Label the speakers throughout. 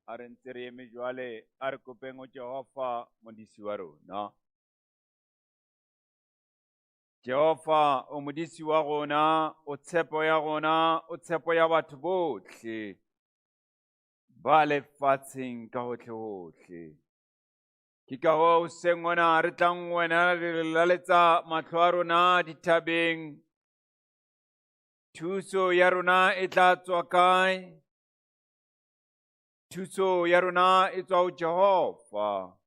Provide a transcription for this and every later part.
Speaker 1: A re ntse re eme jwale, a re kopeng ho Jehova modisi wa rona. Jehova o modisi wa rona, o tshepo ya rona, o tshepo ya batho bohle ba lefatsheng ka hohle-hohle. Ke ka hoo hoseng hona re tlang wena re laletsa mahlo a rona dithabeng. Thuso ya rona e tla tswa kae? Thuso ya rona e tswa ho Jehova,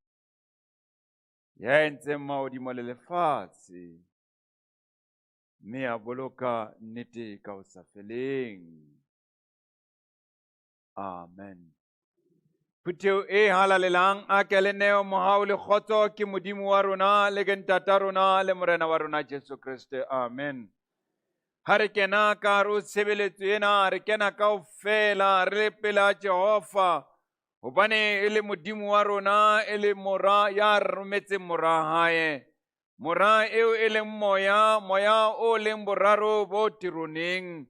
Speaker 1: ya entseng mahodimo le lefatshe, mme a boloka nnete ka ho sa feleng. Amen. Phutheho e halalelang a ke le neo mohau le kgotso ke Modimo wa rona le ke ntata rona le Morena wa rona Jesu Kreste. Amen. Ha re kena ka hare ho tshebeletso ena, re kena kaofela re le pela Jehova, hobane e le Modimo wa rona, e le Mora ya rometseng Mora hae. Mora eo e leng moya, moya o leng boraro bo teroneng.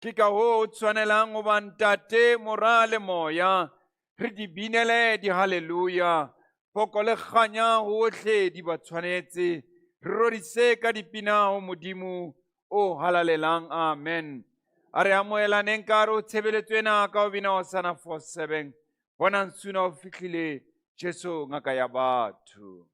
Speaker 1: Ke ka hoo o tshwanelang ho ba Ntate, Mora le Moya. Re di binele dihaleluya. Poko le kganya hohle di ba tshwanetse. Re rorise ka dipina ho Modimo o halalelang. Amen. A re amohelaneng ka hare ho tshebeletso ena ka ho bina Hosana 47. Bonang Suna o fihlile, Jesu ngaka ya batho.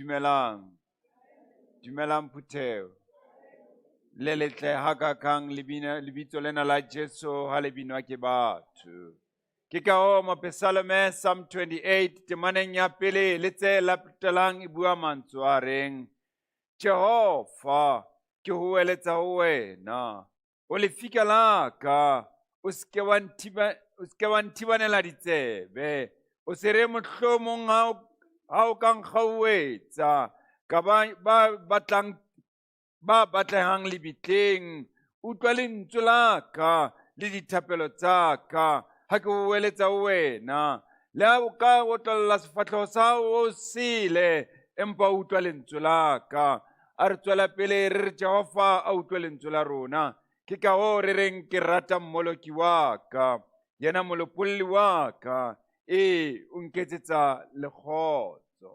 Speaker 1: Dumelang. Dumelang phutheo. Le letle hakakang lebina lebitso lena la Jesu ha le binwa ke batho. Ke ka hoo mopesalome Psalm 28 temaneng ya pele le tse latelang e bua mantswe a reng Jehova ke howeletsa ho wena o lefika la ka o se ke wa nthiba o se ke wa nthibanela ditsebe o se re mohlomong ha o ha o ka nkgauwetsa ka ba ba batlang ba batlehang lebitleng utlwa lentswe la ka le dithapelo tsa ka ha ke o eletsa ho wena le ha o ka otlolla sefahleho sa hao o sele empa o utlwa lentswe la ka a re tswela pele re re jehova a utlwe lentswe la rona ke ka hoo re reng ke rata mmoloki wa ka yena molopolli wa ka ee o nketsetsa le kgotso.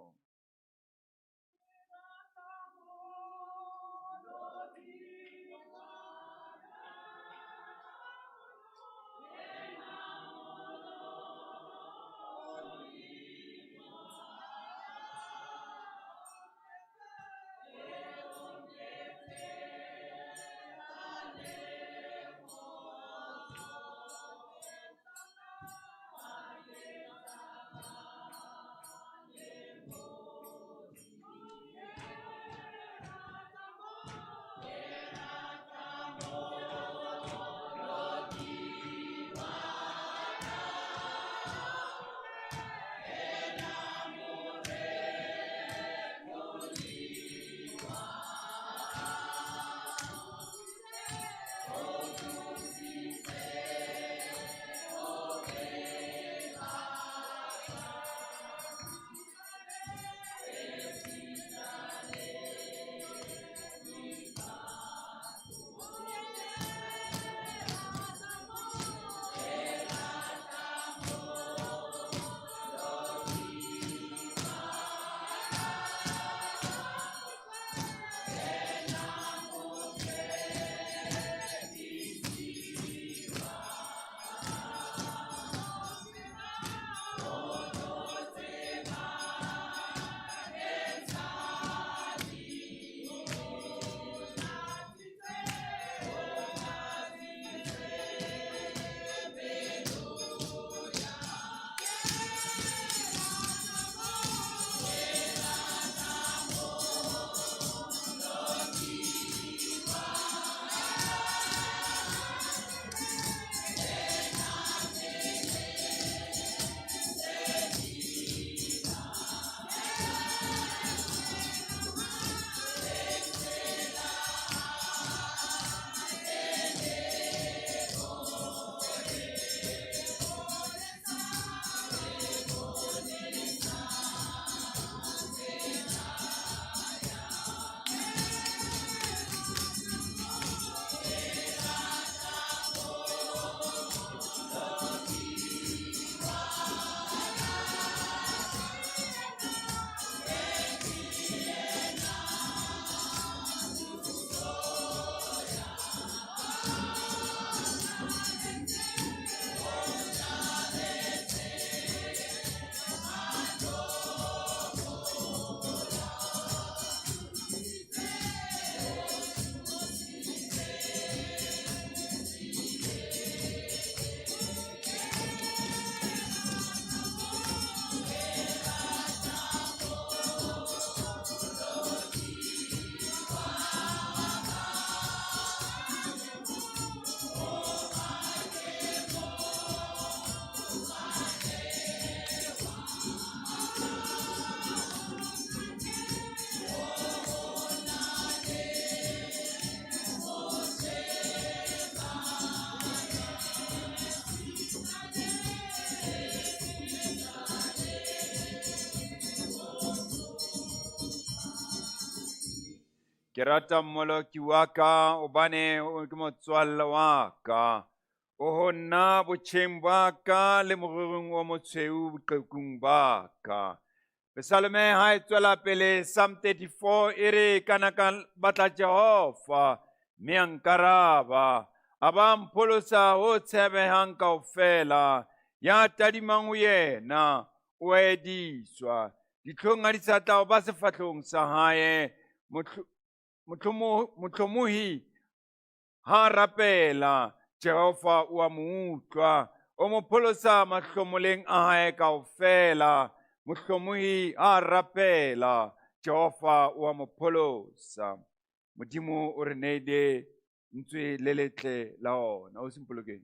Speaker 1: Ke rata mmoloki wa ka hobane o ke motswalle wa ka. O ho nna botjheng ba ka le moriring o motshweu boqekung ba ka. Pesalome ha e tswela pele Psalm 34 e re ka na ka batla Jehova mme a nkaraba a ba mpholosa ho tshebehang kaofela ya tadimang ho yena o a ediswa. Dihlong a di sa tla ba sefahlong sa hae. Mohlomohi ha a rapela, Jehova o a mo utlwa. O mo pholosa mahlomoleng a hae kaofela. Mohlomohi ha a rapela, Jehova o a mo pholosa. Modimo o re neile ntswe le letle la ona. O simpolokeng.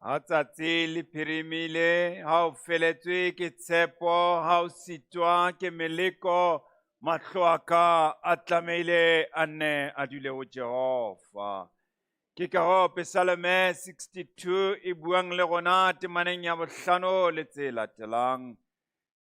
Speaker 1: Ha tsatsi le phirimile, ha o feletswe ke tshepo, ha o sitwa ke meleko, mahlo a ka a tlamehile a nne a dule ho Jehova. Ke ka hoo Pesalome 62 e buang le rona temaneng ya bohlano le tse latelang.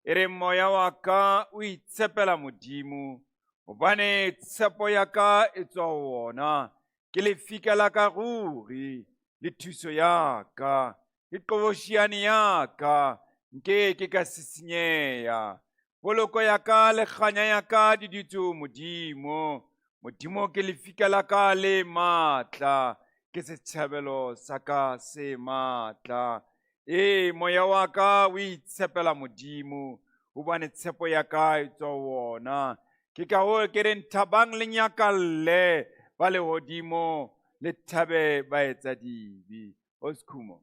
Speaker 1: E re moya wa ka o itshepela Modimo, hobane tshepo ya ka e tswa ho wona. Ke lefika la ka ruri le thuso ya ka, ke qoboshiane ya ka, nke ke ka sisinyeha. Poloko ya ka le kganya ya ka di dutse ho Modimo. Modimo ke lefika la ka le matla, ke setšhabelo sa ka se matla. Ee, moya wa ka o itshepela Modimo, hobane tshepo ya ka e tswa ho wona. Ke ka hoo ke reng thabang le nyakalle ba lehodimo, le thabe ba etsa dibe. Osikhumo.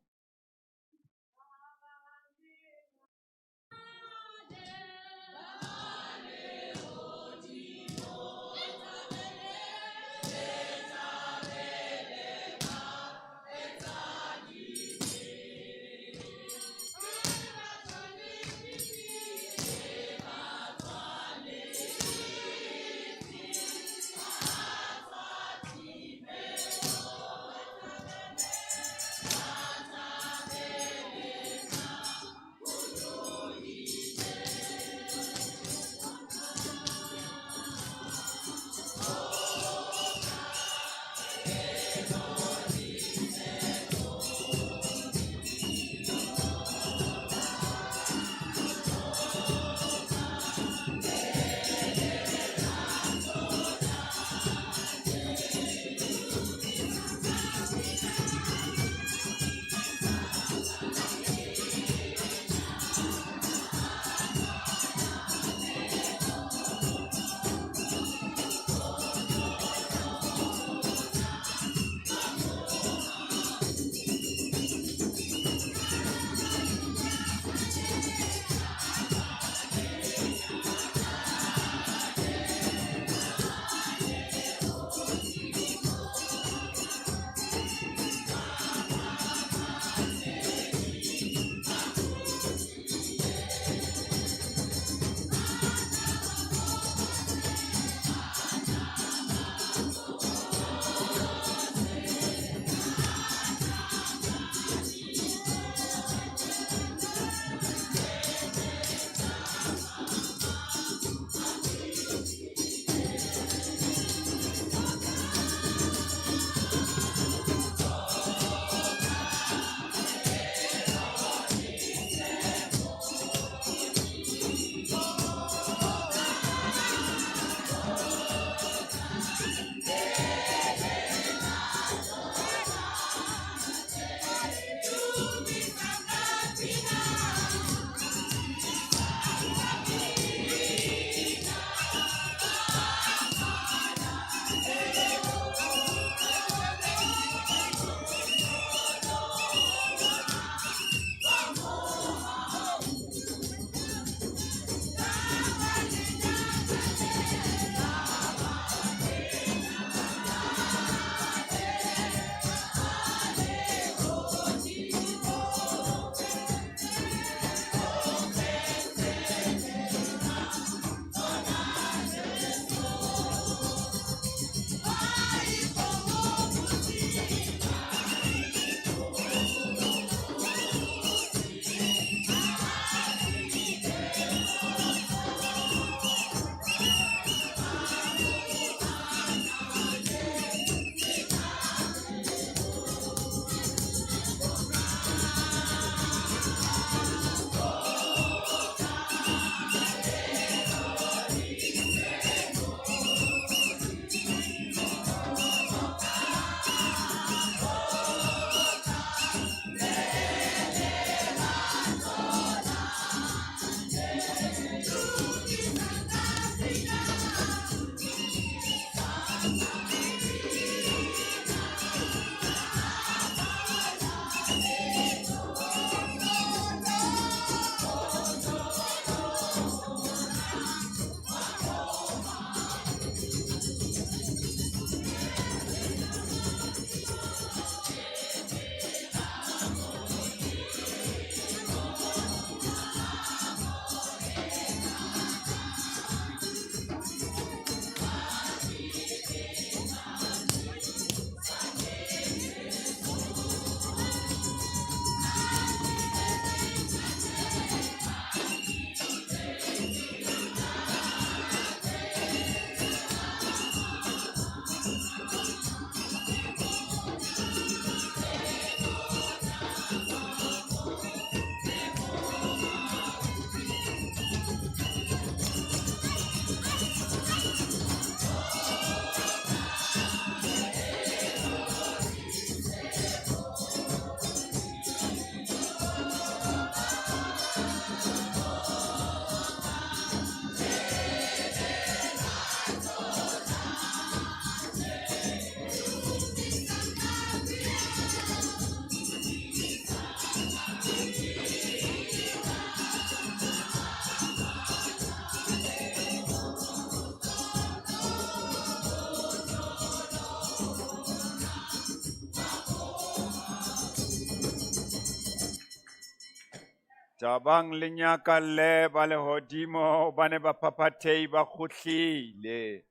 Speaker 1: Thabang le nyakalle ba lehodimo, hobane baphaphathehi ba kgutlile.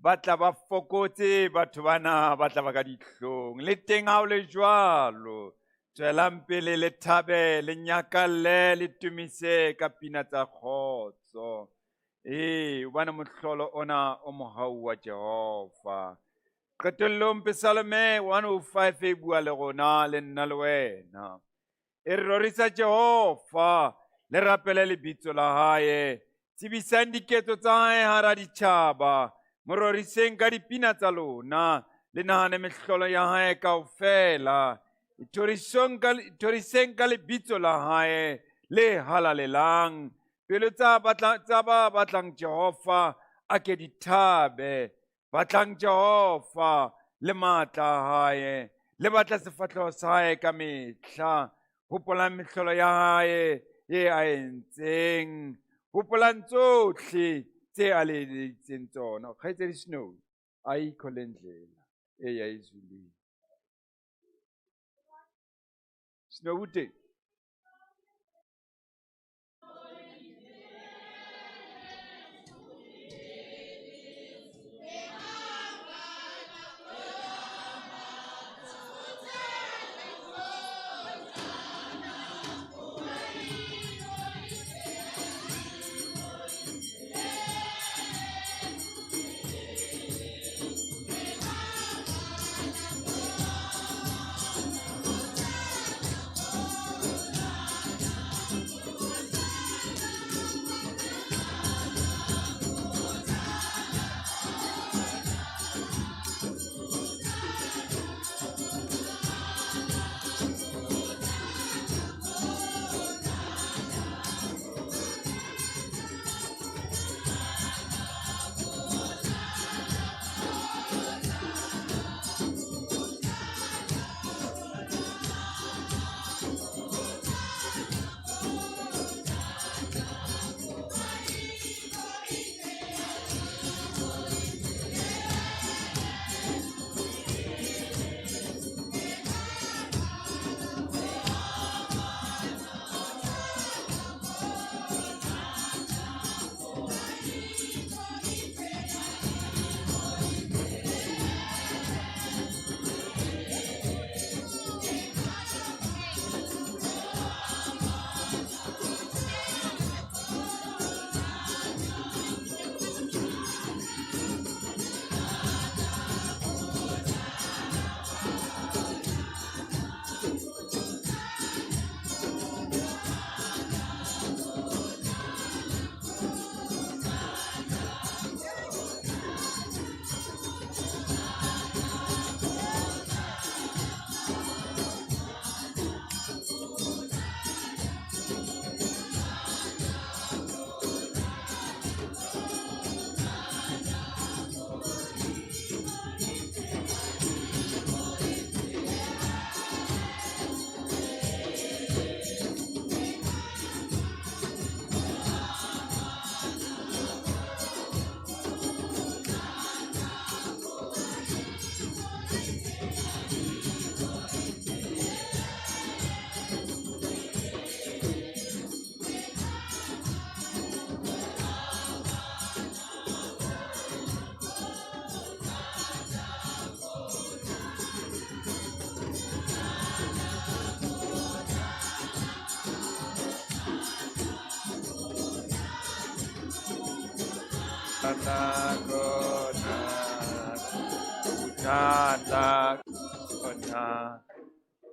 Speaker 1: Ba tla ba fokotse batho bana, ba tla ba ka dihlong. Le teng ha o le jwalo, tswelang pele le thabe, le nyakalle, le tumise ka pina tsa kgotso. Ee, hobane mohlolo ona o mohau wa Jehova. Qetellong Pesalome 105 e bua le rona, le nna le wena. E re rorisa Jehova, le rapele lebitso la hae. Tsebisang diketso tsa hae hara ditjhaba. Mo roriseng ka dipina tsa lona, le nahane mehlolo ya hae kaofela. Ithorisong ka, ithoriseng ka lebitso la hae le halalelang. Pelo tsa batla, tsa ba batlang Jehova a ke di thabe. Batlang Jehova le matla a hae, le batla sefahleho sa hae ka mehla. Hopolang mehlolo ya hae e a entseng, hopolang tsohle tse a le eleditseng tsona. Kgaitsedi Snow, ayikho le ndlela eya ezulwini. Snow o teng?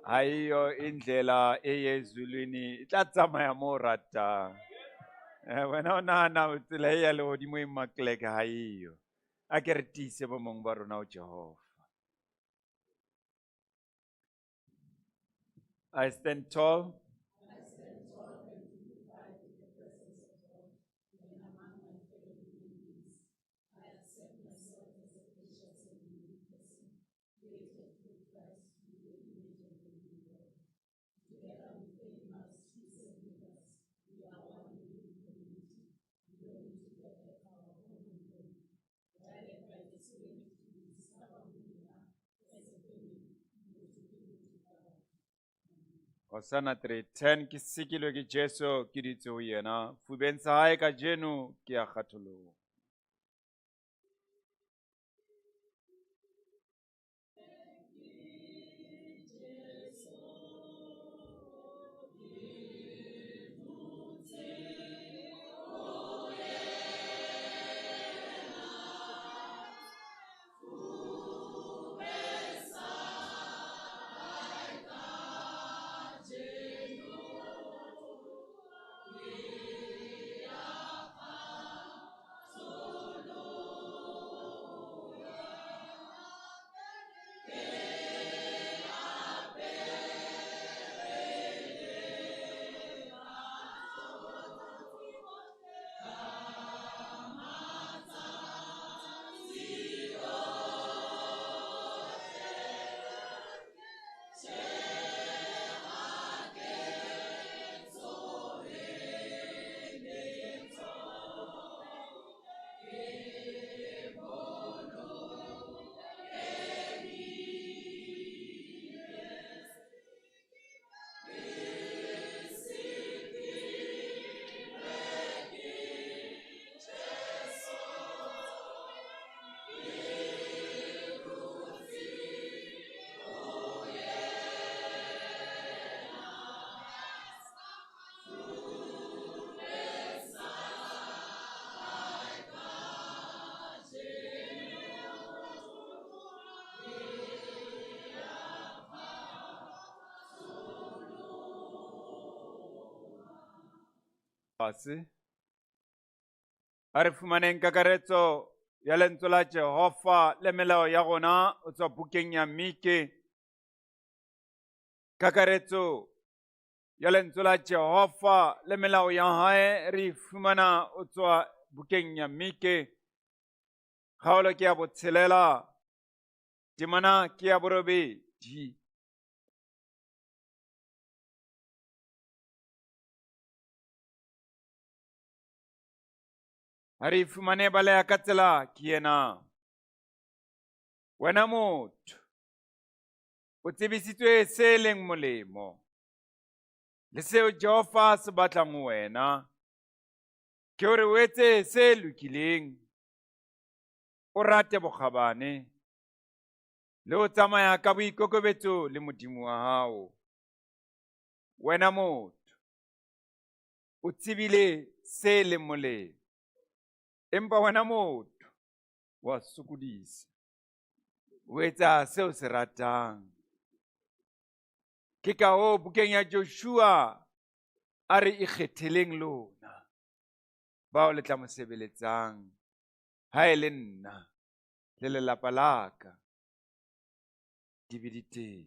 Speaker 1: Ayiyo indlela eyezulwini e tla tsamaya mo o ratang. Eh, wena o nahana tsela e ya lehodimo e makleke ha eyo. A ke re tiise bo mong ba rona o Jehova. I stand tall. Hosanna 3:10 Ke sikilwe ke Jesu ke dutse ho yena fubeng sa hae kajeno ke a kgatholoha. Fase. A re fumaneng kakaretso ya lentswe la Jehova le melao ya gona o tswa bukeng ya Mike. Kakaretso ya lentswe la Jehova le melao ya hae re e fumana o tswa bukeng ya Mike. Kgaolo ke ya botshelela, temana ke ya borobedi. A re e fumane baleya ka tsela ke yena. Wena motho, o tsebisitswe se leng molemo le seo Jehova a se batlang ho wena, ke hore o etse se lokileng, o rate bokgabane le ho tsamaya ka boikokobetso le Modimo wa hao. Wena motho, o tsebile se leng molemo, empa wena motho wa sokodisa, o etsa seo se ratang. Ke ka hoo bukeng ya Joshua a re ikgetheleng lona bao le tla mo sebeletsang, ha e le nna le lelapa la ka di be di teng.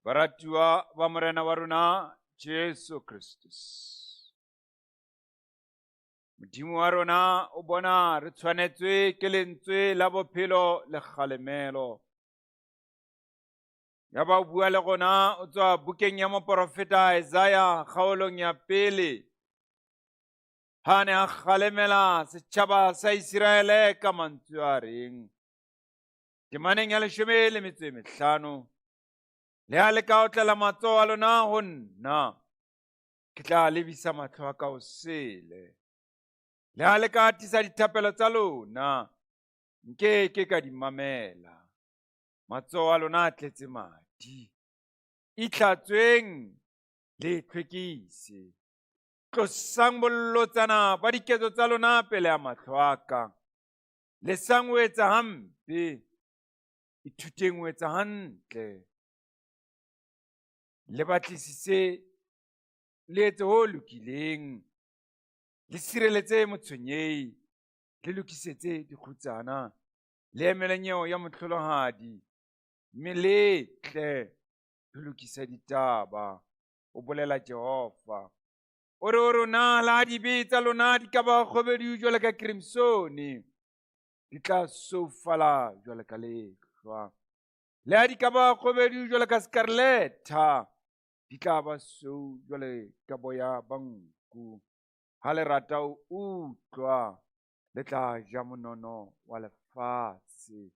Speaker 1: Baratuwa ba Morena wa rona Jesu Kristus. Modimo wa rona o bona re tshwanetswe ke lentswe la bophelo le kgalemelo. Ya ba o bua le gona o tswa bukeng ya moporofeta Isaiah kgaolong ya pele. Ha ne a kgalemela setšhaba sa Isiraele ka mantswe a reng temaneng ya 15, le ha le ka otlela matsoho a lona ho nna, ke tla lebisa mahlo a ka o sele. Le ha le ka atisa dithapelo tsa lona, nke ke ka di mamela. Matsoho a lona a tletse madi. Itlhatsweng le tlhwekise. Tlosang bolotsana ba diketso tsa lona pele a mahlo a ka. Lesang ho etsa hampe, ithuteng ho etsa hantle. Le batlisise, le etse ho lokileng. Le sireletse motshwenyehi, le lokisetse dikgutsana, le emele nyeo ya mohlolohadi, mme le tle ho lokisa ditaba, o bolela Jehova. O re ho rona, la dibe tsa lona di ka ba kgobedu jwalo ka crimsone, di tla soufala jwalo ka lehlwa. Le ha di ka ba kgobedu jwalo ka scarletta, di tla ba sou jwalo ka boya ba nku. Ha le rata ho utlwa, le tla ja monono wa lefatshe.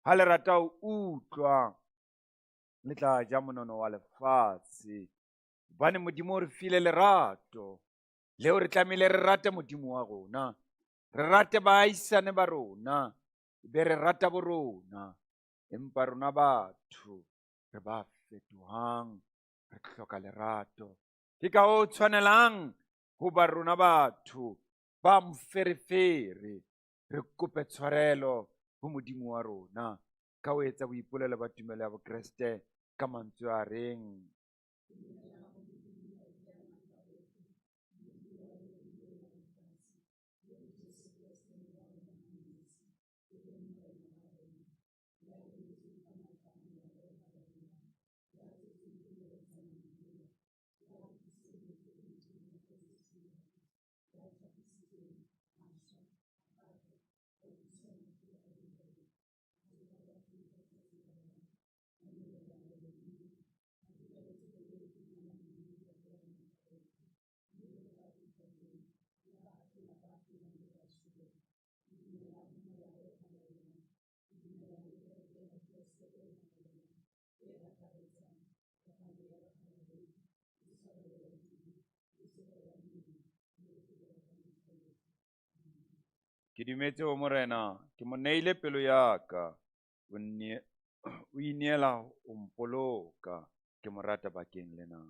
Speaker 1: Ha le rata ho utlwa, le tla ja monono wa lefatshe. Hobane Modimo o re file lerato, leo re tlamehile re rate Modimo wa rona, re rate baahisane ba rona, be re rata bo rona. Empa rona batho re ba fetohang, re hloka lerato. Ke ka ho tshwanelang ho ba rona batho ba moferefere, re kope tshwarelo ho Modimo wa rona ka ho etsa boipolelo ba tumelo ya Bokreste ka mantswe a reng: Ke dumetse ho Morena, ke mo neile pelo ya ka, o ineela ho mpoloka, ke mo rata bakeng lena.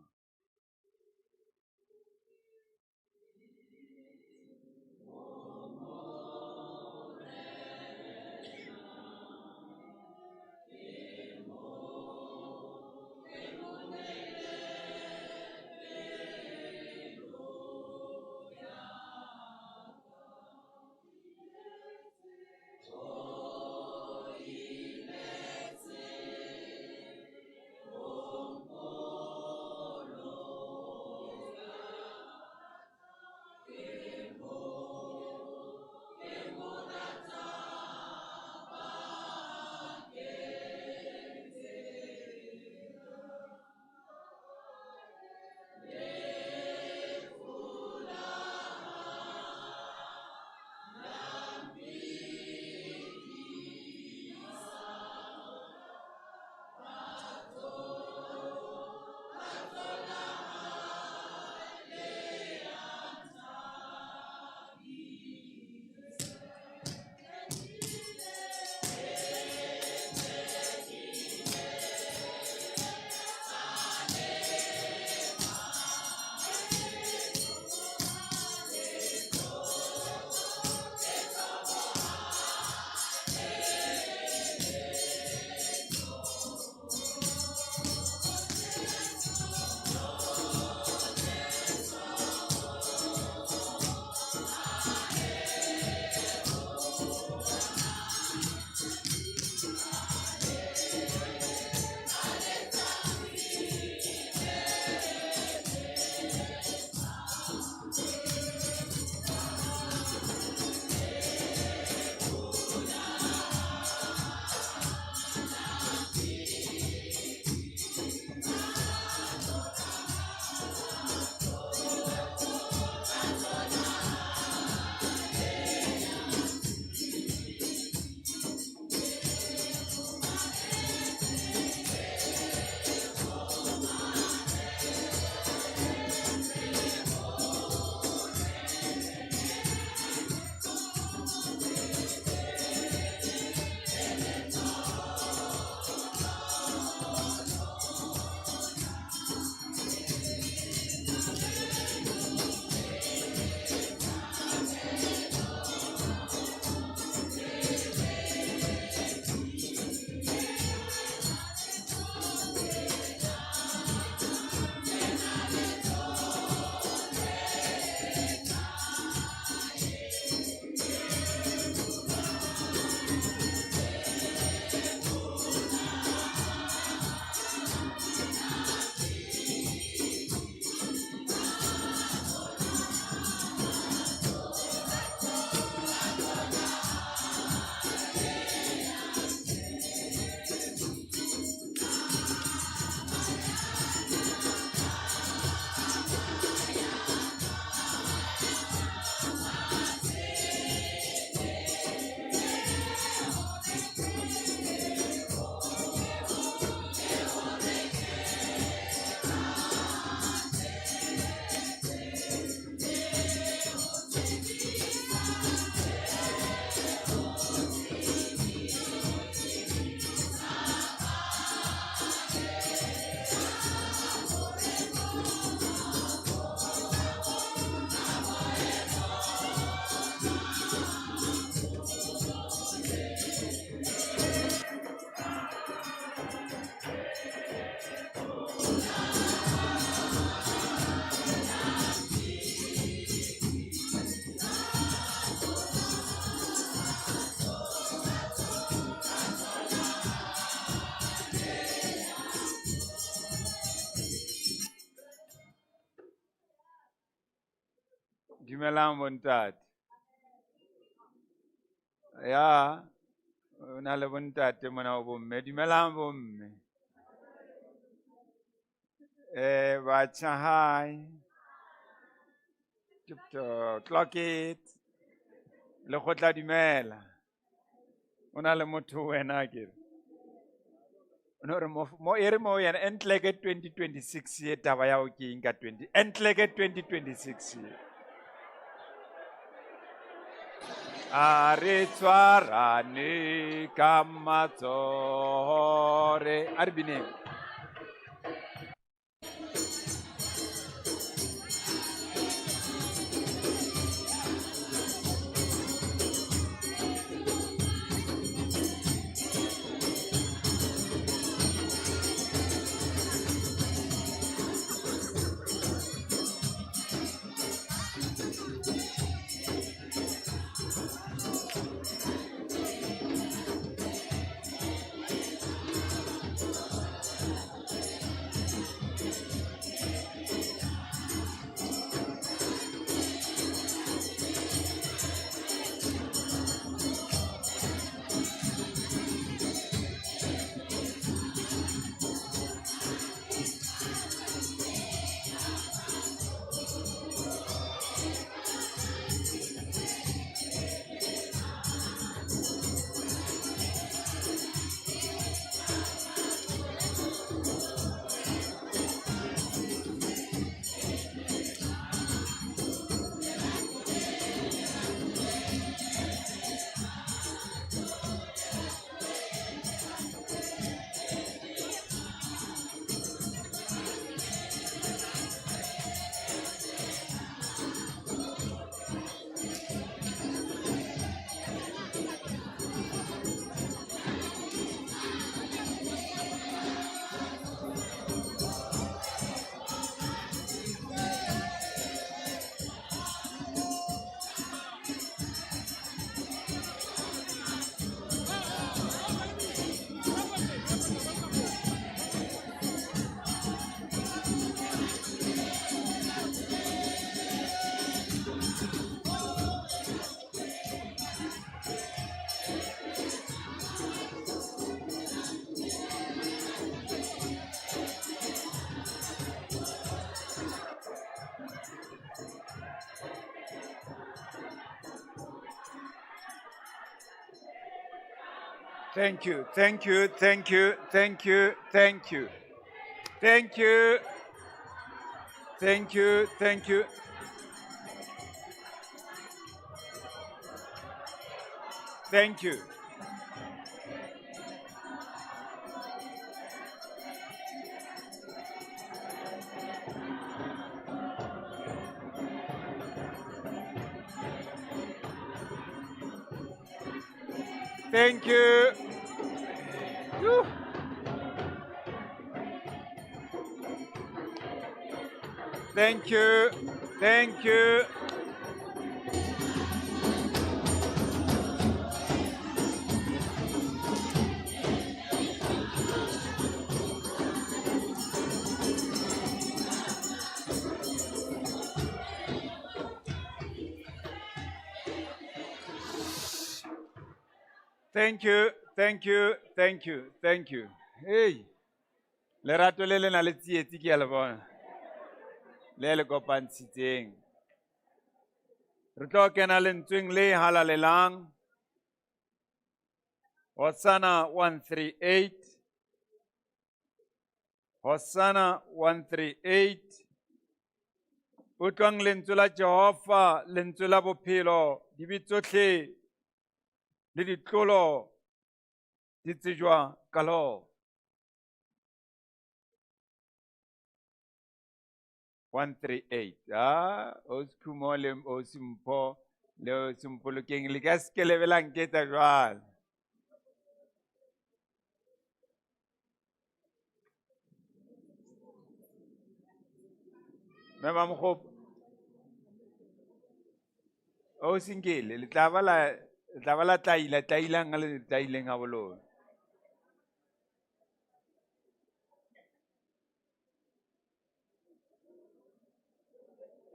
Speaker 1: Dumelang bontate. Ya, o na le bontate mona o bomme. Dumelang bomme. Eh, batjha hi. Clock it. Lekgotla dumela. O na le motho wena ke re. O no re mo mo e re mo yena entle ke 2026 ye taba ya o ke eng ka 20 entle ke 2026 ye. A re tshwarane ka matsoho re a re bineng. Thank you, thank you, thank you, thank you, thank you. Thank you. Thank you, thank you. Thank you. Thank you. Whew. Thank you. Thank you. Thank you, thank you, thank you, thank you. Hey, lerato le le na le tsietsi ke ya le bona. Le le kopantshitseng. Re tlo kena lentsweng le halalelang. Hosanna 138. Hosanna 138. Utlwang lentswe la Jehova, lentswe la bophelo, dibe tsohle le ditlolo di tsejwa ka lona. 138. Ah, o Sekhumo le o Sempho le o Sempolokeng le ka se ke lebelang ke tsa jwale. Mme Mamogopo. O senkele le tla ba la le tla ba la tlaila tlailang le tlaileng ga bolona.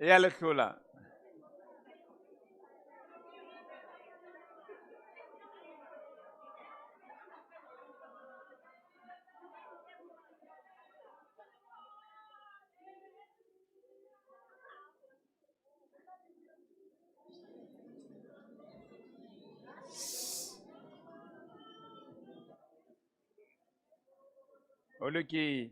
Speaker 1: E ya le hlola. O lokile.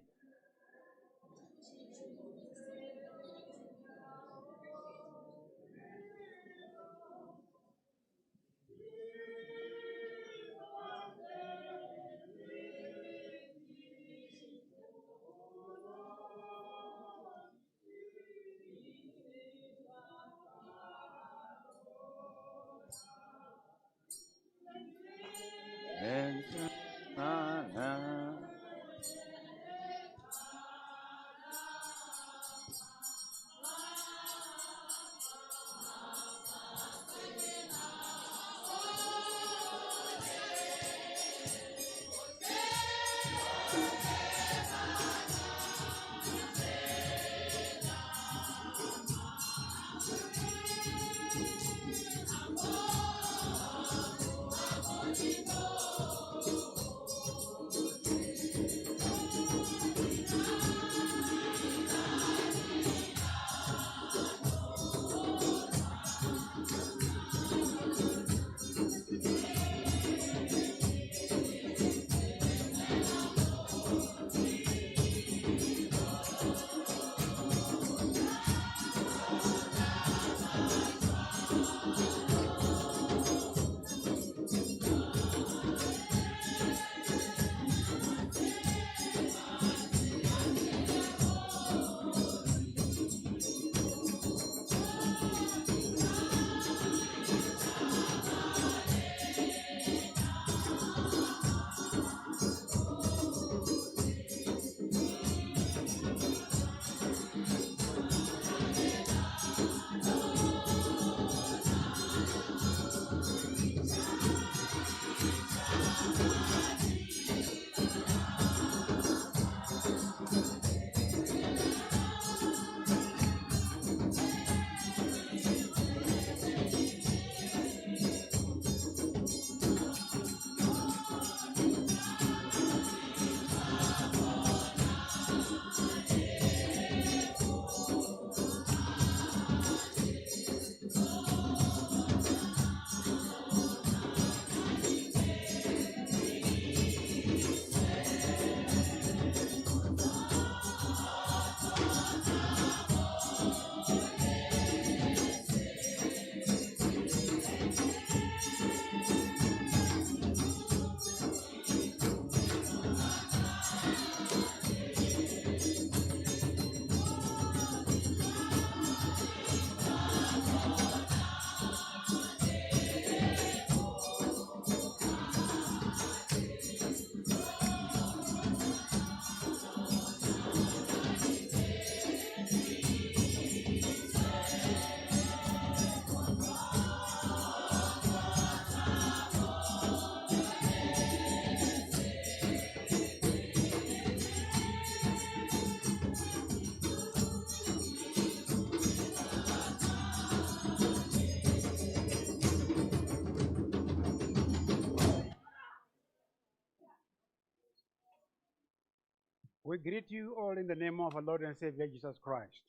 Speaker 2: We greet you all in the name of our Lord and Savior Jesus Christ.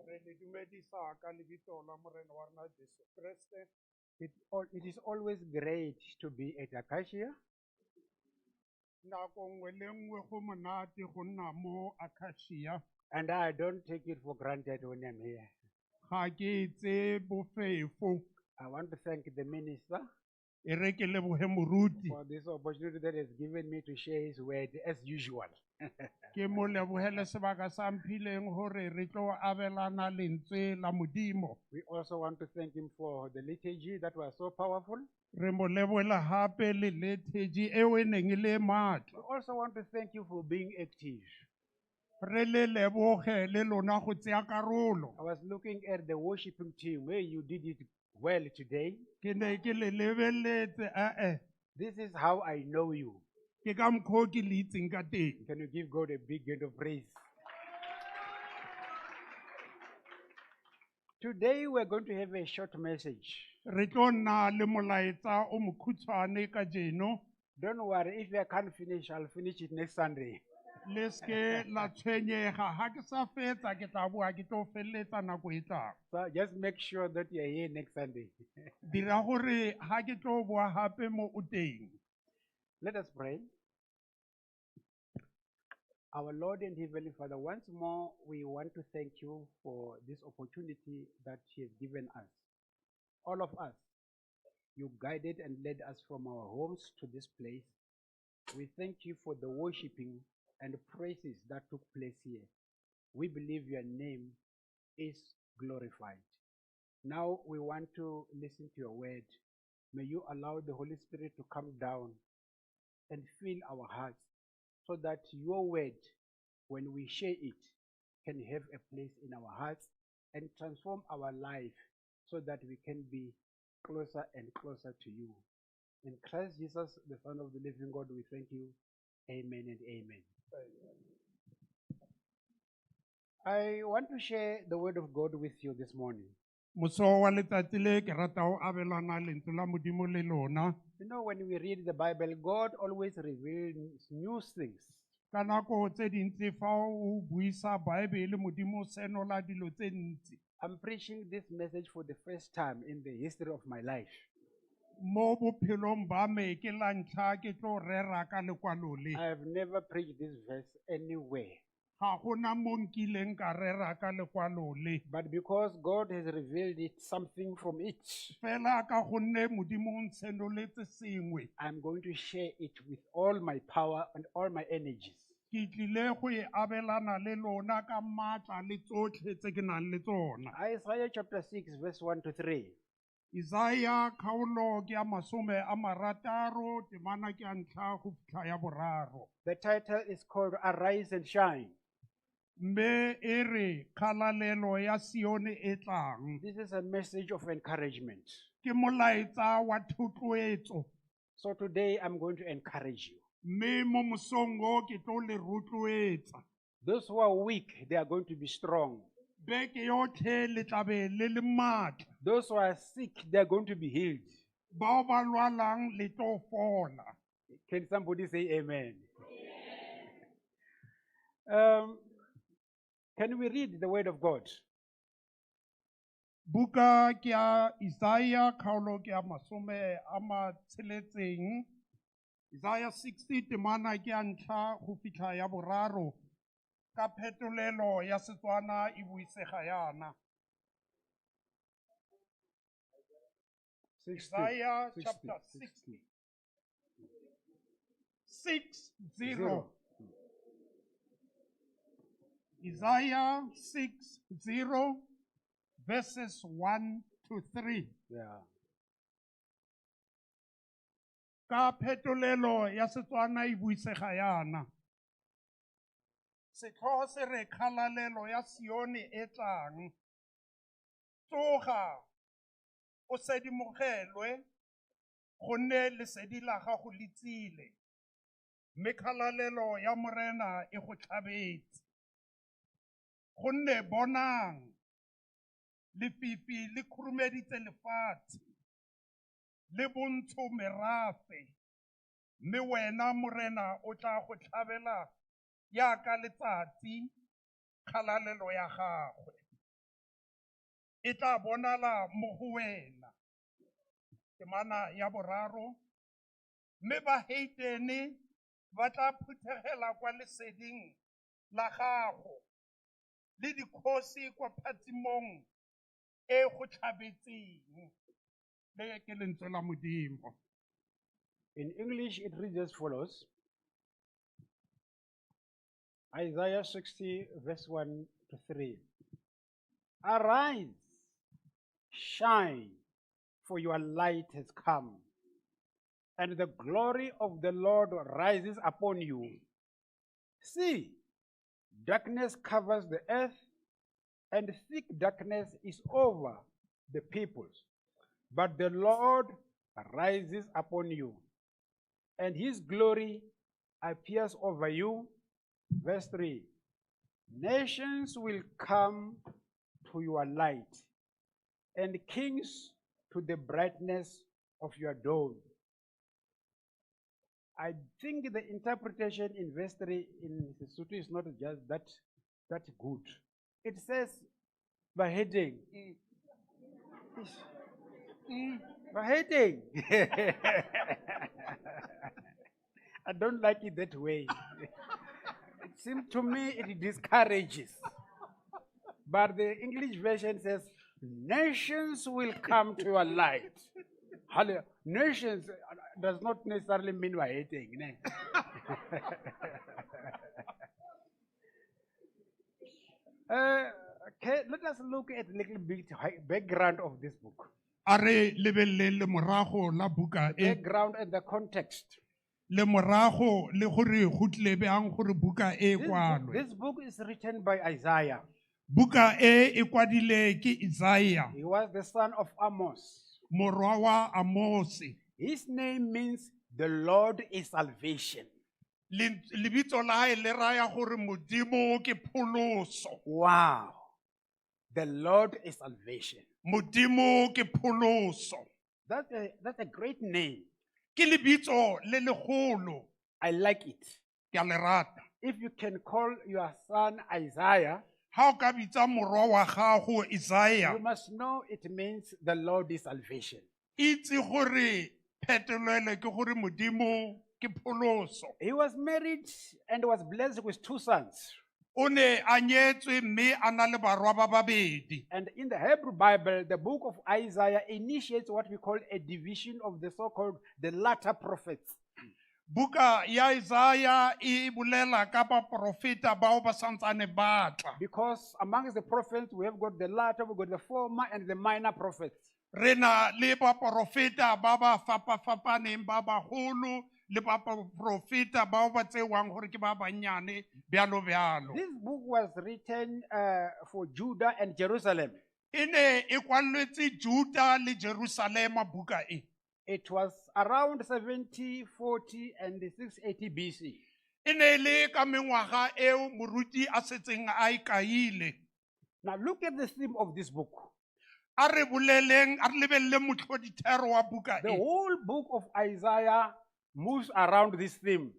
Speaker 3: Re le dumedisa ka lebitso la Morena wa rona Jesu Kreste.
Speaker 2: It is always great to be at Acacia.
Speaker 3: Nako nngwe le nngwe go monate go nna mo Acacia.
Speaker 2: And I don't take it for granted when I'm here.
Speaker 3: Ga ke e tseye bofefo.
Speaker 2: I want to thank the minister
Speaker 3: E re ke lebohe moruti.
Speaker 2: for this opportunity that has given me to share his word as usual.
Speaker 3: Ke mo lebohele sebaka sa mphileng hore re tlo abelana lentswe la Modimo.
Speaker 2: We also want to thank him for the liturgy that was so powerful.
Speaker 3: Re mo lebohela hape le liturgy eo e neng e le matla.
Speaker 2: We also want to thank you for being active.
Speaker 3: Re le leboge le lona go tseya karolo.
Speaker 2: I was looking at the worshiping team where you did it well today.
Speaker 3: Ke ne ke le lebelletse, eh-eh.
Speaker 2: This is how I know you.
Speaker 3: Ke ka mokgwa o ke le itseng ka teng.
Speaker 2: Can you give God a big hand of praise? Today we're going to have a short message.
Speaker 3: Re tlo nna le molaetsa o mokhutshwane kajeno.
Speaker 2: Don't worry, if I can't finish, I'll finish it next Sunday.
Speaker 3: Le ske la tshwenyega, ha ke sa fetsa ke tla boa ke tlo felletsa nako e tlang.
Speaker 2: So just make sure that you're here next Sunday.
Speaker 3: Dira hore ha ke tlo boa hape mo o teng.
Speaker 2: Let us pray. Our Lord and Heavenly Father, once more we want to thank you for this opportunity that you have given us. All of us, you guided and led us from our homes to this place. We thank you for the worshiping and praises that took place here. We believe your name is glorified. Now we want to listen to your word. May you allow the Holy Spirit to come down and fill our hearts so that your word, when we share it, can have a place in our hearts and transform our life so that we can be closer and closer to you. In Christ Jesus, the Son of the living God, we thank you. Amen and amen. I want to share the word of God with you this morning.
Speaker 3: Moso wa letsatsi le ke rata ho abelana lentswe la Modimo le lona.
Speaker 2: You know, when we read the Bible, God always reveals new things.
Speaker 3: Ka nako tse dintsi fa o buisa Baebele Modimo o senola dilo tse ntsi.
Speaker 2: I'm preaching this message for the first time in the history of my life.
Speaker 3: Mo bophelong ba me ke la ntlha ke tlo rera ka lekwalo le.
Speaker 2: I have never preached this verse anywhere.
Speaker 3: Ga gona mo nkileng ka rera ka lekwalo le.
Speaker 2: But because God has revealed it, something from it,
Speaker 3: Fela ka gonne Modimo o ntshenoletse sengwe.
Speaker 2: I'm going to share it with all my power and all my energies.
Speaker 3: Ke tlile go e abelana le lona ka maatla le tsotlhe tse ke nang le tsona.
Speaker 2: Isaiah chapter 6, verse 1 to 3.
Speaker 3: Isaiah kgaolo ke ya 60 temana ke ya ntlha go fitlha ya boraro.
Speaker 2: The title is called Arise and Shine.
Speaker 3: Mme e re kgalalelo ya Sione e tlang.
Speaker 2: This is a message of encouragement.
Speaker 3: Ke molaetsa wa thotloetso.
Speaker 2: So today I'm going to encourage you.
Speaker 3: Mme mo mosong o ke tlo le rotloetsa.
Speaker 2: Those who are weak, they are going to be strong.
Speaker 3: Beke yotlhe le tlabe le le maatla.
Speaker 2: Those who are sick, they are going to be healed.
Speaker 3: Bao ba lwalang le tlo fola.
Speaker 2: Can somebody say amen? Can we read the word of God?
Speaker 3: Buka ke ya Isaiah kgaolo ke ya 60. Isaiah 60 temana ke ya ntlha go fitlha ya boraro. Ka phetolelo ya Setswana e buisega yana.
Speaker 2: 60.
Speaker 3: Isaiah
Speaker 2: 60,
Speaker 3: chapter
Speaker 2: 60.
Speaker 3: 60.
Speaker 2: Zero.
Speaker 3: Isaiah 6:0, verses 1 to 3. Ka phetolelo ya Setswana e buisega yana. Setlhogo se re kgalalelo ya Sione e tlang. Tsoga, o sedimogelwe, gonne lesedi la gago le tsile, mme kgalalelo ya Morena e go tlhabetse. Gonne bonang, lefifi le khurumeditse lefatshe, le bontsho merafe, mme wena Morena o tla go tlhabela jaaka letsatsi kgalalelo ya gagwe. E tla bonala mo go wena. Temana ya boraro, mme baheitene ba tla phuthegela kwa leseding la gago, le dikgosi kwa phatsimong e go tlhabetseng. Le ke lentswe la Modimo.
Speaker 2: In English, it reads as follows. Isaiah 60, verse 1 to 3. Arise, shine, for your light has come, and the glory of the Lord rises upon you. See, darkness covers the earth, and thick darkness is over the peoples. But the Lord rises upon you, and his glory appears over you. Verse 3, nations will come to your light, and kings to the brightness of your dawn. I think the interpretation in verse 3 in Sesotho is not just that good. It says, beheading. Beheading. I don't like it that way. It seems to me it discourages. But the English version says, nations will come to your light. Hallelujah. Nations does not necessarily mean we're hating. Ne? Okay, let us look at a little bit background of this book.
Speaker 3: A re lebeleleng lemorago la buka e.
Speaker 2: Background and the context.
Speaker 3: Lemorago le gore go tlile bjang gore buka e
Speaker 2: This book,
Speaker 3: kwalwe.
Speaker 2: this book is written by Isaiah.
Speaker 3: Buka e e kwadile ke Isaiah,
Speaker 2: He was the son of Amos.
Speaker 3: morwa wa Amose.
Speaker 2: His name means the Lord is salvation.
Speaker 3: Le- Lebitso la hae le raya gore Modimo ke pholoso.
Speaker 2: Wow. The Lord is salvation.
Speaker 3: Modimo ke pholoso.
Speaker 2: That's a great name.
Speaker 3: Ke lebitso le legolo.
Speaker 2: I like it.
Speaker 3: Ke a le rata.
Speaker 2: If you can call your son Isaiah,
Speaker 3: Ha o ka bitsa morwa wa gago Isaiah,
Speaker 2: you must know it means the Lord is salvation.
Speaker 3: itse gore phetolelo ke gore Modimo ke pholoso.
Speaker 2: He was married and was blessed with two sons.
Speaker 3: O ne a nyetswe mme a na le barwa ba babedi.
Speaker 2: And in the Hebrew Bible, the book of Isaiah initiates what we call a division of the so-called the latter prophets.
Speaker 3: Buka ya Isaiah e bolela ka baprofeta bao ba santsane ba tla.
Speaker 2: Because amongst the prophets, we have got the latter, we've got the former, and the minor prophets.
Speaker 3: Re na le baprofeta ba ba fapafapaneng ba bagolo le baprofeta bao ba tsewang gore ke ba bannyane bjalo bjalo.
Speaker 2: This book was written for Judah and Jerusalem.
Speaker 3: E ne e kwalletse Juda le Jerusalema buka e.
Speaker 2: It was around 70, 40, and 680 BC.
Speaker 3: E ne e le ka mengwaga eo moruti a setseng a e kaile.
Speaker 2: Now look at the theme of this book.
Speaker 3: A re boleleng, a re lebelele motlhodithero wa buka
Speaker 2: The
Speaker 3: e.
Speaker 2: whole book of Isaiah moves around this theme.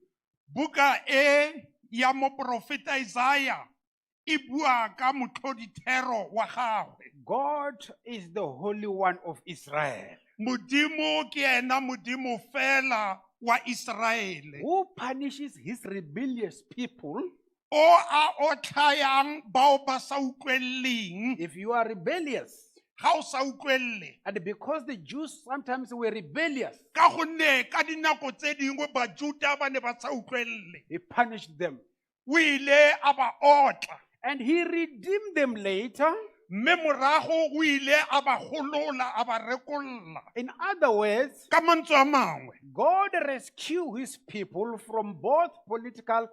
Speaker 3: Buka e ya moprofeta Isaiah e bua ka motlhodithero wa gagwe.
Speaker 2: God is the Holy One of Israel.
Speaker 3: Modimo ke ena Modimo fela wa Israele.
Speaker 2: Who punishes his rebellious people.
Speaker 3: O a otlhayang bao ba sa utlwelleng.
Speaker 2: If you are rebellious.
Speaker 3: Ga o sa utlwelle.
Speaker 2: And because the Jews sometimes were rebellious.
Speaker 3: Ka gonne ka dinako tse dingwe Bajuda ba ne ba sa utlwelle.
Speaker 2: He punished them.
Speaker 3: O ile a ba otla.
Speaker 2: And he redeemed them later.
Speaker 3: Mme morago o ile a ba golola, a ba rekolla.
Speaker 2: In other words,
Speaker 3: Ka mantswe a mangwe,
Speaker 2: God rescued his people from both political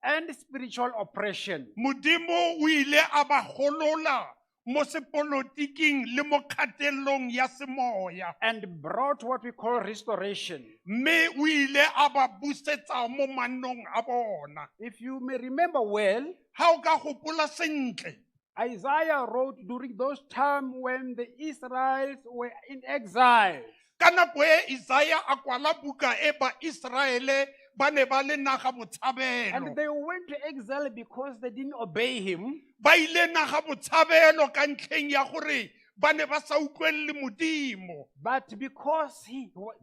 Speaker 2: and spiritual oppression.
Speaker 3: Modimo o ile a ba golola mo sepolotiking le mo kgatellong ya semoya.
Speaker 2: And brought what we call restoration.
Speaker 3: Mme o ile a ba busetsa mo mannong a bona.
Speaker 2: If you may remember well,
Speaker 3: Ha o ka gopola sentle,
Speaker 2: Isaiah wrote during those times when the Israelites were in exile.
Speaker 3: Ka nako e Isaiah a kwala buka e ba Israele ba ne ba le naga botshabelo.
Speaker 2: And they went to exile because they didn't obey him.
Speaker 3: Ba ile naga botshabelo ka ntlheng ya gore ba ne ba sa utlwelle Modimo.
Speaker 2: But because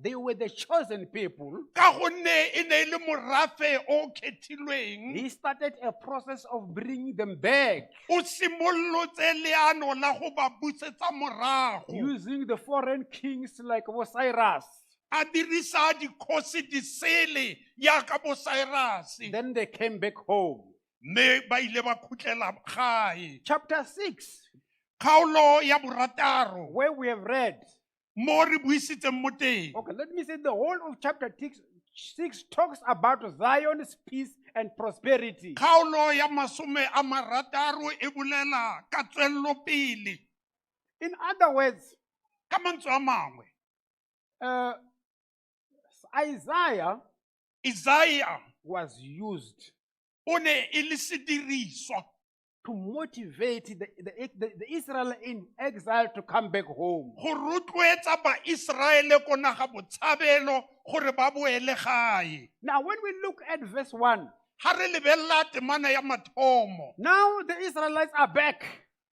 Speaker 2: they were the chosen people,
Speaker 3: Ka gonne e ne e le morafe o khethilweng,
Speaker 2: he started a process of bringing them back.
Speaker 3: O simolotse leano la go ba busetsa morago.
Speaker 2: Using the foreign kings like Cyrus.
Speaker 3: A dirisa dikgosi disele yaka bo Cyrus.
Speaker 2: Then they came back home.
Speaker 3: Mme ba ile ba khutlela gae.
Speaker 2: Chapter 6,
Speaker 3: Kgaolo ya borataro,
Speaker 2: where we have read.
Speaker 3: Mo re buisitseng mo teng.
Speaker 2: Okay, let me say the whole of chapter 6 talks about Zion's peace and prosperity.
Speaker 3: Kgaolo ya masome a marataro e bolela ka tswellopele.
Speaker 2: In other words,
Speaker 3: Ka mantswe a mangwe,
Speaker 2: Isaiah
Speaker 3: Isaiah
Speaker 2: was used
Speaker 3: o ne e le sediriswa
Speaker 2: to motivate the Israel in exile to come back home.
Speaker 3: Go rotloetsa ba Israele ko naga botshabelo gore ba boele gae.
Speaker 2: Now, when we look at verse 1,
Speaker 3: Ha re lebella temana ya mathomo,
Speaker 2: now the Israelites are back.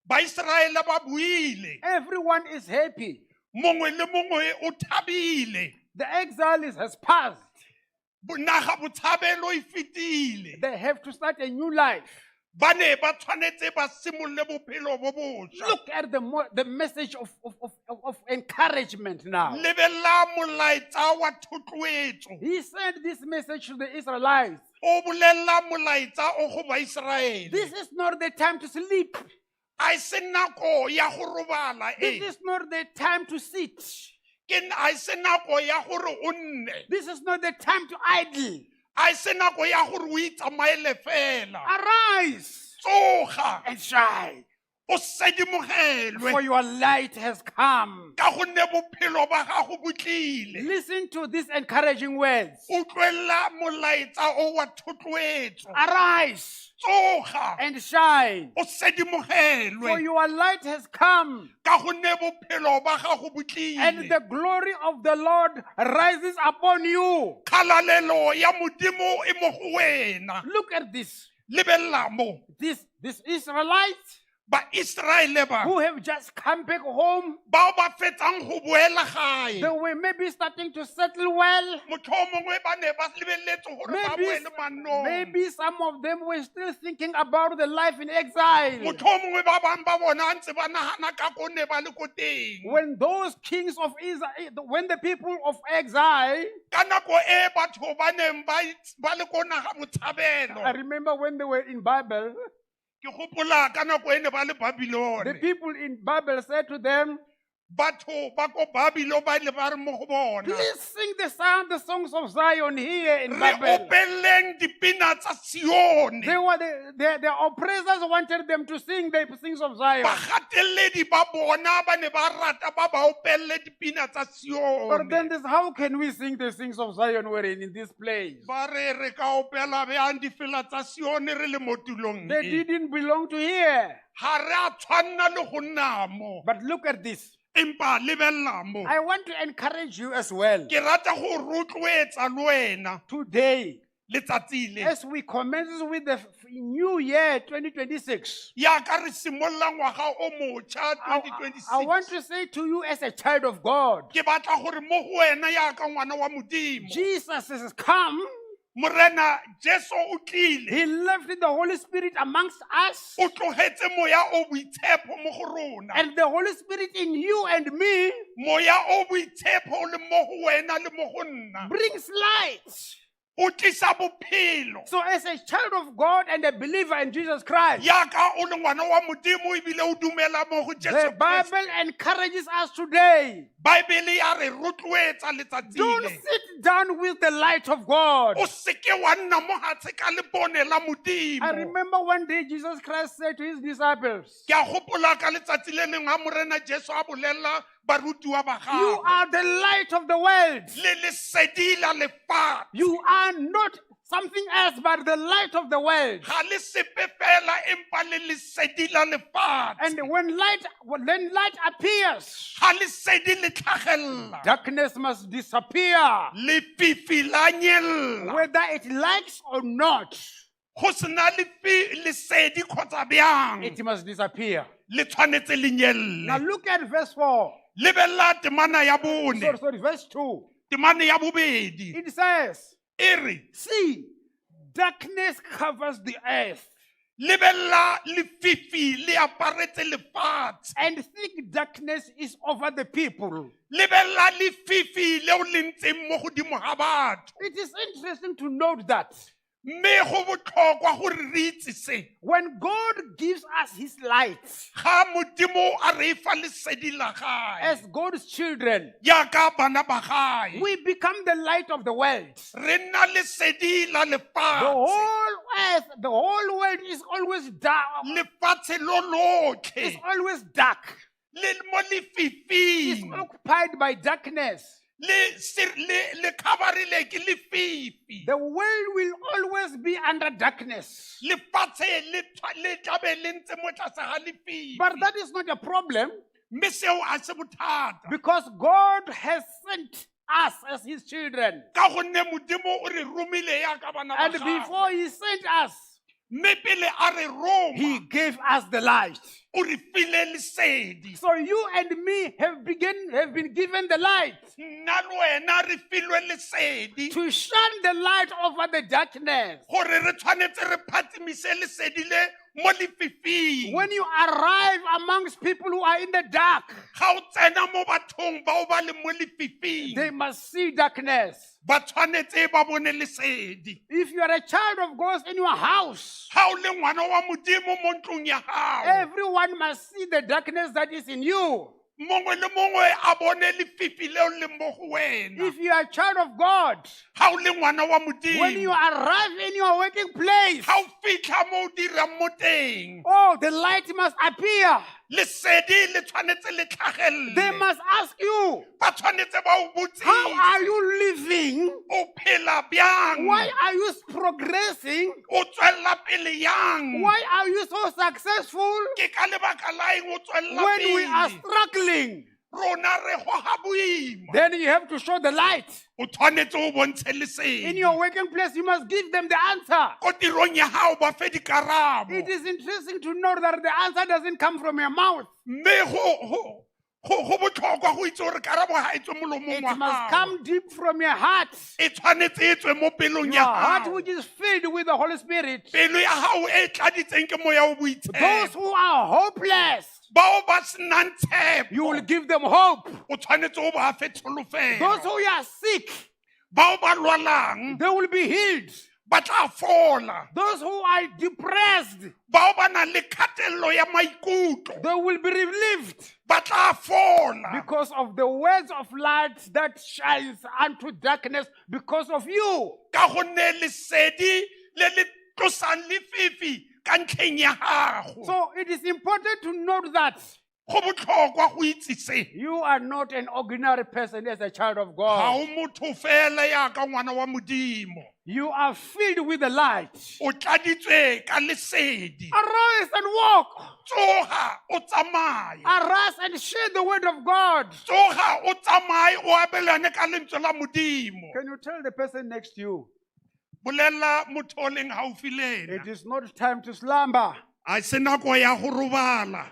Speaker 3: Ba Israele ba boile.
Speaker 2: Everyone is happy.
Speaker 3: Mongwe le mongwe o thabile.
Speaker 2: The exile has passed.
Speaker 3: Naga botshabelo e fetile.
Speaker 2: They have to start a new life.
Speaker 3: Ba ne ba tshwanetse ba simolole bophelo bo bosha.
Speaker 2: Look at the message of encouragement now.
Speaker 3: Lebelela molaetsa wa thotloetso.
Speaker 2: He sent this message to the Israelites.
Speaker 3: O bolelela molaetsa o go Baiseraele.
Speaker 2: This is not the time to sleep.
Speaker 3: A e se nako ya go robala
Speaker 2: This
Speaker 3: e.
Speaker 2: is not the time to sit.
Speaker 3: Ke a e se nako ya gore o nne.
Speaker 2: This is not the time to idle.
Speaker 3: A e se nako ya gore o itsamaele fela.
Speaker 2: Arise
Speaker 3: Tsoga
Speaker 2: and shine,
Speaker 3: o sedimogelwe
Speaker 2: for your light has come.
Speaker 3: ka gonne bophelo ba gago bo tlile.
Speaker 2: Listen to these encouraging words.
Speaker 3: Utlwelela molaetsa o wa thotloetso.
Speaker 2: Arise
Speaker 3: Tsoga
Speaker 2: and shine,
Speaker 3: o sedimogelwe
Speaker 2: for your light has come,
Speaker 3: ka gonne bophelo ba gago bo tlile.
Speaker 2: and the glory of the Lord rises upon you.
Speaker 3: Kgalalelo ya Modimo e mo go wena.
Speaker 2: Look at this.
Speaker 3: Lebelela mo.
Speaker 2: This Israelites
Speaker 3: Baiseraele ba
Speaker 2: who have just come back home,
Speaker 3: bao ba fetsang go boela gae.
Speaker 2: they were maybe starting to settle well.
Speaker 3: Motlhomongwe ba ne ba lebeletse gore ba
Speaker 2: Maybe,
Speaker 3: boele mannong.
Speaker 2: maybe some of them were still thinking about the life in exile.
Speaker 3: Motlhomongwe ba bangwe ba bona ntse ba nagana ka ko ne ba le ko teng.
Speaker 2: When those kings of Israel, when the people of exile,
Speaker 3: Ka nako e batho ba neng ba le ko naga botshabelo.
Speaker 2: I remember when they were in Babel,
Speaker 3: Ke gopola ka nako e ne ba le
Speaker 2: the
Speaker 3: Babylon.
Speaker 2: people in Babel said to them,
Speaker 3: Batho ba ko Babylon ba ile ba re mo go bona.
Speaker 2: please sing the songs of Zion here in
Speaker 3: Re
Speaker 2: Babel.
Speaker 3: opeleng dipina tsa Sione.
Speaker 2: They were the oppressors wanted them to sing the songs of Zion.
Speaker 3: Bagateledi ba bona ba ne ba rata ba ba opelle dipina tsa
Speaker 2: But then
Speaker 3: Sione.
Speaker 2: this, how can we sing the songs of Zion we're in this place?
Speaker 3: Ba re re ka opela bjang difela tsa Sione re le mo tulong
Speaker 2: They
Speaker 3: e.
Speaker 2: didn't belong to here.
Speaker 3: Ga re a tshwanna le go nna mo.
Speaker 2: But look at this.
Speaker 3: Empa lebelela mo.
Speaker 2: I want to encourage you as well.
Speaker 3: Ke rata go rotloetsa le wena
Speaker 2: Today,
Speaker 3: letsatsi le.
Speaker 2: as we commence with the new year 2026,
Speaker 3: Yaka re simolola ngwaga o motjha
Speaker 2: I want
Speaker 3: 2026.
Speaker 2: to say to you as a child of God,
Speaker 3: Ke batla gore mo go wena yaka ngwana wa Modimo.
Speaker 2: Jesus has come.
Speaker 3: Morena Jesu o tlile.
Speaker 2: He left the Holy Spirit amongst us.
Speaker 3: O tlogetse moya o boitshepo mo go rona.
Speaker 2: And the Holy Spirit in you and me
Speaker 3: Moya o boitshepo o le mo go wena le mo go nna.
Speaker 2: brings light.
Speaker 3: O tlisa bophelo.
Speaker 2: So as a child of God and a believer in Jesus Christ,
Speaker 3: Yaka o le ngwana wa Modimo ebile o dumela mo go Jesu
Speaker 2: the
Speaker 3: Kriste.
Speaker 2: Bible encourages us today.
Speaker 3: Bible ya re rotloetsa letsatsi
Speaker 2: Don't
Speaker 3: le.
Speaker 2: sit down with the light of God.
Speaker 3: O seke wa nna mo hatshe ka lebone la Modimo.
Speaker 2: I remember one day Jesus Christ said to his disciples,
Speaker 3: Ke a gopola ka letsatsi le lengwe ha Morena Jesu a bolella barutiwa ba
Speaker 2: You
Speaker 3: gagwe.
Speaker 2: are the light of the world.
Speaker 3: Le lesedi la lefatshe.
Speaker 2: You are not something else but the light of the world.
Speaker 3: Ga le sepe fela empa le lesedi la lefatshe.
Speaker 2: And when light appears,
Speaker 3: Ga lesedi le tlhagella.
Speaker 2: darkness must disappear,
Speaker 3: Lefifi la nyella.
Speaker 2: whether it likes or not.
Speaker 3: Go sena lesedi kgotsa bjang.
Speaker 2: It must disappear.
Speaker 3: Le tshwanetse le nyelle.
Speaker 2: Now look at verse 4.
Speaker 3: Lebella temana ya bone.
Speaker 2: Sorry, sorry, verse 2.
Speaker 3: Temana ya bobedi.
Speaker 2: It says,
Speaker 3: E re,
Speaker 2: See, darkness covers the earth,
Speaker 3: lebella lefifi le aparetse lefatshe.
Speaker 2: and thick darkness is over the people.
Speaker 3: Lebella lefifi leo le ntseng mo godimo ga batho.
Speaker 2: It is interesting to note that
Speaker 3: Mme go botlhokwa gore re itse se.
Speaker 2: when God gives us his light
Speaker 3: Ga Modimo a re fa lesedi la gae.
Speaker 2: as God's children,
Speaker 3: Yaka bana ba gae.
Speaker 2: we become the light of the world.
Speaker 3: Re nna lesedi la
Speaker 2: The
Speaker 3: lefatshe.
Speaker 2: whole earth, the whole world is always dark.
Speaker 3: Lefatshe lo lotlhe.
Speaker 2: It's always dark.
Speaker 3: Le mo
Speaker 2: It's
Speaker 3: lefifing.
Speaker 2: occupied by darkness.
Speaker 3: Le le coverile ke lefifi.
Speaker 2: The world will always be under darkness.
Speaker 3: Lefatshe le tlabe le ntse mo tlase ga lefifi.
Speaker 2: But that is not a problem
Speaker 3: Mme seo a se bothata.
Speaker 2: because God has sent us as his children.
Speaker 3: Ka gonne Modimo o re romile yaka bana ba
Speaker 2: And
Speaker 3: gagwe.
Speaker 2: before he sent us,
Speaker 3: Mme pele a re
Speaker 2: He
Speaker 3: roma,
Speaker 2: gave us the light.
Speaker 3: o re file lesedi.
Speaker 2: So you and me have been given the light
Speaker 3: Nna le wena re filwe lesedi
Speaker 2: to shine the light over the darkness.
Speaker 3: gore re tshwanetse re phatsimise lesedi le mo lefifing.
Speaker 2: When you arrive amongst people who are in the dark,
Speaker 3: Ga o tsena mo bathong bao ba leng mo lefifing,
Speaker 2: they must see darkness.
Speaker 3: ba tshwanetse ba bone lesedi.
Speaker 2: If you are a child of God in your house,
Speaker 3: Ga o le ngwana wa Modimo mo ntlong ya gago,
Speaker 2: everyone must see the darkness that is in you.
Speaker 3: mongwe le mongwe a bone lefifi leo le mo go wena.
Speaker 2: If you are a child of God,
Speaker 3: Ga o le ngwana wa
Speaker 2: when you
Speaker 3: Modimo,
Speaker 2: arrive in your working place,
Speaker 3: ga o fitlha mo o dirang mo teng,
Speaker 2: oh, the light must appear.
Speaker 3: lesedi le tshwanetse le
Speaker 2: They
Speaker 3: tlhagelele.
Speaker 2: must ask you,
Speaker 3: Ba tshwanetse ba o
Speaker 2: how
Speaker 3: botsise,
Speaker 2: are you living?
Speaker 3: o phela bjang,
Speaker 2: Why are you progressing?
Speaker 3: o tswella pele yang,
Speaker 2: Why are you so successful
Speaker 3: ke ka lebaka la eng o tswella
Speaker 2: when we are
Speaker 3: pele?
Speaker 2: struggling?
Speaker 3: Rona re goga boima.
Speaker 2: Then you have to show the light.
Speaker 3: O tshwanetse o bontshe
Speaker 2: In
Speaker 3: lesedi.
Speaker 2: your working place, you must give them the answer.
Speaker 3: Ko tirong ya gago ba fe dikarabo.
Speaker 2: It is interesting to know that the answer doesn't come from your mouth.
Speaker 3: Mme go botlhokwa go itse gore karabo ga e tswe molomong
Speaker 2: It
Speaker 3: wa
Speaker 2: must
Speaker 3: gago.
Speaker 2: come deep from your heart.
Speaker 3: E tshwanetse e tswe mo pelong
Speaker 2: Your
Speaker 3: ya
Speaker 2: heart,
Speaker 3: gago.
Speaker 2: which is filled with the Holy Spirit.
Speaker 3: Pelo ya gago e tladitseng ke moya o
Speaker 2: Those
Speaker 3: boitshepo.
Speaker 2: who are hopeless,
Speaker 3: Bao ba senang tshepo,
Speaker 2: you will give them hope.
Speaker 3: o tshwanetse o ba fe
Speaker 2: Those
Speaker 3: tsholofelo.
Speaker 2: who are sick,
Speaker 3: Bao ba lwalang
Speaker 2: they will be healed.
Speaker 3: ba tla fola.
Speaker 2: Those who are depressed,
Speaker 3: Bao ba nang le kgatelelo ya maikutlo
Speaker 2: they will be relieved
Speaker 3: ba tla fola.
Speaker 2: because of the words of light that shines unto darkness because of you.
Speaker 3: Ka gonne lesedi le le tlosang lefifi ka ntlheng ya gago.
Speaker 2: So it is important to note that
Speaker 3: Go botlhokwa go itse se.
Speaker 2: you are not an ordinary person as a child of
Speaker 3: Ga
Speaker 2: God.
Speaker 3: o motho fela yaka ngwana wa Modimo.
Speaker 2: You are filled with the light.
Speaker 3: O tladitswe ka lesedi.
Speaker 2: Arise and walk.
Speaker 3: Tsoga o tsamaye.
Speaker 2: Arise and share the word of God.
Speaker 3: Tsoga o tsamaye o abelane ka lentswe la Modimo.
Speaker 2: Can you tell the person next to you?
Speaker 3: Bolela motho o leng haufi le ena.
Speaker 2: It is not time to slumber.
Speaker 3: A se nako ya go robala.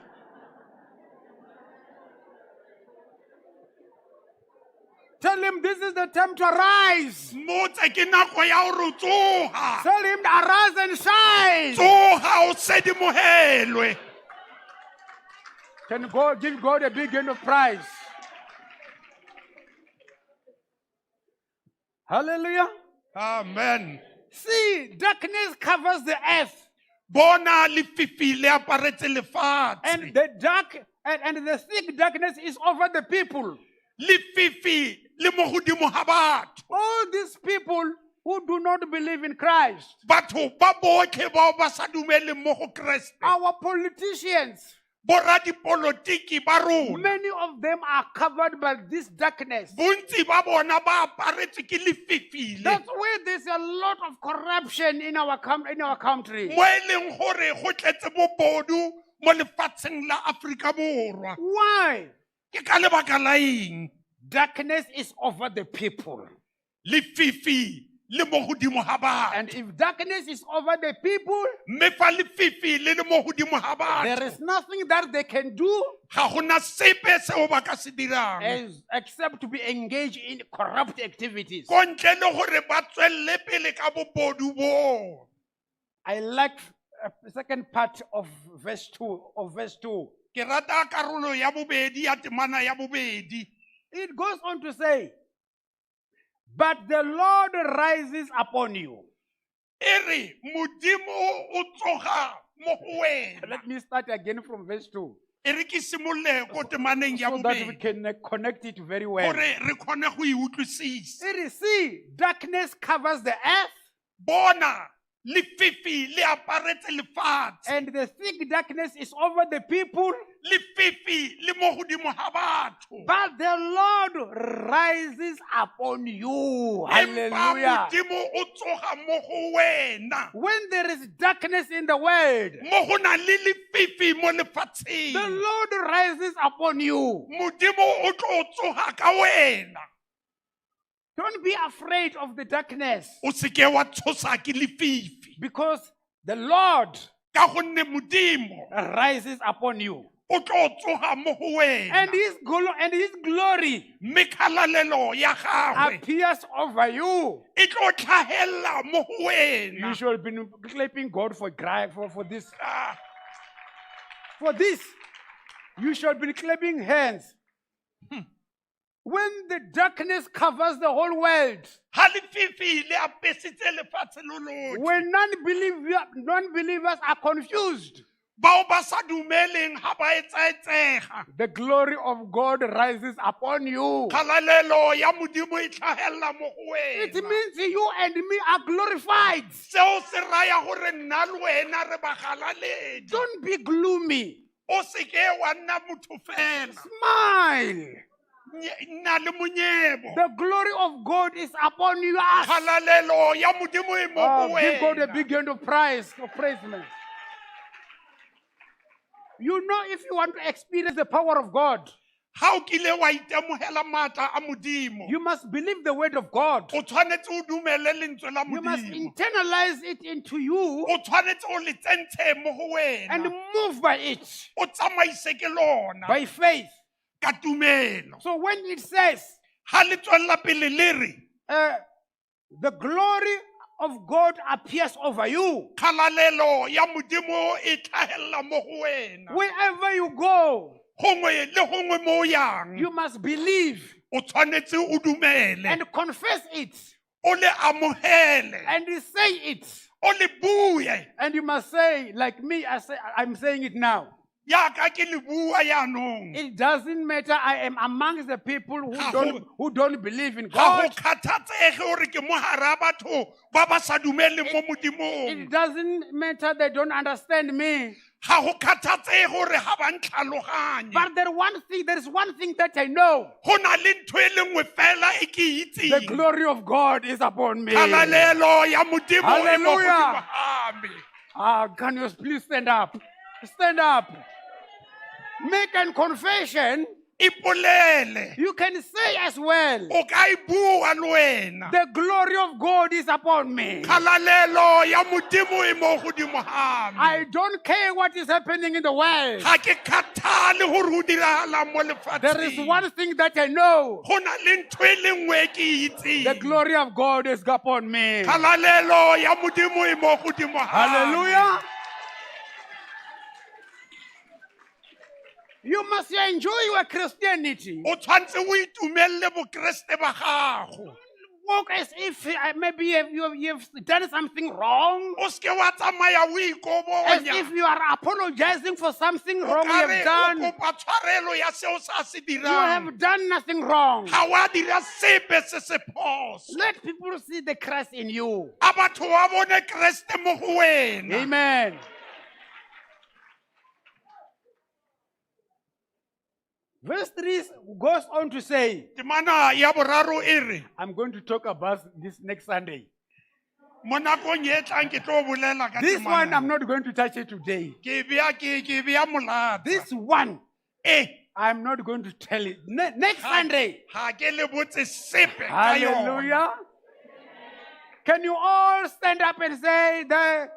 Speaker 2: Tell him this is the time to arise.
Speaker 3: Mmotse ke nako ya gore tsoga.
Speaker 2: Tell him arise and shine.
Speaker 3: Tsoga o sedimogelwe.
Speaker 2: Can God give God a big hand of praise? Hallelujah.
Speaker 3: Amen.
Speaker 2: See, darkness covers the earth,
Speaker 3: Bona lefifi le aparetse lefatshe.
Speaker 2: and the dark and the thick darkness is over the people.
Speaker 3: Lefifi le mo godimo ga batho.
Speaker 2: All these people who do not believe in Christ,
Speaker 3: Batho ba botlhe bao ba sa dumeleng mo go Kreste.
Speaker 2: our politicians,
Speaker 3: Boradipolotiki ba rona.
Speaker 2: many of them are covered by this darkness.
Speaker 3: Bontsi ba bona ba aparetswe ke lefifi le.
Speaker 2: That's why there's a lot of corruption in our country.
Speaker 3: Mo e leng gore go tletse bobodu mo lefatsheng la Afrika Borwa.
Speaker 2: Why?
Speaker 3: Ke ka lebaka la eng?
Speaker 2: Darkness is over the people.
Speaker 3: Lefifi le mo godimo ga batho.
Speaker 2: And if darkness is over the people,
Speaker 3: Mme fa lefifi le le mo godimo ga
Speaker 2: there
Speaker 3: batho,
Speaker 2: is nothing that they can do
Speaker 3: ga gona sepe seo ba ka se dirang.
Speaker 2: except to be engaged in corrupt activities.
Speaker 3: Ko ntle le gore ba tswelele pele ka bobodu boo.
Speaker 2: I like second part of verse 2 of verse 2.
Speaker 3: Ke rata karolo ya bobedi ya temana ya bobedi.
Speaker 2: It goes on to say, but the Lord rises upon you.
Speaker 3: E re Modimo o tsoga mo go wena.
Speaker 2: Let me start again from verse 2
Speaker 3: E re ke simolole ko temaneng ya
Speaker 2: so that we
Speaker 3: bobedi
Speaker 2: can connect it very well.
Speaker 3: gore re kgone go e utlwisisa.
Speaker 2: It is, see, darkness covers the earth,
Speaker 3: Bona lefifi le aparetse lefatshe.
Speaker 2: and the thick darkness is over the people.
Speaker 3: Lefifi le mo godimo ga batho.
Speaker 2: But the Lord rises upon you.
Speaker 3: Empa
Speaker 2: Hallelujah.
Speaker 3: Modimo o tsoga mo go wena.
Speaker 2: When there is darkness in the world,
Speaker 3: Mo go nang le lefifi mo lefatsheng.
Speaker 2: the Lord rises upon you.
Speaker 3: Modimo o tlo tsoga ka wena.
Speaker 2: Don't be afraid of the darkness,
Speaker 3: O seke wa tshosa ke lefifi.
Speaker 2: because The Lord
Speaker 3: Ka gonne Modimo
Speaker 2: rises upon you.
Speaker 3: o tlo tsoga mo go
Speaker 2: And
Speaker 3: wena.
Speaker 2: his, glo- and his glory
Speaker 3: Mme kgalalelo ya gagwe
Speaker 2: appears over you.
Speaker 3: e tlo tlhagelela mo go
Speaker 2: You
Speaker 3: wena.
Speaker 2: should be clapping God for, gra- for, for this.
Speaker 3: Ah,
Speaker 2: For this, you should be clapping hands. When the darkness covers the whole world,
Speaker 3: Ha lefifi le apesitse lefatshe lo lotlhe.
Speaker 2: when non-believers are confused,
Speaker 3: Bao ba sa dumeleng ha ba etsaetsega.
Speaker 2: the glory of God rises upon you.
Speaker 3: Kgalalelo ya Modimo e tlhagelela mo go
Speaker 2: It
Speaker 3: wena.
Speaker 2: means you and me are glorified.
Speaker 3: Seo se raya gore nna le wena re bagalaledi.
Speaker 2: Don't be gloomy.
Speaker 3: O seke wa nna motho fela.
Speaker 2: Smile.
Speaker 3: Nye- Nna le monyebo.
Speaker 2: The glory of God is upon you. Us.
Speaker 3: Kgalalelo ya Modimo e mo
Speaker 2: Oh,
Speaker 3: go
Speaker 2: give God a
Speaker 3: wena.
Speaker 2: big hand of praise, of praise, man. You know, if you want to experience the power of God,
Speaker 3: Ha o kile wa itemogela maatla a Modimo,
Speaker 2: you must believe the word of God.
Speaker 3: o tshwanetse o dumele lentswe la
Speaker 2: You must
Speaker 3: Modimo.
Speaker 2: internalize it into you
Speaker 3: O tshwanetse o le tsentshe mo go
Speaker 2: and
Speaker 3: wena.
Speaker 2: move by it,
Speaker 3: O tsamaise ke lona
Speaker 2: by faith.
Speaker 3: ka tumelo.
Speaker 2: So when it says,
Speaker 3: Ha le tswella pele le re
Speaker 2: the glory of God appears over you,
Speaker 3: kgalalelo ya Modimo e tlhagelela mo go wena.
Speaker 2: wherever you go,
Speaker 3: Gongwe le gongwe mo o yang,
Speaker 2: you must believe
Speaker 3: o tshwanetse o dumele,
Speaker 2: and confess it
Speaker 3: o le amohele,
Speaker 2: and say it.
Speaker 3: o le bue
Speaker 2: And you must say, like me, I say, I'm saying it now.
Speaker 3: yaka ke le bua yaanong.
Speaker 2: It doesn't matter. I am amongst the people who
Speaker 3: Ga
Speaker 2: don't,
Speaker 3: go-
Speaker 2: who don't believe in
Speaker 3: Ga go
Speaker 2: God.
Speaker 3: kgathatsege gore ke mo hara batho ba ba sa dumeleng mo
Speaker 2: It
Speaker 3: Modimong.
Speaker 2: doesn't matter. They don't understand me.
Speaker 3: Ga go kgathatsege gore ga ba ntlhaloganye.
Speaker 2: But there one thing, there is one thing that I know.
Speaker 3: Go na le ntho e le nngwe fela e ke e
Speaker 2: The
Speaker 3: itseng.
Speaker 2: glory of God is upon me.
Speaker 3: Kgalalelo ya Modimo e mo
Speaker 2: Hallelujah.
Speaker 3: godimo ga me.
Speaker 2: Ah, can you please stand up? Stand up. Make a confession.
Speaker 3: Ipolele.
Speaker 2: You can say as well,
Speaker 3: O ka e bua le wena.
Speaker 2: the glory of God is upon me.
Speaker 3: Kgalalelo ya Modimo e mo godimo ga me.
Speaker 2: I don't care what is happening in the world.
Speaker 3: Ga ke kgathale gore go diragalang mo
Speaker 2: There is
Speaker 3: lefatsheng.
Speaker 2: one thing that I know.
Speaker 3: Go na le ntho e le nngwe e ke e
Speaker 2: The
Speaker 3: itseng.
Speaker 2: glory of God is upon me.
Speaker 3: Kgalalelo ya Modimo e mo godimo ga me.
Speaker 2: Hallelujah. You must enjoy your Christianity.
Speaker 3: O tshwanetse o itumelele bokreste ba gago.
Speaker 2: Walk as if maybe you've done something wrong.
Speaker 3: O seke wa tsamaya o
Speaker 2: As
Speaker 3: ikobonya.
Speaker 2: if you are apologizing for something
Speaker 3: O
Speaker 2: wrong you
Speaker 3: kare
Speaker 2: have
Speaker 3: o
Speaker 2: done.
Speaker 3: kopa tshwarelo ya seo sa se
Speaker 2: You
Speaker 3: dirang.
Speaker 2: have done nothing wrong.
Speaker 3: Ga wa dira sepe se se phoso.
Speaker 2: Let people see the Christ in you.
Speaker 3: A batho ba bone Kreste mo go wena.
Speaker 2: Amen. Verse 3 goes on to say,
Speaker 3: Temana ya boraro e re,
Speaker 2: I'm going to talk about this next Sunday.
Speaker 3: mo nakong e tlang ke tlo bolela ka
Speaker 2: This
Speaker 3: temana.
Speaker 2: one, I'm not going to touch it today.
Speaker 3: Ke bea ke ke bea molata.
Speaker 2: This one,
Speaker 3: Eh,
Speaker 2: I'm not going to tell it. Next Sunday.
Speaker 3: ga ke le botse sepe ka yona.
Speaker 2: Hallelujah. Can you all stand up and say the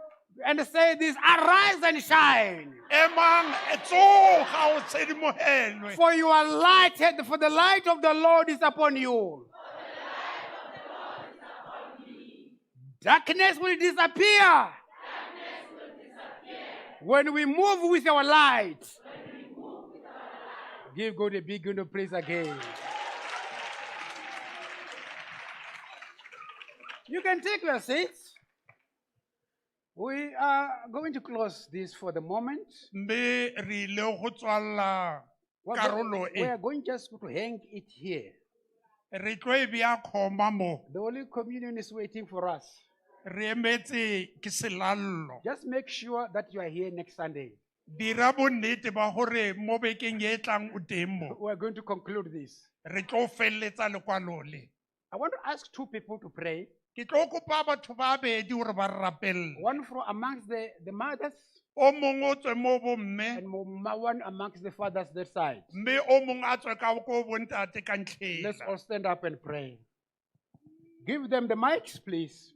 Speaker 2: and say this? Arise and shine.
Speaker 3: Emang e tsoga o tshedimogelwe.
Speaker 2: For your light, for the light of the Lord is upon you. Darkness will disappear. When we move with our light. Give God a big hand of praise again. You can take your seats. We are going to close this for the moment.
Speaker 3: Mme re ile go tswalla
Speaker 2: We're
Speaker 3: karolo
Speaker 2: we
Speaker 3: e.
Speaker 2: are going just to hang it here.
Speaker 3: Re tlo e bea khoma mo.
Speaker 2: The Holy Communion is waiting for us.
Speaker 3: Re emetse ke selallo.
Speaker 2: Just make sure that you are here next Sunday.
Speaker 3: Dira bonnete ba gore mo bekeng e tlang o teng mo.
Speaker 2: We are going to conclude this.
Speaker 3: Re tlo felletsa lekwalo le.
Speaker 2: I want to ask two people to pray.
Speaker 3: Ke tlo kopa batho ba bedi gore ba re rapelle.
Speaker 2: One from amongst the mothers
Speaker 3: O mongwe o tswe mo bomme,
Speaker 2: and one amongst the fathers that side.
Speaker 3: mme o mongwe a tswe ka ko bontate ka ntlheng.
Speaker 2: Let's all stand up and pray. Give them the mics, please.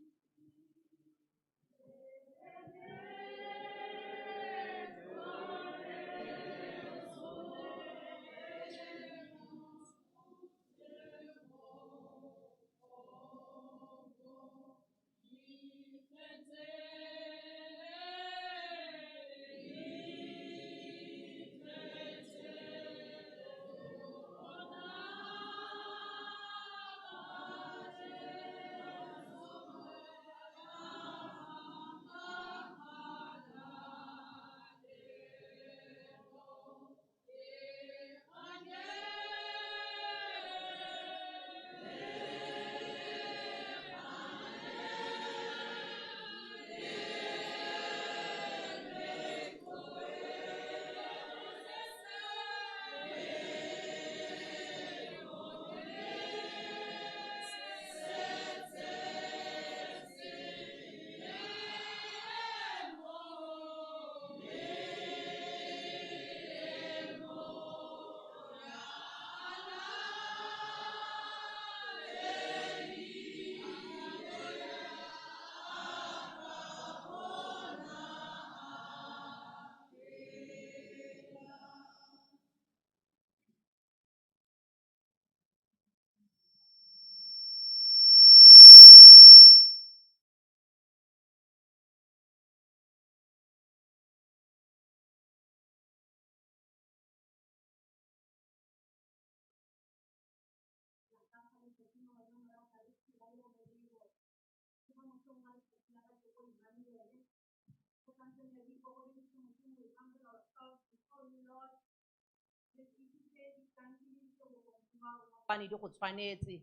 Speaker 4: Gobane di go tshwanetse.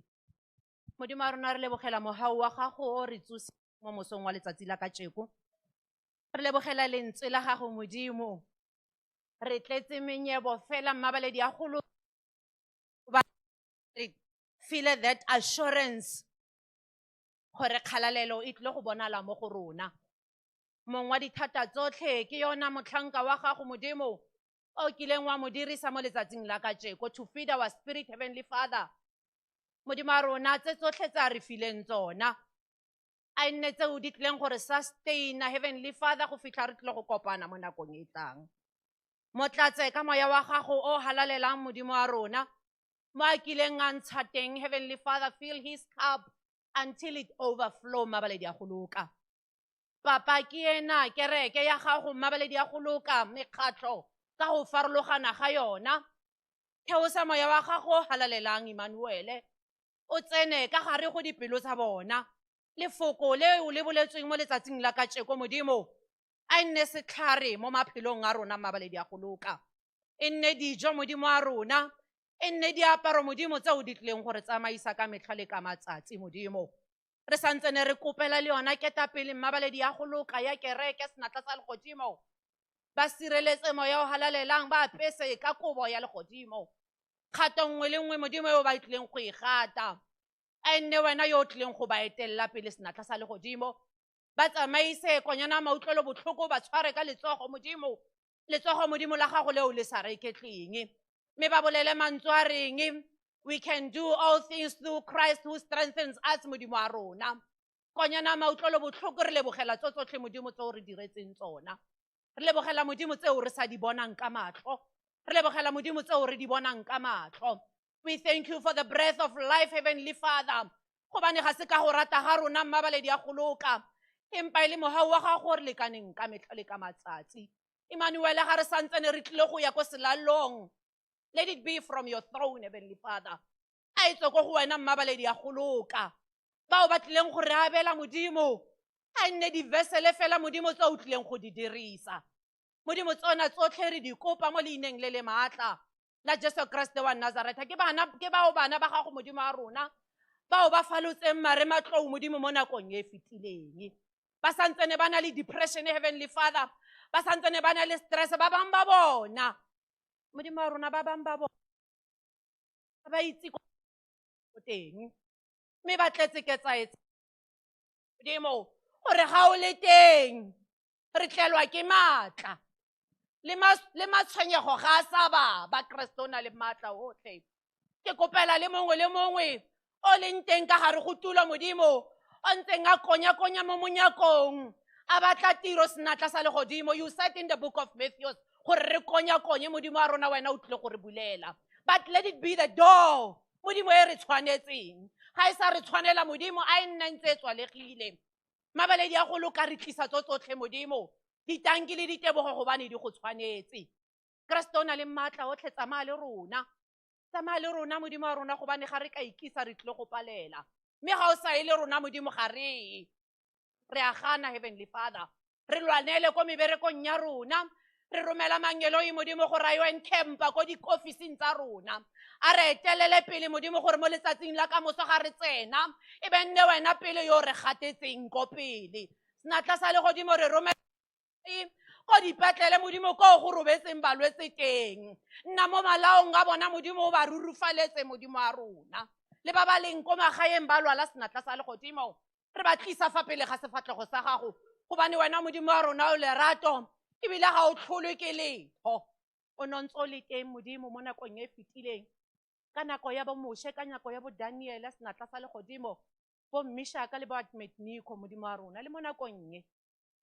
Speaker 4: Modimo wa rona re lebogela mogau wa gago o re tsose mo mosong wa letsatsi la kajeko. Re lebogela lentswe la gago Modimo. Re tletse menyebo fela mmabaledi a golo re feel that assurance gore kgalalelo e tlile go bonala mo go rona. Mong wa dithata tsotlhe ke yona motlhanka wa gago Modimo o kileng wa mo dirisa mo letsatsing la kajeko to feed our spirit, Heavenly Father. Modimo wa rona tse tsotlhe tse a re fileng tsona a e nne tseo di tlileng gore sustaina, Heavenly Father, go fitlha re tlile go kopana mo nakong e tlang. Motlatse ka moya wa gago o halalelang, Modimo wa rona, mo a kileng a ntsha teng, Heavenly Father, fill his cup until it overflow. Mabaledi a go loka, Papa, ke ena kereke ya gago, mmabaledi a go loka, mekgatlho ka go farologana ga yona. Theosa moya wa gago o halalelang, Emmanuele, o tsene ka gare go dipelo tsa bona. Lefoko leo le boletsweng mo letsatsing la kajeko, Modimo, a e nne setlhare mo maphelong a rona, mmabaledi a go loka. E nne dijo, Modimo wa rona, e nne diaparo, Modimo, tseo di tlileng gore tsamaisa ka metlha le ka matsatsi. Modimo, re santsene re kopela le yona ketapele, mmabaledi ya go loka, ya kereke, senatla sa legodimo. Ba sireletse, moya o halalelang, ba apese ka kobo ya legodimo. Kgato nngwe le nngwe, Modimo, eo ba tlileng go e gata, a e nne wena yo o tlileng go ba etelela pele, senatla sa legodimo. Ba tsamaise, konyana mautlwelo botlhoko, ba tshware ka letsogo, Modimo, letsogo, Modimo, la gago leo le sa reketleng, mme ba bolele mantswe a reng, "We can do all things through Christ who strengthens us." Modimo wa rona, konyana mautlwelo botlhoko, re lebogela tso tsotlhe, Modimo, tse o re diretseng tsona. Re lebogela, Modimo, tseo re sa di bonang ka matlho. Re lebogela, Modimo, tseo re di bonang ka matlho. We thank you for the breath of life, Heavenly Father, gobane ga se ka go rata ga rona, mmabaledi ya go loka, empa e le mogau wa gago re lekaneng ka metlha le ka matsatsi. Emmanuele, ga re santsene re tlile go ya ko selalong, let it be from your throne, Heavenly Father. A e tswe ko go wena, mmabaledi ya go loka. Bao ba tlileng go re abela, Modimo, a e nne divesele fela, Modimo, tse o tlileng go di dirisa. Modimo, tsona tsotlhe re di kopa mo leineng le le maatla la Jesu Kriste wa Nazaretha. Ke bana ke bao bana ba gago, Modimo wa rona, bao ba falotseng mare matlou, Modimo, mo nakong e fetileng. Ba santsene ba na le depression, Heavenly Father, ba santsene ba na le stress. Ba bangwe ba bona, Modimo wa rona, ba bangwe ba bona ba itse ko teng, mme ba tletse ketsaetse, Modimo, gore ga o le teng re tlelwa ke maatla le matshwenyego ga a sa ba ba. Kreste o na le maatla otlhe. Ke kopela le mongwe le mongwe o leng teng ka gare go tulo, Modimo, o ntseng a konya-konya mo monyakong a batla tiro, senatla sa legodimo. You said in the book of Matthews gore re konya-konye, Modimo wa rona, wena o tlile go re bulela. But let it be the door, Modimo, e re tshwanetseng. Ga e sa re tshwanela, Modimo, a e nna ntse e tswalegile. Mabaledi a go loka, re tlisa tso tsotlhe, Modimo, ditanki le ditebogo, gobane di go tshwanetse. Kreste o na le maatla otlhe, tsamaya le rona, tsamaya le rona, Modimo wa rona, gobane ga re ka ikisa re tlile go palela, mme ga o sa e le rona, Modimo, ga re ye. Re a gana, Heavenly Father. Re lwanele ko meberekong ya rona. Re romela mangeloi, Modimo, gore a yo encampa ko diofising tsa rona, a re etelele pele, Modimo, gore mo letsatsing la kamoso ga re tsena e be nne wena pele yo re gatetseng ko pele, senatla sa legodimo. Re romela ko dipetlele, Modimo, ko go robetseng balwetse teng. Nna mo malaong a bona, Modimo, o ba rurufaletse, Modimo wa rona. Le ba ba leng ko magaeng ba lwala, senatla sa legodimo, re ba tlisa fa pele ga sefatlhego sa gago, gobane wena, Modimo wa rona, o lerato ebile ga o tlholwe ke letho. O ne ntse o le teng, Modimo, mo nakong e fetileng, ka nako ya bo Moshe, ka nako ya bo Daniele, senatla sa legodimo, bo Mmishaka le bo Abednego. Modimo wa rona, le mo nakong e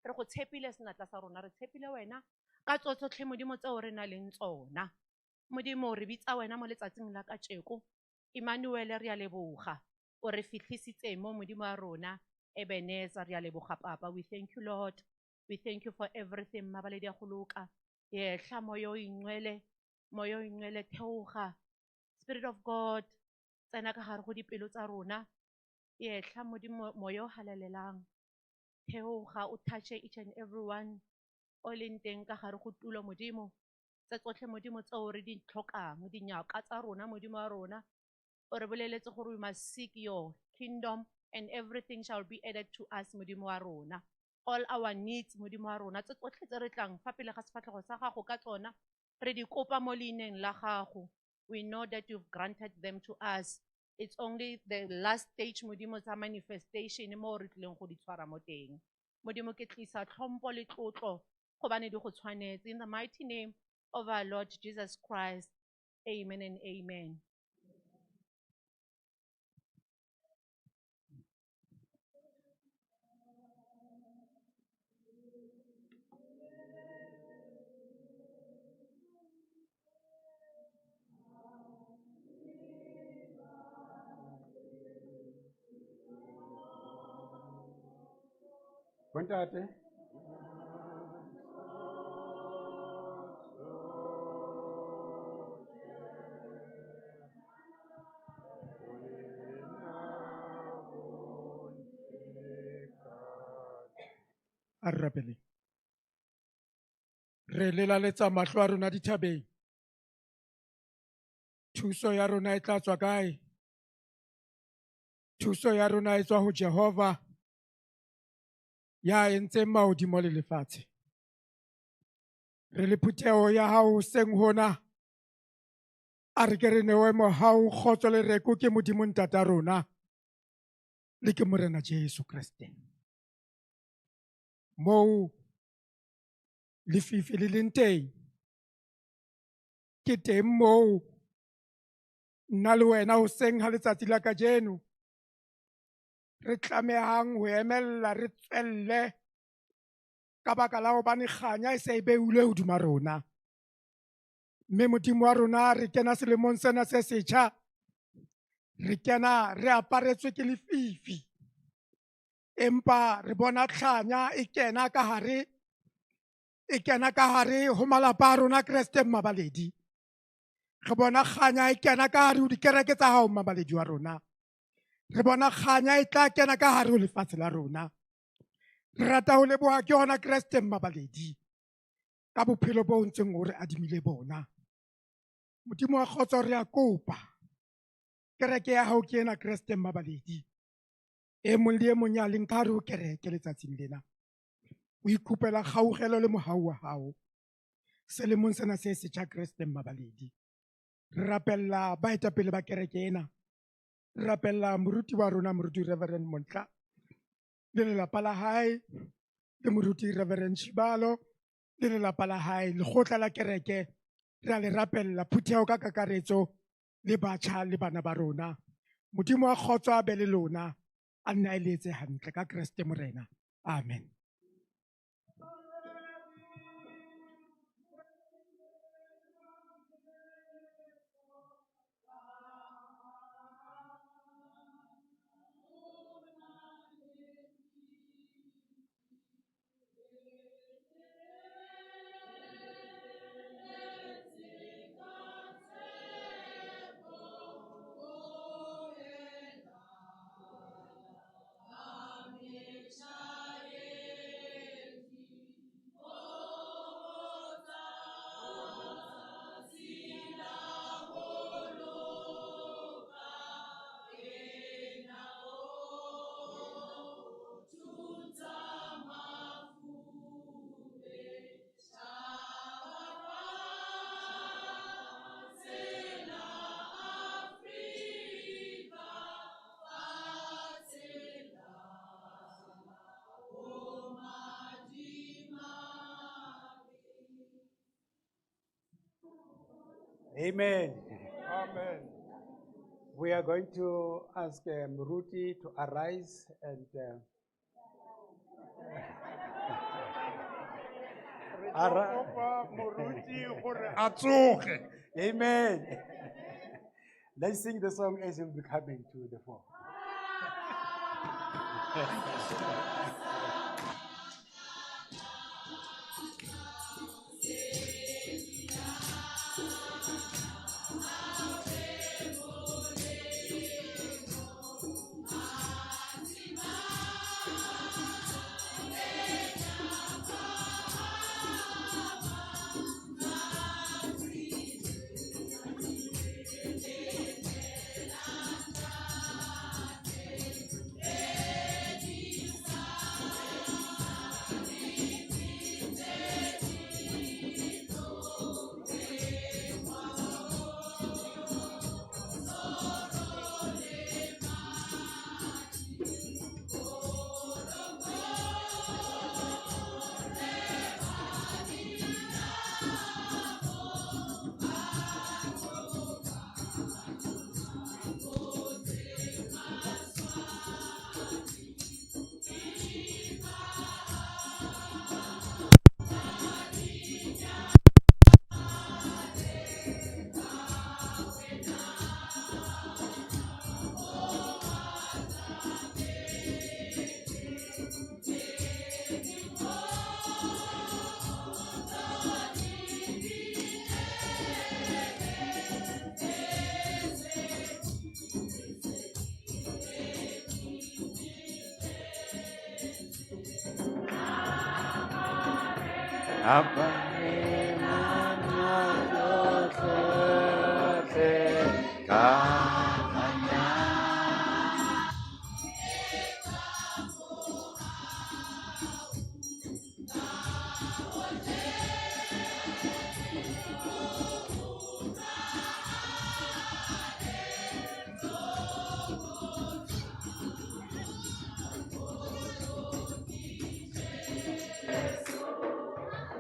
Speaker 4: re go tshepile, senatla sa rona. Re tshepile wena ka tso tsotlhe, Modimo, tseo re na leng tsona. Modimo, re bitsa wena mo letsatsing la kajeko. Emmanuel, re a leboga o re fitlhisitse mo. Modimo wa rona, Ebeneza, re a leboga, Papa. We thank you, Lord. We thank you for everything. Mabaledi a go loka, yehla, moya o ingcwele, moya o ingcwele, theoga. Spirit of God, tsena ka gare go dipelo tsa rona. Yehla, Modimo, moya o halalelang, theoga, o touche each and every one o leng teng ka gare go tulo. Modimo, tse tsotlhe, Modimo, tseo re di tlhokang, dinyaka tsa rona, Modimo wa rona. O re boleletse gore we must seek your kingdom and everything shall be added to us, Modimo wa rona. All our needs, Modimo wa rona, tse tsotlhe tse re tlang fa pele ga sefatlhego sa gago ka tsona, re di kopa mo leineng la gago. We know that you've granted them to us. It's only the last stage, Modimo, tsa manifestation mo re tlileng go di tshwara mo teng. Modimo, ke tlisa tlhompo le tlotlo gobane di go tshwanetse. In the mighty name of our Lord Jesus Christ, amen and amen.
Speaker 2: Bontate.
Speaker 5: A re rapeleng. Re lelaletsa mahlo a rona dithabeng. Thuso ya rona e tla tswa kae? Thuso ya rona e tswa ho Jehova ya entseng mahodimo le lefatshe. Re le phutheho ya hao hoseng hona, a re ke re newe mohau, kgotso le reko ke Modimo Ntata rona le ke Morena Jesu Kreste. Moo lefifi le leng teng, ke teng moo nna le wena hoseng ha letsatsi la kajeno re tlamehang ho emella, re tswelle ka baka la hobane kganya e se e beulwe hodima rona. Mme Modimo wa rona, re kena selemong sena se setjha, re kena re aparetswe ke lefifi, empa re bona tlhanya e kena ka hare, e kena ka hare ho malapa a rona Kreste Mmabaledi. Re bona kganya e kena ka hare ho dikereke tsa hao Mmabaledi wa rona. Re bona kganya e tla kena ka hare ho lefatshe la rona. Re rata ho leboha ke hona Kreste Mmabaledi ka bophelo bo ntseng o re adimile bona. Modimo wa kgotso, re a kopa kereke ya hao ke ena Kreste Mmabaledi. E mong le e mong ya leng ka hare ho kereke letsatsing lena, o ikopela kgaugelo le mohau wa hao selemong sena se setjha Kreste Mmabaledi. Re rapella baetapele ba kereke ena, re rapella moruti wa rona moruti Reverend Montla le lelapa la hae, le moruti Reverend Shibalo le lelapa la hae, lekgotla la kereke re a le rapella, phutheho ka kakaretso le batjha le bana ba rona. Modimo wa kgotso a be le lona, a nne a le etse hantle ka Kreste Morena. Amen.
Speaker 2: Amen.
Speaker 3: Amen.
Speaker 2: We are going to ask Moruti to arise and
Speaker 3: Re tlo kopa moruti gore a tsoge.
Speaker 2: Amen. Let's sing the song as he'll be coming to the fore.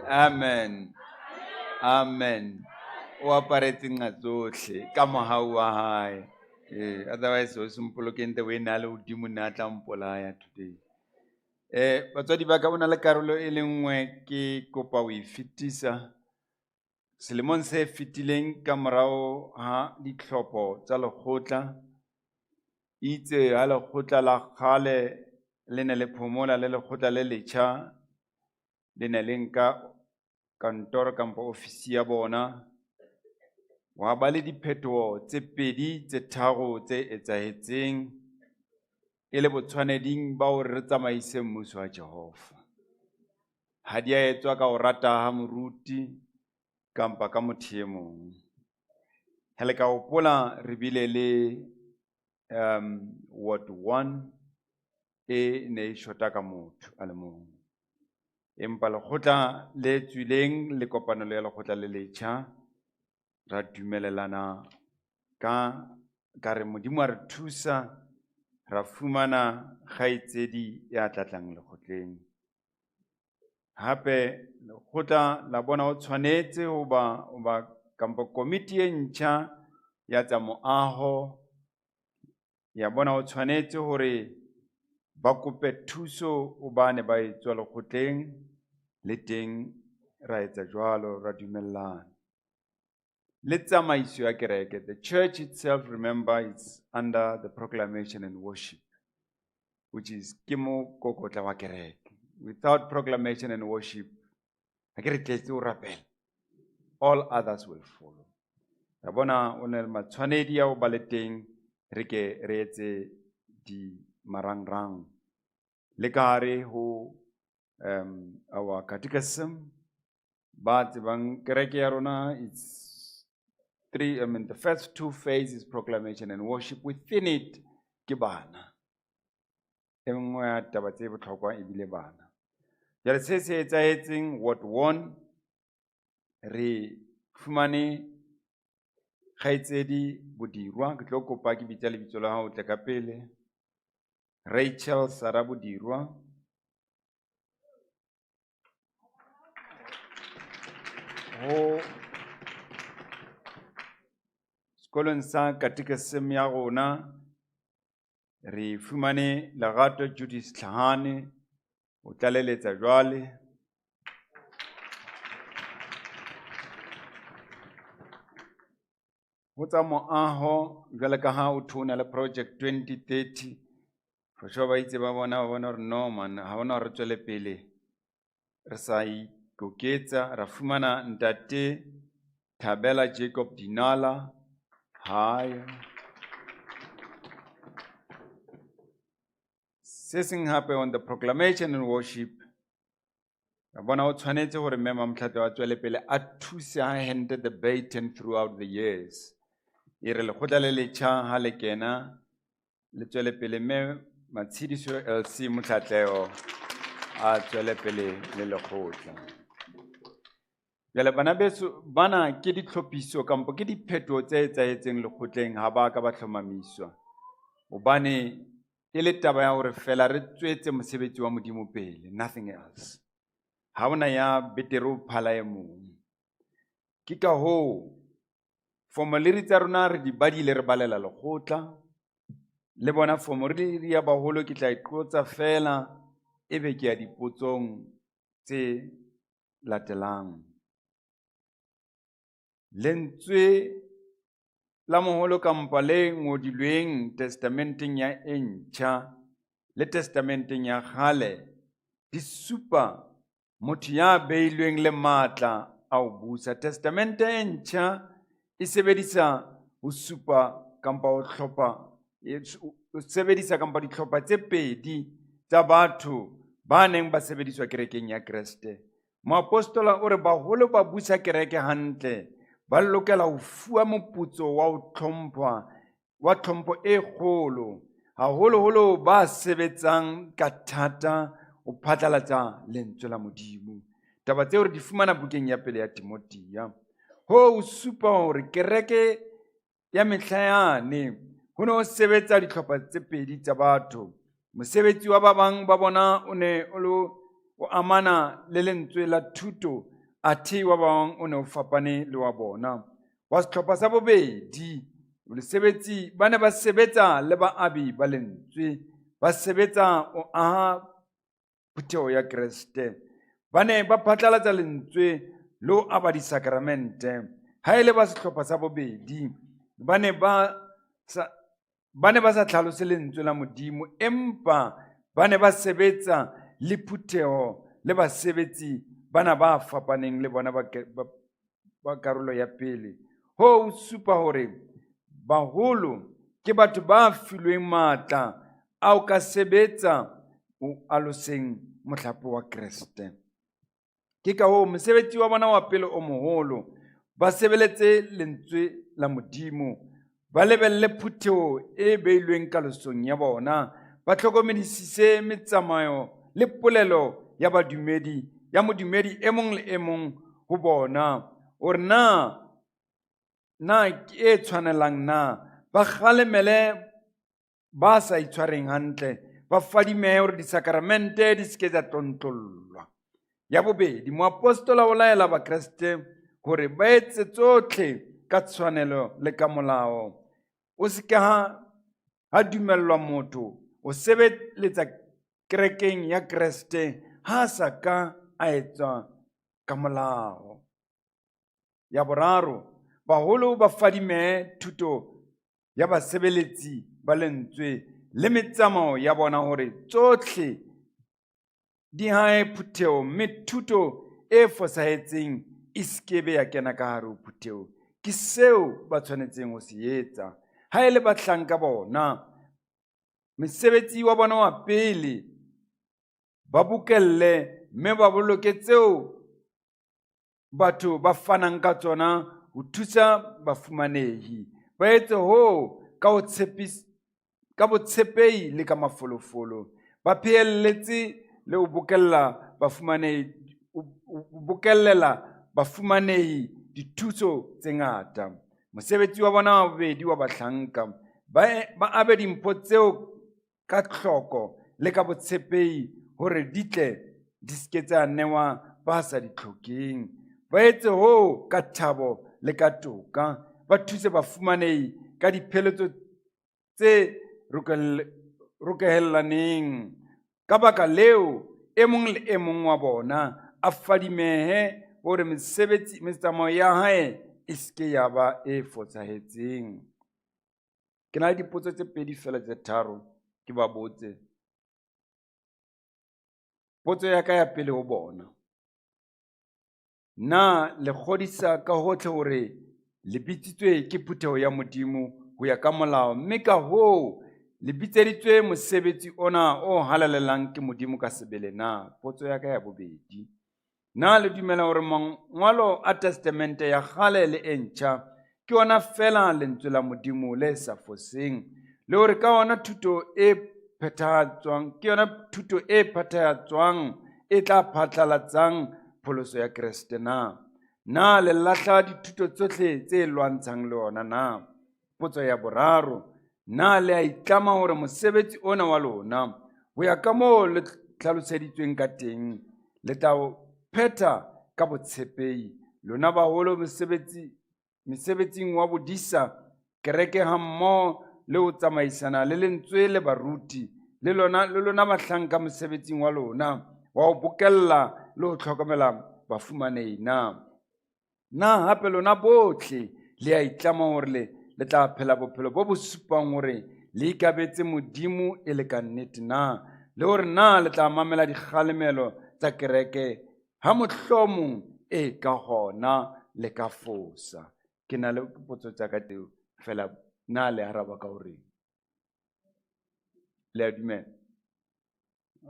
Speaker 1: Amen. Amen. O aparetse nqa tsohle ka mohau wa hae. Eh, otherwise o se mpolokeng the way na le hodimo ne a tla mpolaya today. Eh, batswadi ba ka bona le karolo e le nngwe ke kopa ho e fetisa. Selemong se fetileng ka morao ha ditlhopho tsa lekgotla, itse ha lekgotla la kgale le ne le phomola le lekgotla le letjha le ne le nka kantoro kampo ofisi ya bona, wa ba le diphetoho tse pedi tse tharo tse etsahetseng e le botshwaneding ba hore re tsamaise mmuso wa Jehova. Ha di a etswa ka ho rata ha moruti kampa ka motho e mong. Ha le ka hopola re bile le ward 1 e ne e shota ka motho a le mong. Empa lekgotla le tswileng le kopanelo ya lekgotla le letjha ra dumelelana ka ka re Modimo a re thusa ra fumana kgaitsedi ya tlatlang lekgotleng. Hape lekgotla la bona o tshwanetse ho ba ho ba kampo komiti e ntjha ya tsa moaho ya bona o tshwanetse hore ba kope thuso hobane ba etswa lekgotleng le teng ra etsa jwalo ra dumellana. Le tsamaiso ya kereke, the church itself, remember, it's under the proclamation and worship, which is ke mokokotla wa kereke. Without proclamation and worship, ha ke re tletse o rapela, all others will follow. Ra bona o ne le matshwanedi ya ho ba le teng, re ke re etse di marangrang. Le ka hare ho our catechism, ba tsebang kereke ya rona, it's three, I mean, the first two phases, proclamation and worship, within it, ke bana. E nngwe ya taba tse bohlokwa ebile bana. Jwale se se etsahetseng ward 1, re fumane kgaitsedi Bodirwa, ke tlo kopa ke bitsa lebitso la hao tle ka pele. Rachel Sarah Bodirwa. Ho sekolong sa catechism ya rona re fumane Lerato Judith Tlhahane, o tlaleletsa jwale. Ho tsa moaho jwale ka ha o thona le project 2030, for sure ba itse ba bona ba bona hore no man, ha hona hore re tswele pele re sa ikoketsa. Ra fumana ntate Thabela Jacob Dinala, hayo. Se seng hape on the proclamation and worship, ra bona o tshwanetse hore mme Mamtlhatle wa tswele pele a thuse ha handed the baton throughout the years. E re lekgotla le letjha ha le kena le tswele pele mme Matshidiso LC Motlhatleo a tswele pele le lekgotla. Jwale bana beso, bana ke ditlhophiso kampo ke diphetoho tse etsahetseng lekgotleng ha ba ka ba hlomamiswa. Hobane e le taba ya hore fela re tswetse mosebetsi wa Modimo pele, nothing else. Ha hona ya betere ho phala e mong. Ke ka hoo formulary tsa rona re di badile re balela lekgotla. Le bona formulary ya baholo ke tla e qotsa fela ebe ke ya dipotsong tse latelang. Lentswe la moholo kampa le ngodilweng testamenteng ya e ntjha le testamenteng ya kgale di supa motho ya beilweng le matla a ho busa. Testamente e ntjha e sebedisa ho supa kampa ho hlopha, e o sebedisa kampa dihlopha tse pedi tsa batho ba neng ba sebediswa kerekeng ya Kreste. Moapostola o re baholo ba busa kereke hantle, ba lokela ho fuwa moputso wa ho tlhomphwa wa tlhompho e kgolo, haholoholo ba sebetsang ka thata ho phatlalatsa lentswe la Modimo. Taba tseo re di fumana bukeng ya pele ya Timothea. Ho supa hore kereke ya mehla yane ho ne ho sebetsa dihlopha tse pedi tsa batho. Mosebetsi wa ba bang ba bona o ne o le o amana le lentswe la thuto, athe wa ba bang o ne o fapane le wa bona. Wa sehlopha sa bobedi, lesebetsi ba ne ba sebetsa le baabi ba lentswe, ba sebetsa o aha phutheho ya Kreste. Ba ne ba phatlalatsa lentswe le ho aba disakramente. Ha e le ba sehlopha sa bobedi, ba ne ba sa ba ne ba sa tlhalose lentswe la Modimo, empa ba ne ba sebetsa le phutheho le basebetsi bana ba fapaneng le bona ba, ba, ba karolo ya pele. Ho supa hore baholo ke batho ba filweng matla a o ka sebetsa o aloseng mohlape wa Kreste. Ke ka hoo mosebetsi wa bona wa pele o moholo, ba sebeletse lentswe la Modimo, ba lebelle phutheho e beilweng kalosong ya bona, ba hlokomedisise metsamayo le polelo ya badumedi ya modumedi e mong le e mong ho bona, hore na na ke e tshwanelang na, ba kgalemele ba sa itshwareng hantle, ba fadimehe hore disakaramente di se ke tsa tlontlollwa. Ya bobedi, moapostola o laela Bakreste hore ba etse tsotlhe ka tshwanelo le ka molao. O se ke ha ha dumellwa motho o sebeletsa kerekeng ya Kreste ha a sa ka a etswa ka molao. Ya boraro, baholo ba fadimehe thuto ya basebeletsi ba lentswe le metsamao ya bona hore tsohle di hae phutheho mme thuto e fosahetseng e se ke be ya kena ka hare ho phutheho. Ke seo ba tshwanetseng ho se etsa. Ha e le bahlanka bona, mesebetsi wa bona wa pele ba bokelle mme ba boloke tseo batho ba fanang ka tsona ho thusa bafumanehi. Ba etse hoo ka ho tshepisa ka botshepehi le ka mafolofolo. Ba phehelletse le ho bokella bafumanehi ho bokellela bafumanehi dithuso tse ngata. Mosebetsi wa bona wa bobedi wa bahlanka ba, ba abe dimpho tseo ka tlhoko le ka botshepehi hore di tle di se ke tsa newa ba sa di tlhokeng. Ba etse hoo ka thabo le ka toka, ba thuse bafumanehi ka dipheletso tse rokehellaneng. Ka baka leo, e mong le e mong wa bona a fadimehe hore mesebetsi metsamao ya hae e se ke ya ba e fosahetseng. Ke na le dipotso tse pedi fela tse tharo ke ba botse. Potso ya ka ya pele ho bona. Na le kgodisa ka hohle hore le bitsitswe ke phutheho ya Modimo ho ya ka molao mme ka hoo le bitseditswe mosebetsi ona o halalelang ke Modimo ka sebele na? Potso ya ka ya bobedi. Na le dumela hore mangwalo a Testamente ya kgale le e ntjha ke ona feela lentswe la Modimo le sa foseng le hore ka ona thuto e phethahatswang ke yona thuto e phethahatswang e tla phatlalatsang pholoso ya Kreste na? Na le lahla dithuto tsohle tse lwantshang le ona na? Potso ya boraro, na le a itlama hore mosebetsi ona wa lona ho ya ka moo le hlaloseditsweng ka teng le tla o phetha ka botshepehi lona baholo mosebetsi mesebetsing wa bodisa kereke hammoho le ho tsamaisana le lentswe le baruti le lona le lona bahlanka mosebetsing wa lona wa ho bokella le ho hlokomela bafumanehi na na hape lona bohle le a itlama hore le le tla phela bophelo bo bo supang hore le ikabetse Modimo e le ka nnete na le hore na le tla mamela dikgalemelo tsa kereke ha mohlomong e ka gona le ka fosa. Ke na le potso tsa ka tseo fela na le araba ka horeng? Le a dumela?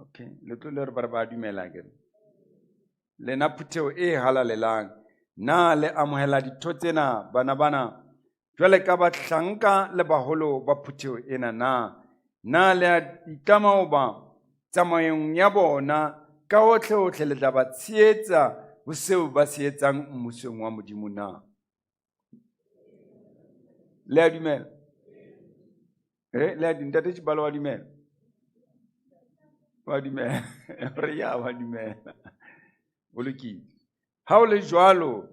Speaker 1: Okay, le tlo le re ba re ba dumela akere. Lena phutheo e halalelang, na le amohela ditho tsena, bana bana, jwale ka bahlanka le baholo ba phutheo ena na? Na le a itlama hoba tsamayong ya bona ka hohlehohle le tla ba tshehetsa ho seo ba se etsang mmusong wa Modimo na? Le a dumela? Eh, le a ntate Tšibalo wa dumela? Wa dumela. Re ya wa dumela. Ho lokile. Ha o le jwalo,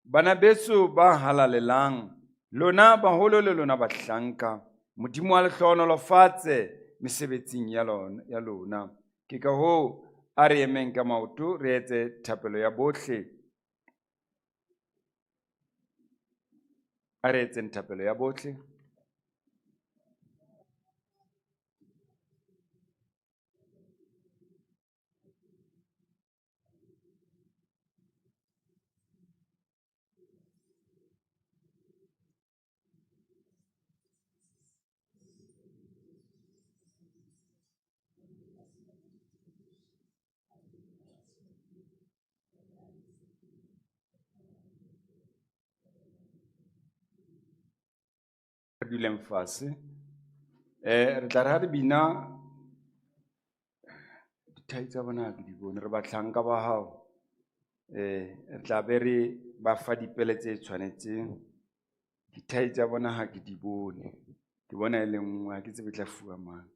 Speaker 1: bana beso ba halalelang, lona baholo le lona bahlanka, Modimo a le hlohonolofatse mesebetsing ya lona, ya lona. Ke ka hoo a re emeng ka maoto re etse thapelo ya bohle. A re etseng thapelo ya bohle. Re duleng fase. Eh, re tla re ha re bina dithai tsa bona ha ke di bone, re bahlanka ba hao. Eh, re tla be re ba fa dipele tse tshwanetseng. Dithai tsa bona ha ke di bone. Ke bona e le nngwe, ha ke tsebe e tla fuwa mang.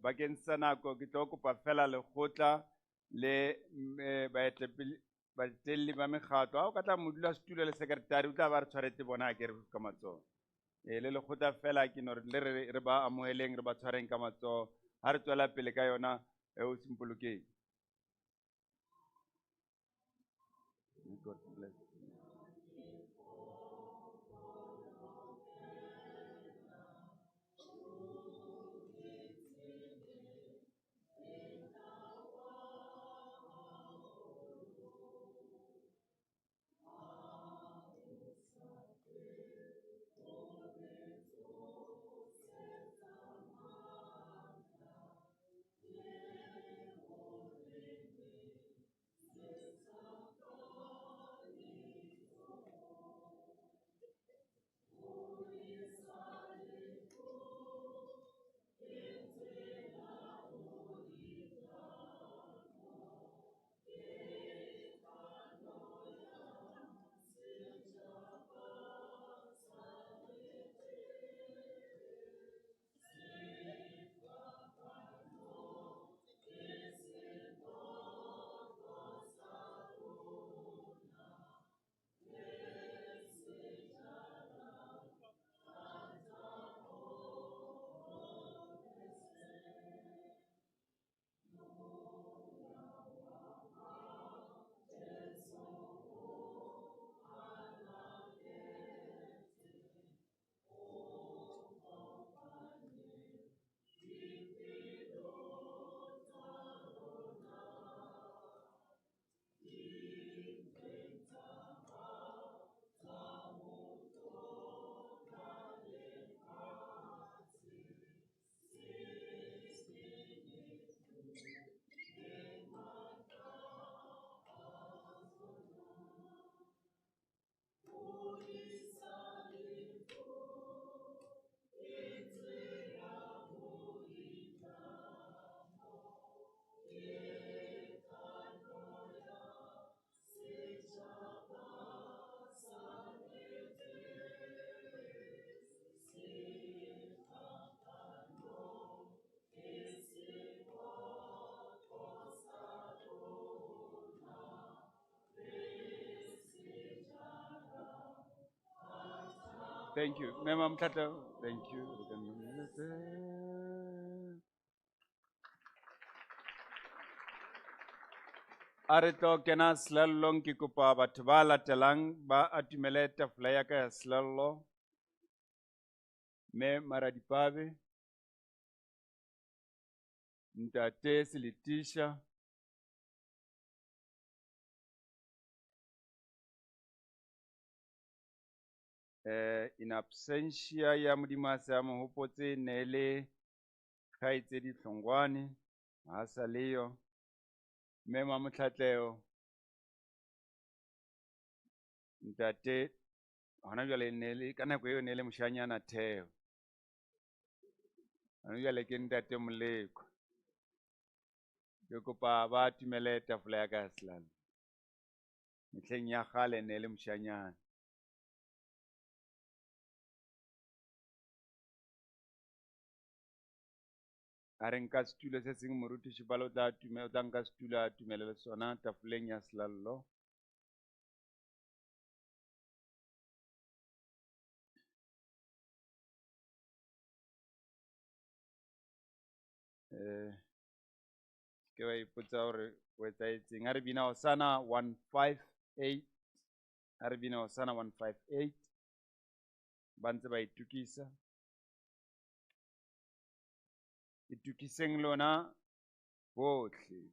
Speaker 1: Bakeng sa nako ke tlo kopa fela lekgotla le eh, baetelli ba mekgatlo. Ha o ka tla modulasetulo le secretary o tla ba re tshwaretse bona ha ke re ka matsoho. E le lekgotla fela ke no re le re re ba amoheleng re ba tshwareng ka matsoho. Ha re tswela pele ka yona e o simpolokeng. God bless. Thank you. Mme Mamtlhatla, thank you. A re tlo kena selallong ke kopa batho ba latelang ba atumele tafola ya ka ya selallo. Mme Maradipabe, Ntate Seletisha, eh in absentia ya Modimo a se a mo hopotse ne le kgaitsedi Hlongwane ha sa leyo mme Mamotlhatleo ntate hona jwale ne le ka nako eo ne le moshanyana Theo hona jwale ke ntate Moleko ke kopa ba atumele tafola ya ka ya selalo mehleng ya kgale ne le moshanyana. A re nka setulo se seng moruti Shibalo o tla o tla nka setulo a atumele le sona tafoleng ya selallo. Eh ke ba ipotsa hore o etsahetseng. A re bina Hosana 158. A re bina Hosana 158. Ba ntse ba itukisa. Itukiseng lona bohle.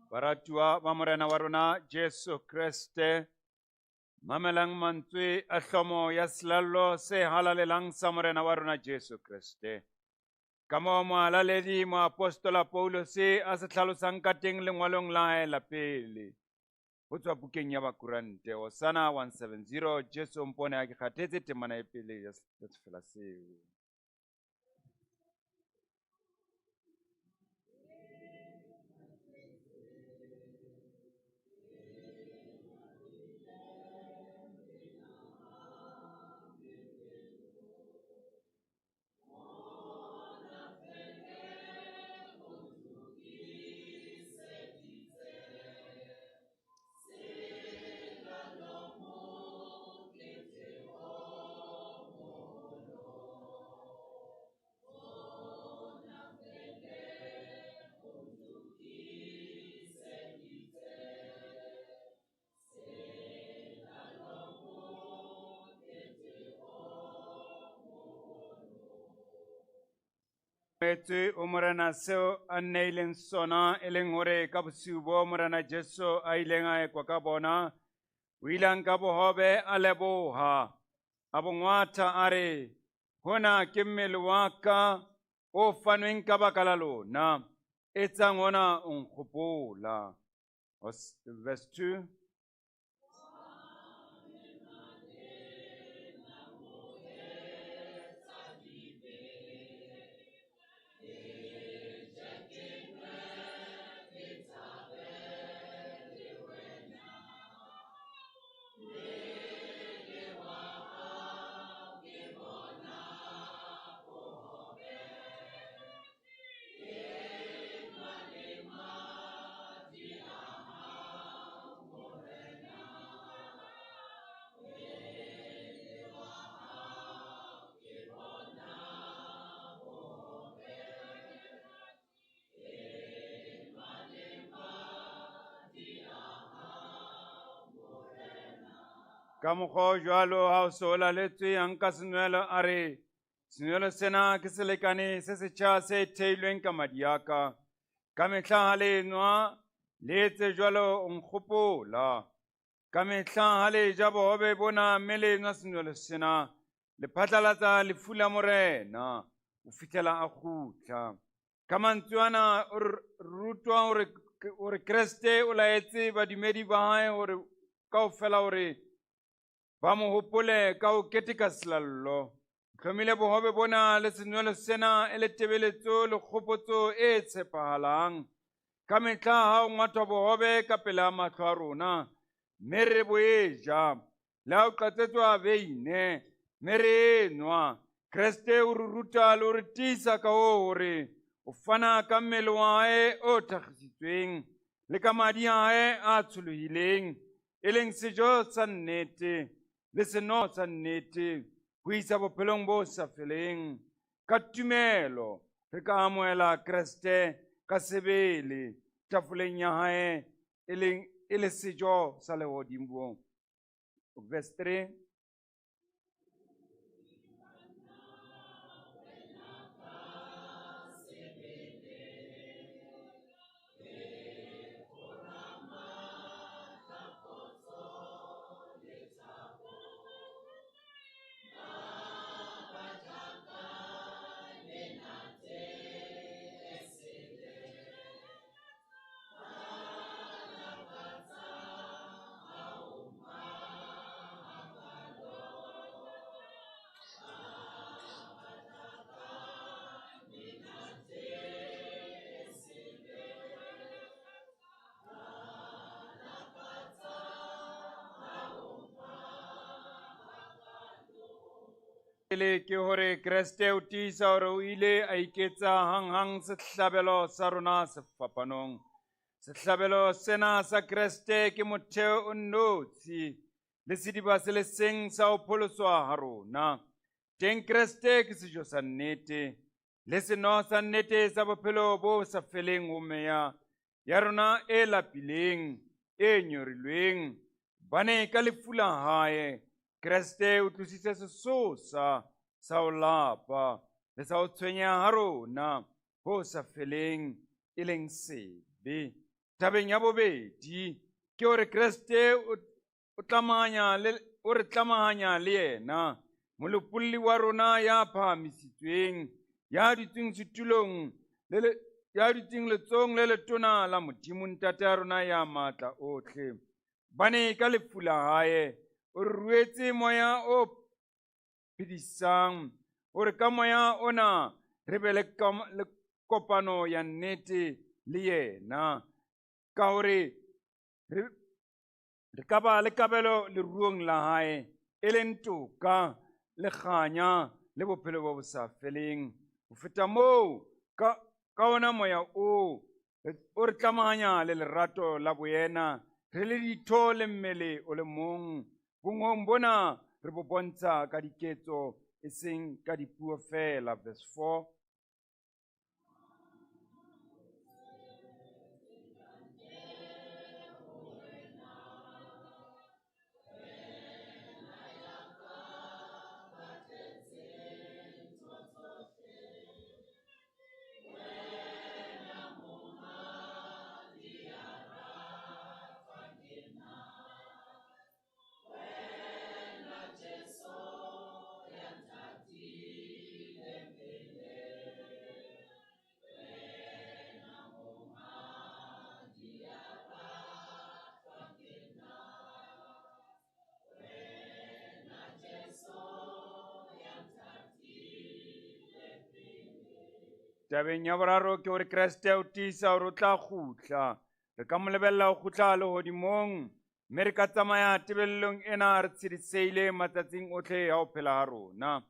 Speaker 1: Baratuwa ba Morena wa rona Jesu Kreste, mamelang mantswe a hlomo ya selallo se halalelang sa Morena wa rona Jesu Kreste. Ka moo mohalaledi moapostola Paulose a se hlalosang ka teng lengwalong la hae la pele ho tswa bukeng ya Bakorante, Hosana 170, Jesu mpone ha ke kgathetse, temana e pele ya sefela seo. Etswe o Morena seo a nneileng sona e leng hore ka bosiu bo Morena Jesu a ileng a ekwa ka bona, o ile a nka bohobe a leboha, a bo ngwatha a re, hona ke mmele wa ka o fanweng ka baka la lona, etsang hona o nkgopola. Verse 2. Ka mokgwa o jwalo ha o se o laletswe a nka senwelo a re, Senwelo sena ke selekane se setjha se theilweng ka madi a ka. Ka mehla ha le nwa, le etse jwalo ho nkgopola. Ka mehla ha le ja bohobe bona mme le nwa senwelo sena, le phatlalatsa lefu la Morena ho fihlela a kgutla. Ka mantswe ana o re rutwa hore hore Kreste o laetse badumedi ba hae hore kaofela hore ba mo hopole ka ho keteka selallo. Hlomile bohobe bona le senwelo sena e le tebeletso le kgopotso e tshepahalang. Ka mehla ha o ngwathwa bohobe ka pela mahlo a rona, mme re bo e ja, le ha o qatsetswa veine, mme re e nwa, Kreste o re ruta le ho re tiisa ka hoo hore o fana ka mmele wa hae o thakgisitsweng le ka madi a hae a tsholohileng, e leng sejo sa nnete le seno sa nnete ho isa bophelong bo sa feleng. Ka tumelo re ka amohela Kreste ka sebele tafoleng ya hae e leng e le sejo sa lehodimo. Verse 3. Pele ke hore Kreste o tiisa hore o ile a iketsa hanghang sehlabelo sa rona sefapanong. Sehlabelo sena sa Kreste ke motheo o nnotshi le sediba se le seng sa ho pholoswa ha rona. Teng Kreste ke sejo sa nnete le seno sa nnete sa bophelo bo sa feleng ho meya ya rona e lapileng, e nyorilweng. Bane ka lefu la hae, Kreste o tlositse sesosa sa ho lapa le sa ho tshwenyeha ha rona ho sa feleng, e leng sebe. Tabeng ya bobedi ke hore Kreste o tlamahanya le o re tlamahanya le yena, molopolli wa rona ya phahamisitsweng, ya dutseng setulong le le ya dutseng letsohong le letona la Modimo Ntate ya rona ya matla otlhe. Bane ka lefu la hae o re ruetse moya o phedisang, hore ka moya ona re be le kopano ya nnete le yena, ka hore re re ka ba le kabelo leruong la hae, e leng toka le kganya le bophelo bo bo sa feleng. Ho feta moo, ka ka ona moya oo o re tlamahanya le lerato la boena, re le ditho le mmele o le mong. Bongong bona re bo bontsha ka diketso, e seng ka dipuo feela. Verse 4. Tabeng ya boraro ke hore Kreste o tiisa hore o tla kgutla. Re ka mo lebella ho kgutla lehodimong, mme re ka tsamaya tebellong ena re tshedisehile matsatsing otlhe a ho phela ha rona.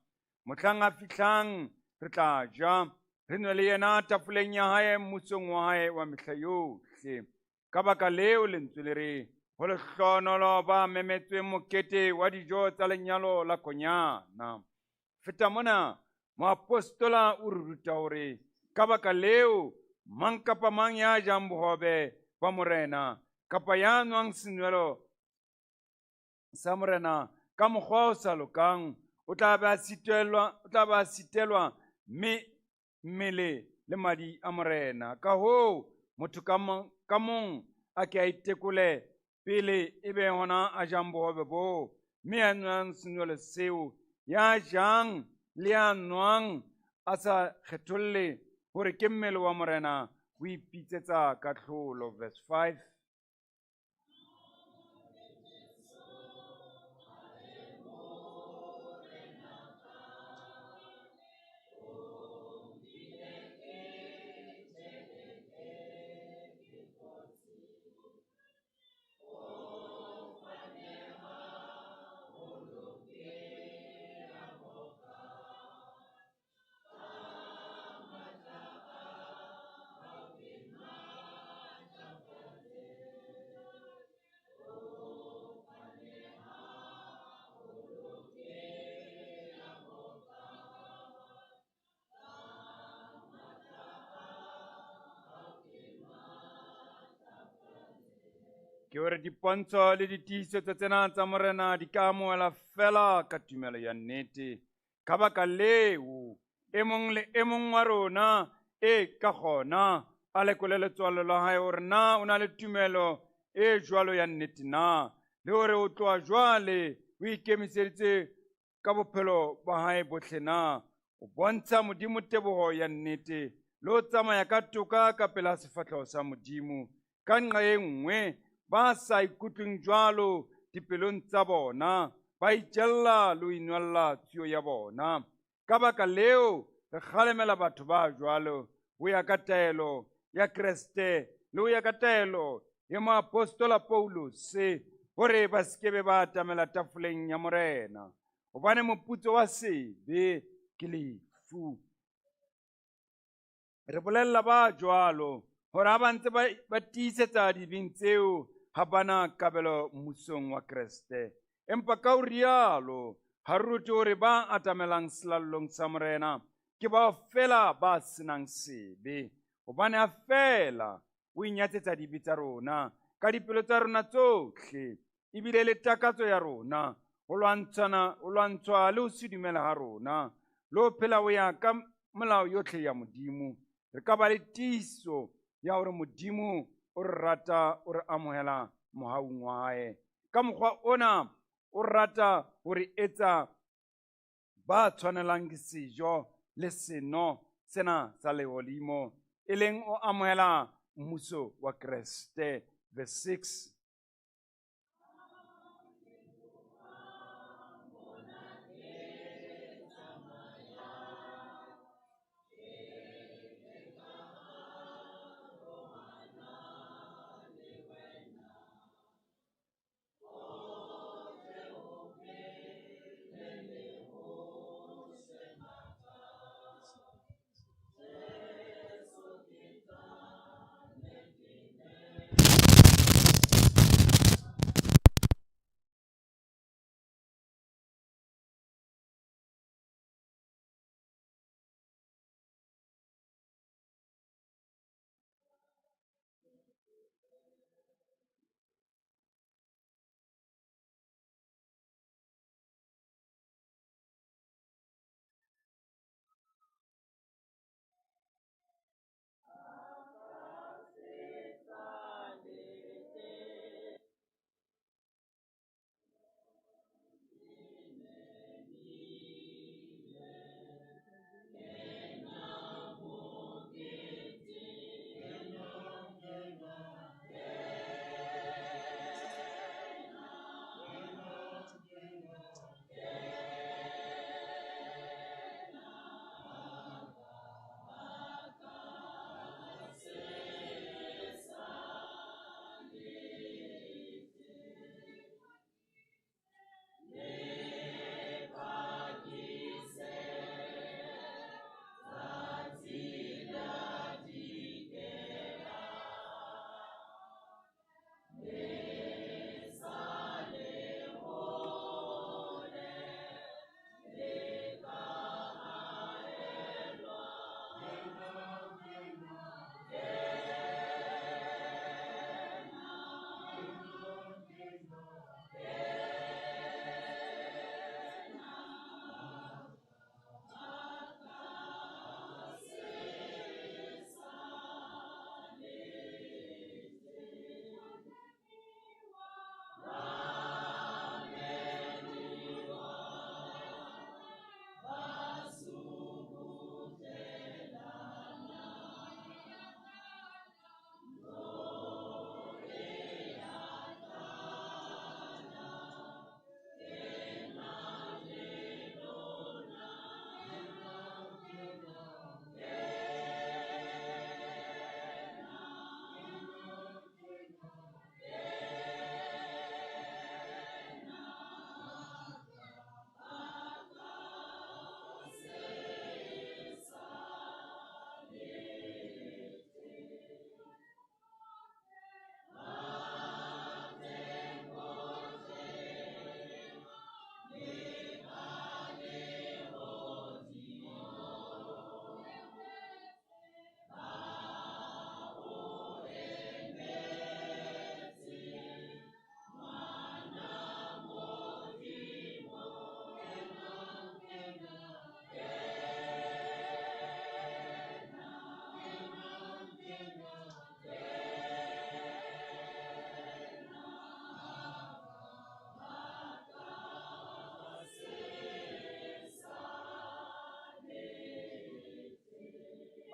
Speaker 1: Mohlang a fihlang, re tla ja, re nwe le yena tafoleng ya hae mmusong wa hae wa mehla yohle. Ka baka leo lentswe le re, ho lehlohonolo ba memetsweng mokete wa dijo tsa lenyalo la Konyana. Feta mona, moapostola o re ruta hore ka baka leo mang kapa mang ya jang bohobe ba Morena kapa ya nwang senwelo sa Morena ka mokgwa o sa lokang, o tla be a sitelwa, o tla be a sitelwa mme mmele le madi a Morena. Ka hoo, motho ka mong, ka mong a ke a itekole pele e be hona a jang bohobe boo, mme a nwang senwelo seo, ya jang le ya nwang a sa kgetholle hore ke mmele wa Morena, o ipitsetsa kahlolo. Verse 5. Ke hore dipontsho le ditiisetso tsena tsa Morena di ka amohelwa fela ka tumelo ya nnete. Ka baka leo, e mong le e mong wa rona e ka kgona a lekole letswalo la hae hore na o na le tumelo e jwalo ya nnete na, le hore o tloha jwale o ikemiseditse ka bophelo ba hae bohle na. O bontsha Modimo teboho ya nnete le ho tsamaya ka toka ka pela sefahleho sa Modimo. Ka nqa e nngwe, ba sa ikutlweng jwalo dipelong tsa bona, ba itjella le ho inwella tsio ya bona. Ka baka leo, re kgalemela batho ba jwalo ho ya ka taelo ya Kreste le ho ya ka taelo ya moapostola Pauluse hore ba se ke be ba atamela tafoleng ya Morena, hobane moputso wa sebe ke lefu. Re bolella ba jwalo hore ha ba ntse ba tiisetsa dibeng tseo, ha ba na kabelo mmusong wa Kreste. Empa ka ho rialo, ha re rute hore ba atamelang selallong sa Morena ke bao feela ba senang sebe, hobane ha feela o inyatsetsa dibe tsa rona ka dipelo tsa rona tsohle, ebile le takatso ya rona ho lwantshana, ho lwantshwa le ho se dumela ha rona, le ho phela ho ya ka molao yotlhe ya Modimo, re ka ba le tiiso ya hore Modimo o re rata, o re amohela mohaung wa hae. Ka mokgwa ona o rata ho re etsa ba tshwanelang ke sejo le seno sena sa leholimo, e leng o amohela mmuso wa Kreste. Verse 6.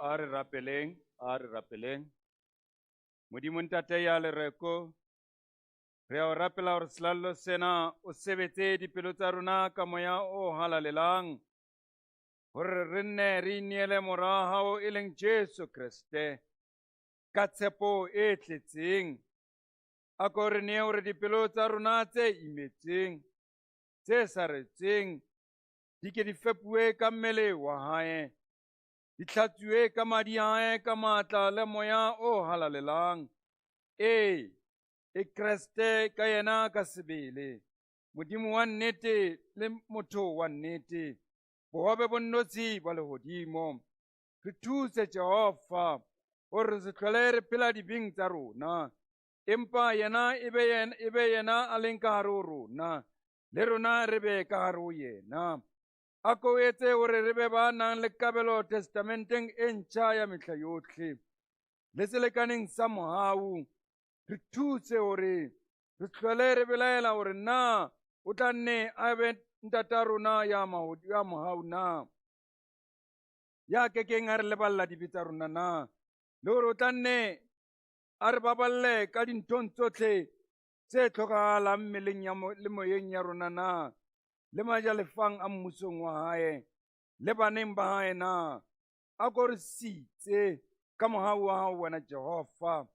Speaker 1: A re rapeleng, a re rapeleng. Modimo Ntate ya lereko, re a o rapela gore selallo sena o sebetse dipelo tsa rona ka moya o halalelang, gore re nne re ineele mora wa hao e leng Jesu Kriste ka tshepo e tletseng. A ko re nee gore dipelo tsa rona tse imetseng, tse saretseng, di ke di fepuwe ka mmele wa hae, di hlatsuwe ka madi a hae ka maatla le moya o halalelang. Ee, e Kreste ka yena ka sebele, Modimo wa nnete le motho wa nnete, bohobe bo nnotshi ba lehodimo. Re thuse Jehova gore re se hlole re phela dibeng tsa rona, empa yena e be yena, e be yena a leng ka hare ho rona, le rona re be ka hare ho yena. A ko etse gore re be ba nang le kabelo testamenteng e ntšha ya mehla yohle, le selekaneng sa mohau. Re thuse gore re hlole re belaela gore na o tla nne a be ntata rona ya ya mohau na, ya kekeng a re leballa dibe tsa rona na, le gore o tla nne a re baballe ka dinthong tsotlhe tse tlhokagalang mmeleng ya le moyeng ya rona na, le majalefang a mmusong wa hae le baneng ba hae na. A ko re sitse ka mohau wa hao wena Jehova,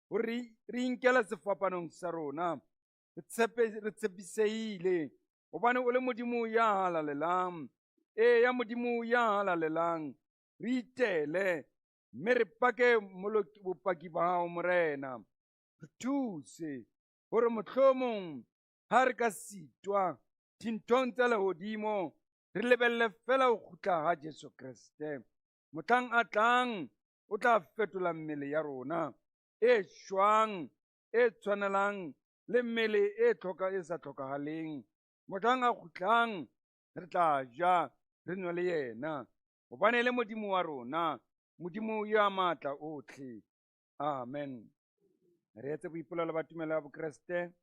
Speaker 1: gore re inkele sefapanong sa rona, re tshepe, re tshepiseile, gobane o le Modimo ya halalelang. Ee, ya Modimo ya halalelang, re itele mme re pake bopaki ba hao Morena. Re thuse gore mohlomong ha re ka sitwa dinthong tsa lehodimo, re lebelle fela ho kgutla ha Jesu Kriste. Mohlang a tlang, o tla fetola mmele ya rona e shwang, e tshwanelang le mmele e tlhoka e sa tlhokahaleng. Mohlang a kgutlang, re tla ja, re nwe le yena, hobane le Modimo wa rona, Modimo ya matla otlhe. Amen. Re etse boipolelo ba tumelo ya Bokreste.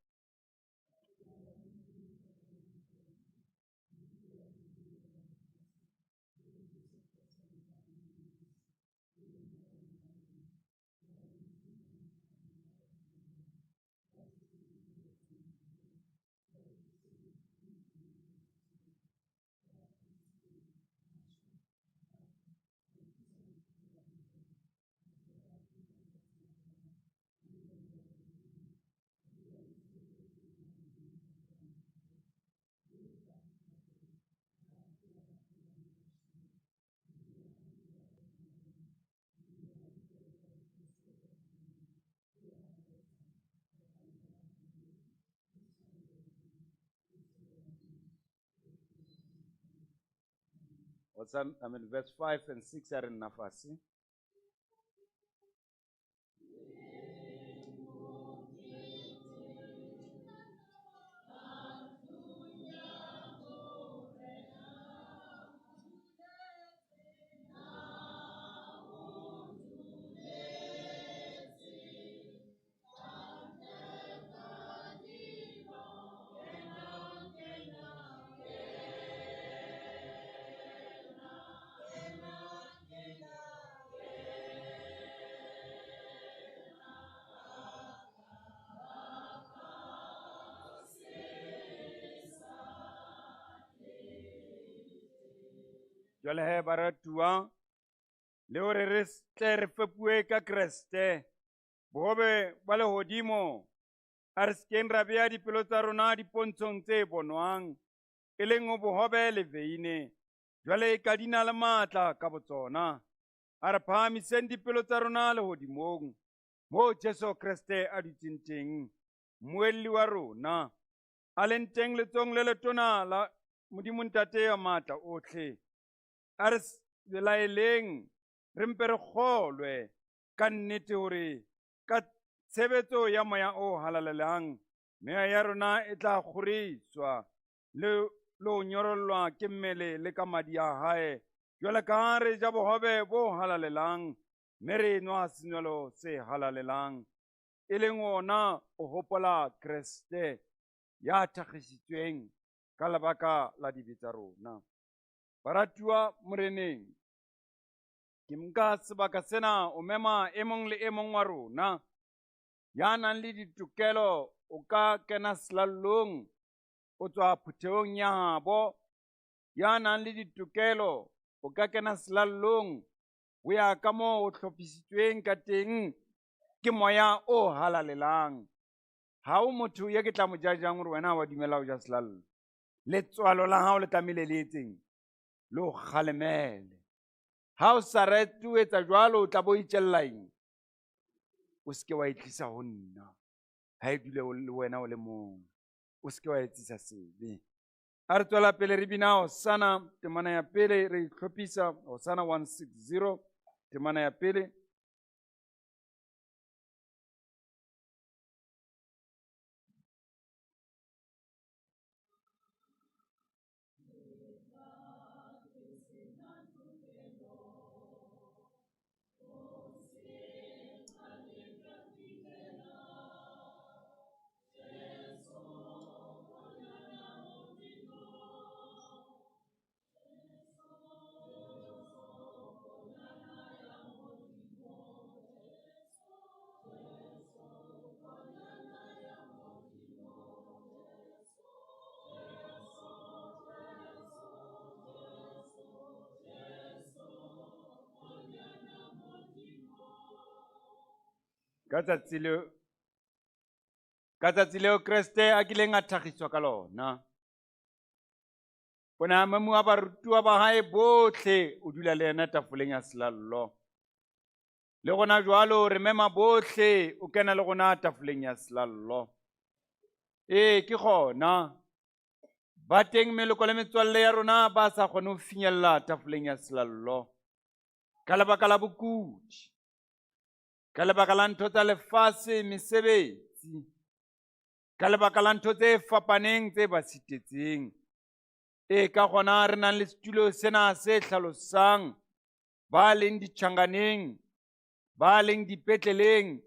Speaker 1: What's that? I mean, verse 5 and 6 are in nafasi. Jwale he baratuwa, le hore re tle re fepuwe ka Kreste, bohobe ba lehodimo, a re sekeng ra bea dipelo tsa rona dipontshong tse bonwang, e leng bohobe le veine, jwale ka di na le matla ka botsona. A re phahamiseng dipelo tsa rona lehodimong, moo Jesu Kreste a dutseng teng, mmuelli wa rona, a leng teng letsong le letona la Modimo Ntate ya matla otlhe. A re belaeleng, re mpe re kgolwe ka nnete hore ka tshebetso ya moya o halalelang, meya ya rona e tla kgoriswa le le ho nyorollwa ke mmele le ka madi a hae, jwale ka ha re ja bohobe bo halalelang mme re nwa senwelo se halalelang, e leng ona o hopola Kreste ya thakgisitsweng ka lebaka la dibe tsa rona. Baratuwa Moreneng, Ke nka sebaka sena o mema e mong le e mong wa rona ya nang le ditokelo o ka kena selallong o tswa phuthehong ya habo. Ya nang le ditokelo o ka kena selallong ho ya ka moo o hlophisitsweng ka teng ke moya o halalelang. Ha o motho ye ke tla mo jajang hore wena wa dumela ho ja selallo. Letswalo la hao le tlamehile le etseng? Le o kgalemele. Ha o sa rate ho etsa jwalo, o tla bo itjella eng? O se ke wa e tlisa ho nna. Ha e dule le wena o le mong. O se ke wa etsisa sebe. A re tswela pele re bina Hosana temana ya pele re itlhophisa Hosana 160 temana ya pele. Ka tsatsi leo, ka tsatsi leo Kreste a kileng a thagiswa ka lona, o ne a memuwa barutiwa ba hae bohle o dula le yena tafoleng ya selallo. Le gona jwalo re mema bohle o kena le gona tafoleng ya selallo. Ee, ke gona ba teng meloko le metswalle ya rona ba sa kgone ho finyella tafoleng ya selallo ka lebaka la bokudi, ka lebaka la ntho tsa lefatshe, mesebetsi, ka lebaka la ntho tse fapaneng tse ba sitetseng. Ee, ka gona re nang le setulo sena se hlalosang ba leng ditjhankaneng, ba leng dipetleleng,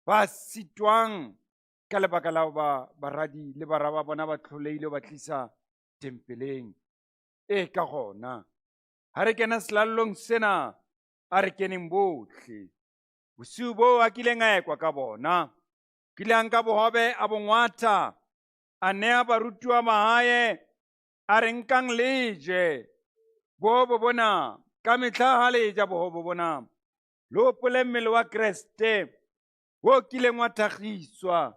Speaker 1: ba sitwang ka lebaka la ba baradi le bara ba bona ba tlholeile ba tlisa tempeleng. Ee, ka gona ha re kena selallong sena, a re keneng bohle. Bosiu boo a kileng a ekwa ka bona, kile a nka bohobe a bo ngwatha, a nea barutiwa ba hae, a re nkang le je. Bohobe bona, ka mehla ha le ja bohobe bona, le hopole mmele wa Kreste wo kileng wa thagiswa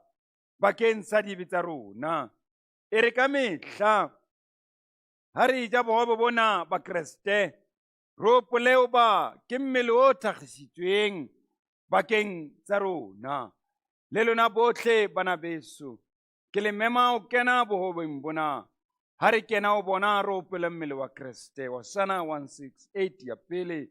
Speaker 1: bakeng sa dibe tsa rona. E re ka mehla ha re ja bohobe bona ba Kreste, re hopole hoba ke mmele o thagisitsweng bakeng tsa rona. Le lona bohle bana beso, ke le mema ho kena bohobeng bona. Ha re kena ho bona, re hopole mmele wa Kreste. Hosana 168 ya pele.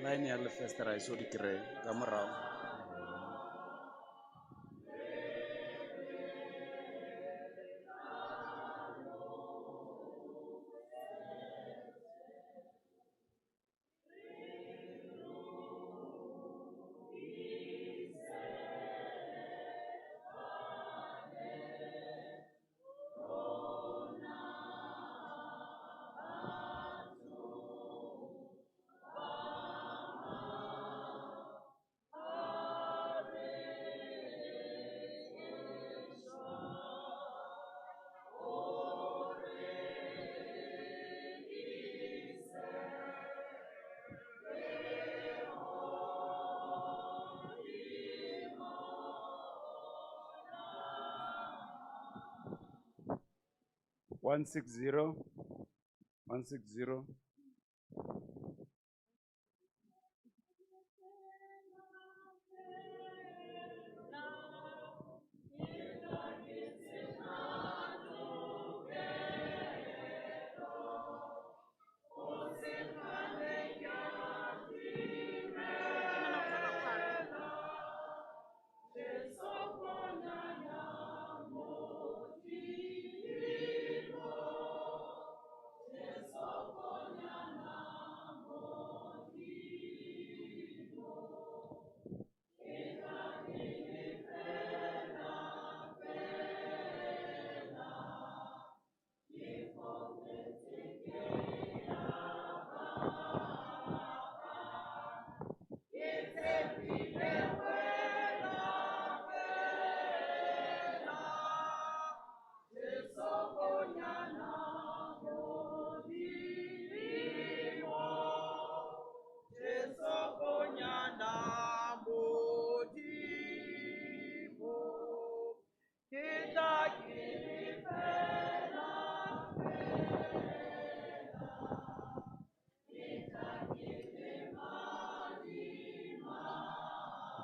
Speaker 6: Line ya lefestere ga e so di kry-e ka morago. 160 160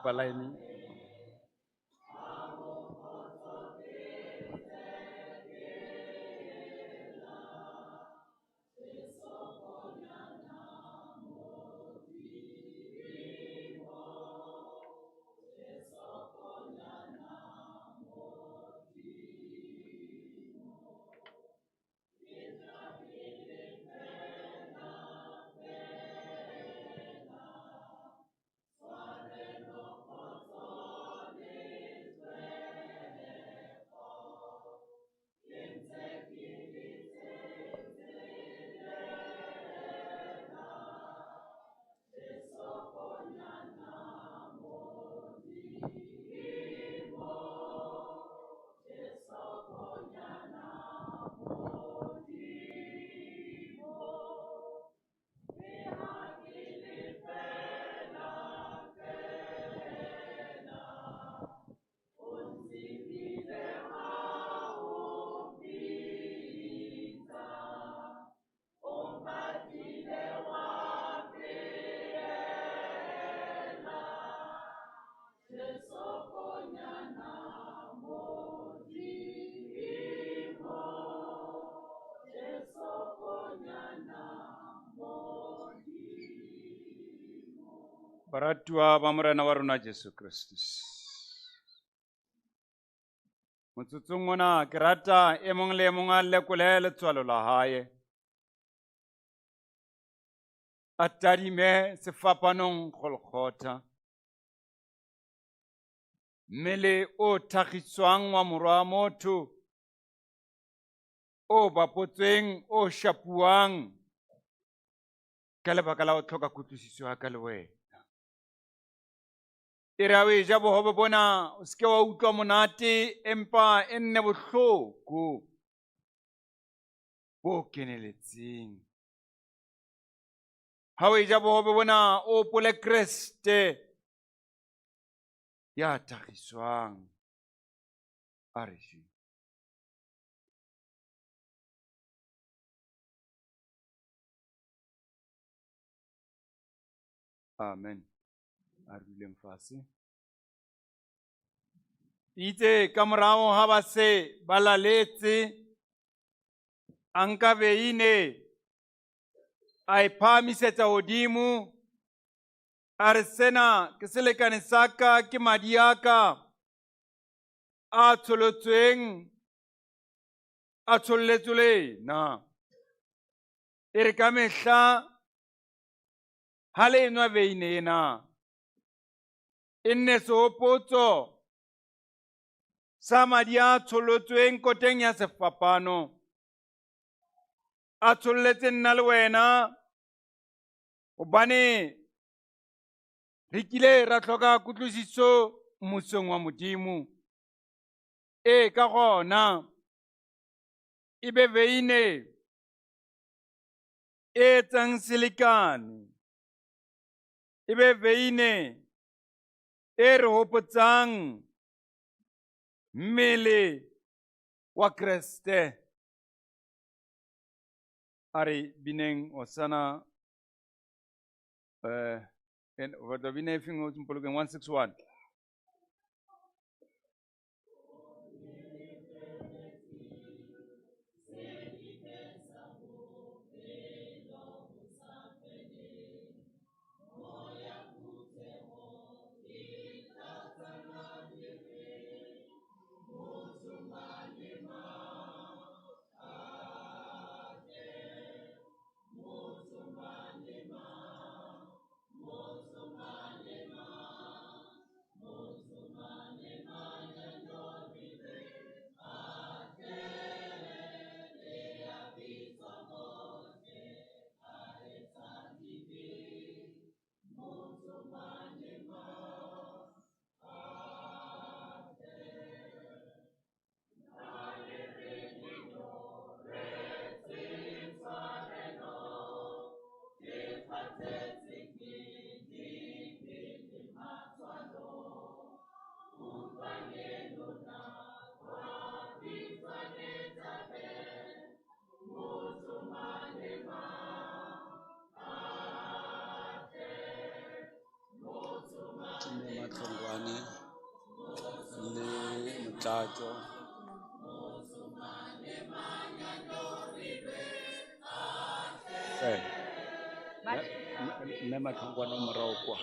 Speaker 6: Kopa line. Baratuwa ba Morena wa rona Jesu Kristus. Motsotsong ona ke rata e mong le e mong a lekole letswalo la hae. A tadime sefapanong Golgotha. Mmele o thagiswang wa morwa wa motho o bapotsweng o shapuwang ka lebaka la go tlhoka kutlwisiso ya ka le wena. E re ha o eja bohobe bona o seke wa utlwa monate empa e nne bohloko bo keneletseng. Ha o eja bohobe bona o opole Kreste ya thagiswang. A re jeng. Amen. A re duleng fase. Itse ka morago ha ba se ba laletse, a nka veine, a e phahamisetsa hodimo,
Speaker 1: A re sena ke selekane sa ka ke madi a ka a tsholotsweng a tshololetswe lena. E re ka mehla ha le enwa veine ena e nne sehopotso sa madi a tsholotsweng koteng ya sefapano a tshololetse nna le wena gobane re kile ra tlhoka kutlwisiso mmusong wa Modimo. Ee, ka gona e be veine e etsang selekane, e be veine e re hopotsang mmele wa Kreste. A re bineng Hosana eh en o batla bina e feng o mpolokeng 161.
Speaker 7: Mme Mahlongwane le Motlatšo. Eh, Mme Mahlongwane o morago kwa.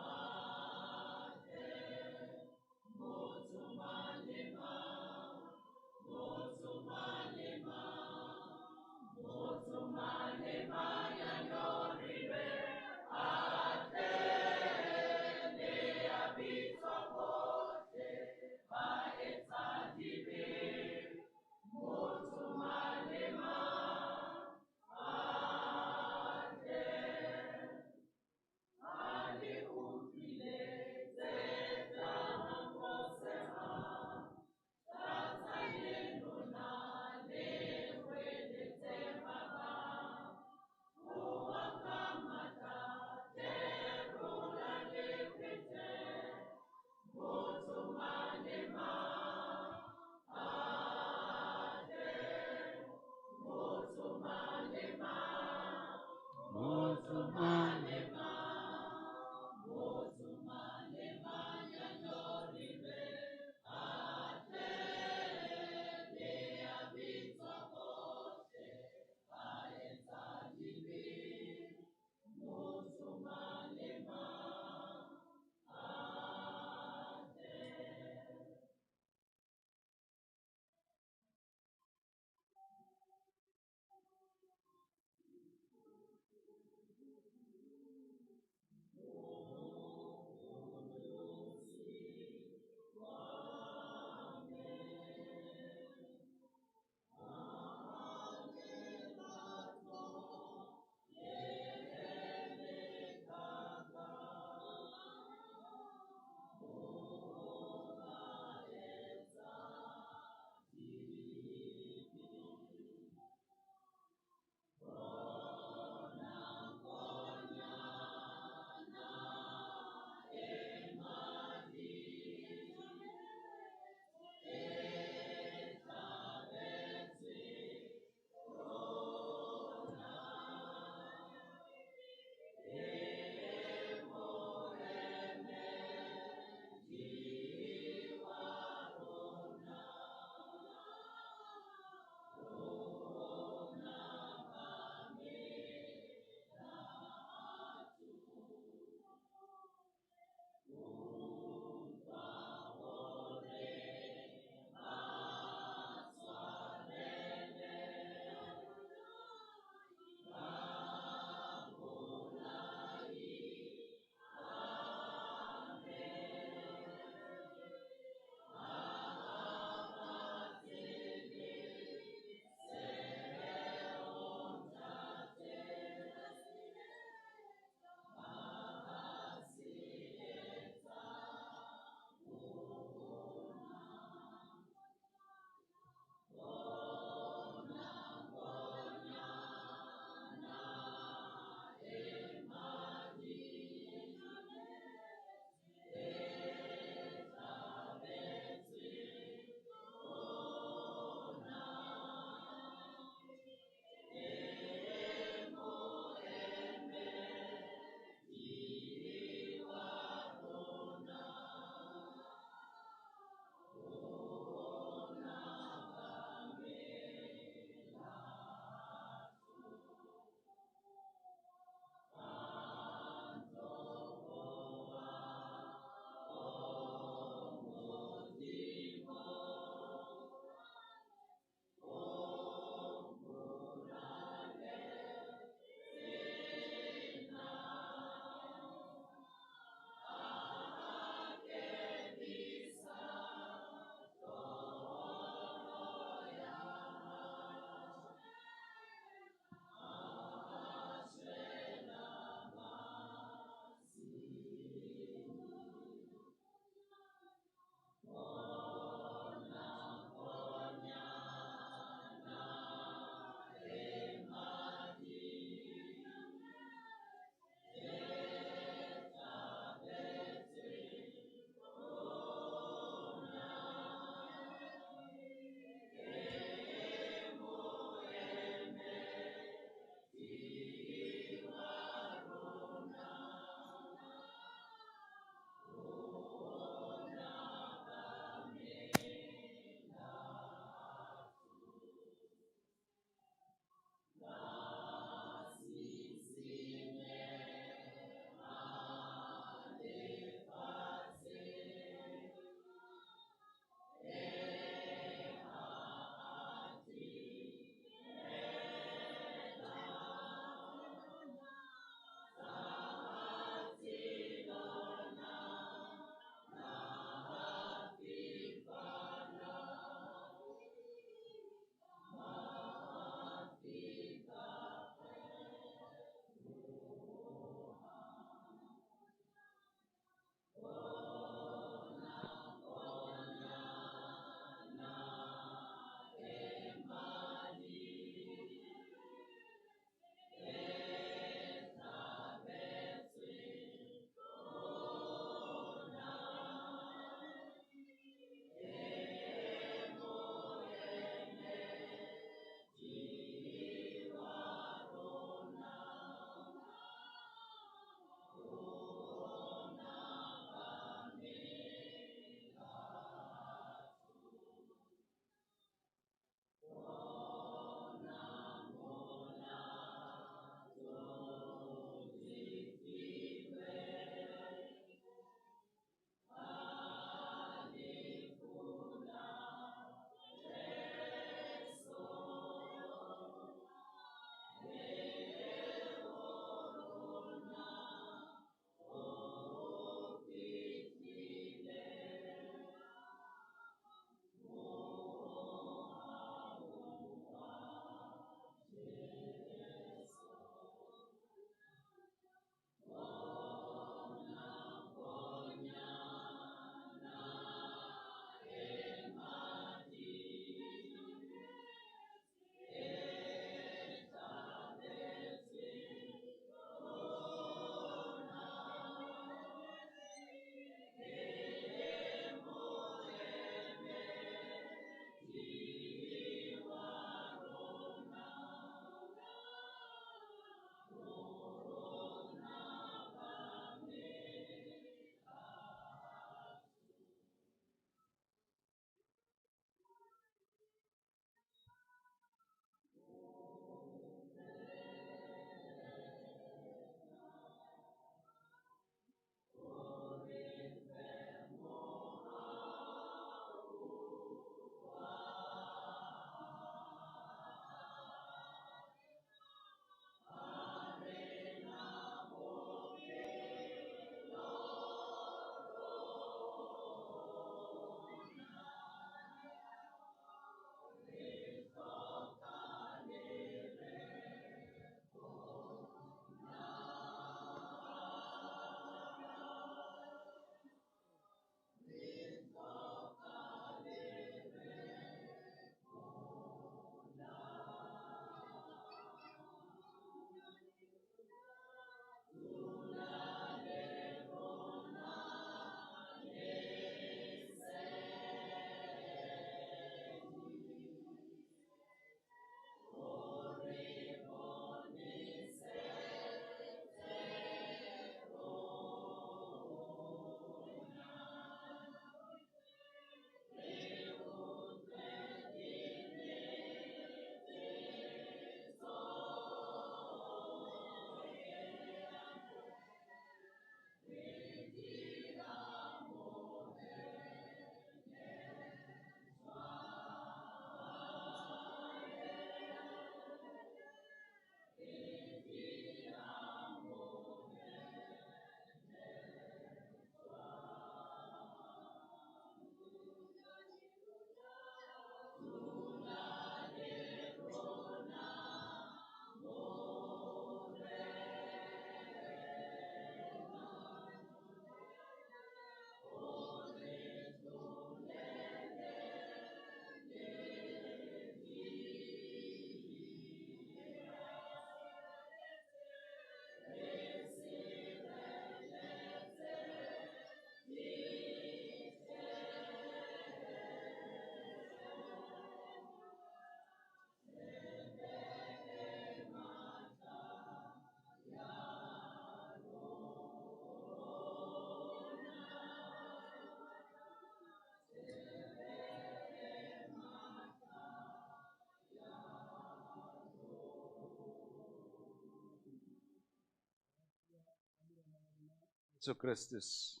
Speaker 6: Jesu Kristus.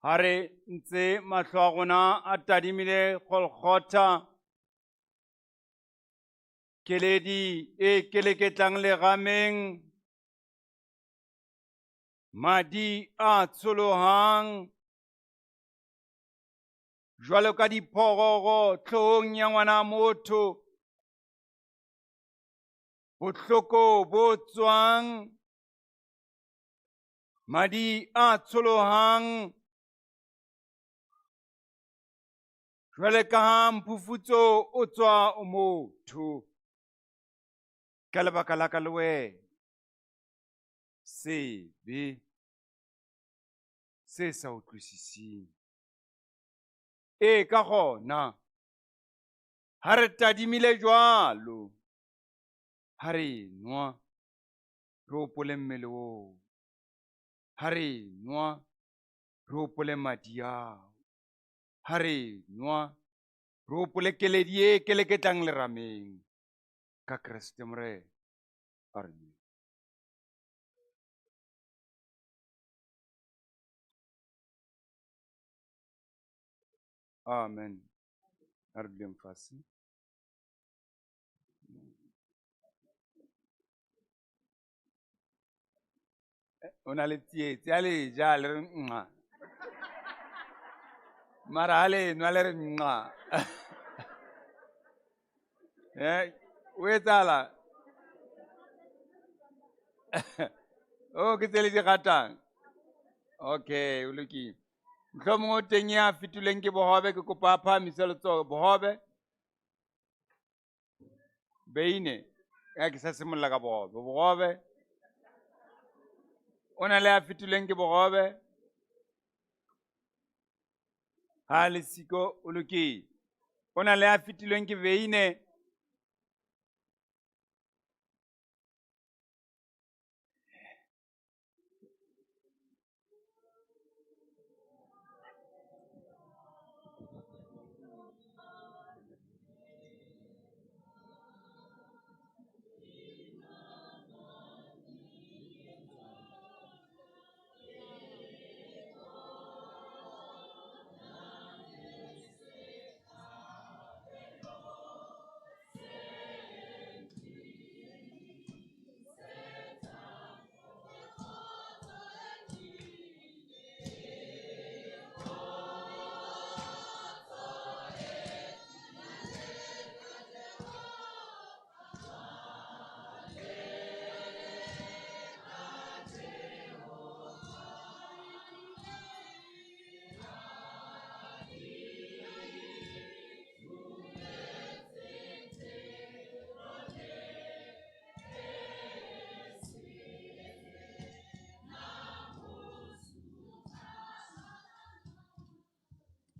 Speaker 6: Ha re ntse mahlo a rona a tadimile Golgotha, keledi e keleketlang lerameng, madi a tsholohang jwalo ka diphororo tlhohong ya ngwana motho, bohloko bo tswang, madi a tsholohang jwale ka ha mphufutso o tswa o motho ka lebaka la ka le wena sebe se sa utlwisising ee ka gona ha re tadimile jwalo ha re nwa re opole mmele oo ha re nwa re opole madi ao ha re nwa re opole keledi e keleketlang lerameng ka Kreste Morena a re nweng. Amen. A re duleng fase. O na le tsietsi a le ja le re nqa mara ha le nwa le re nqa eh o etsala o ke tse le di ratang okay o lokile mohlomongwe o teng ya fetoleng ke bohobe ke kopa a phahamise letsoho bohobe beine ya ke sa simolola ka bogobe bogobe o na le a fetilweng ke bogobe ha le siko o lokile o na le a fetilweng ke veine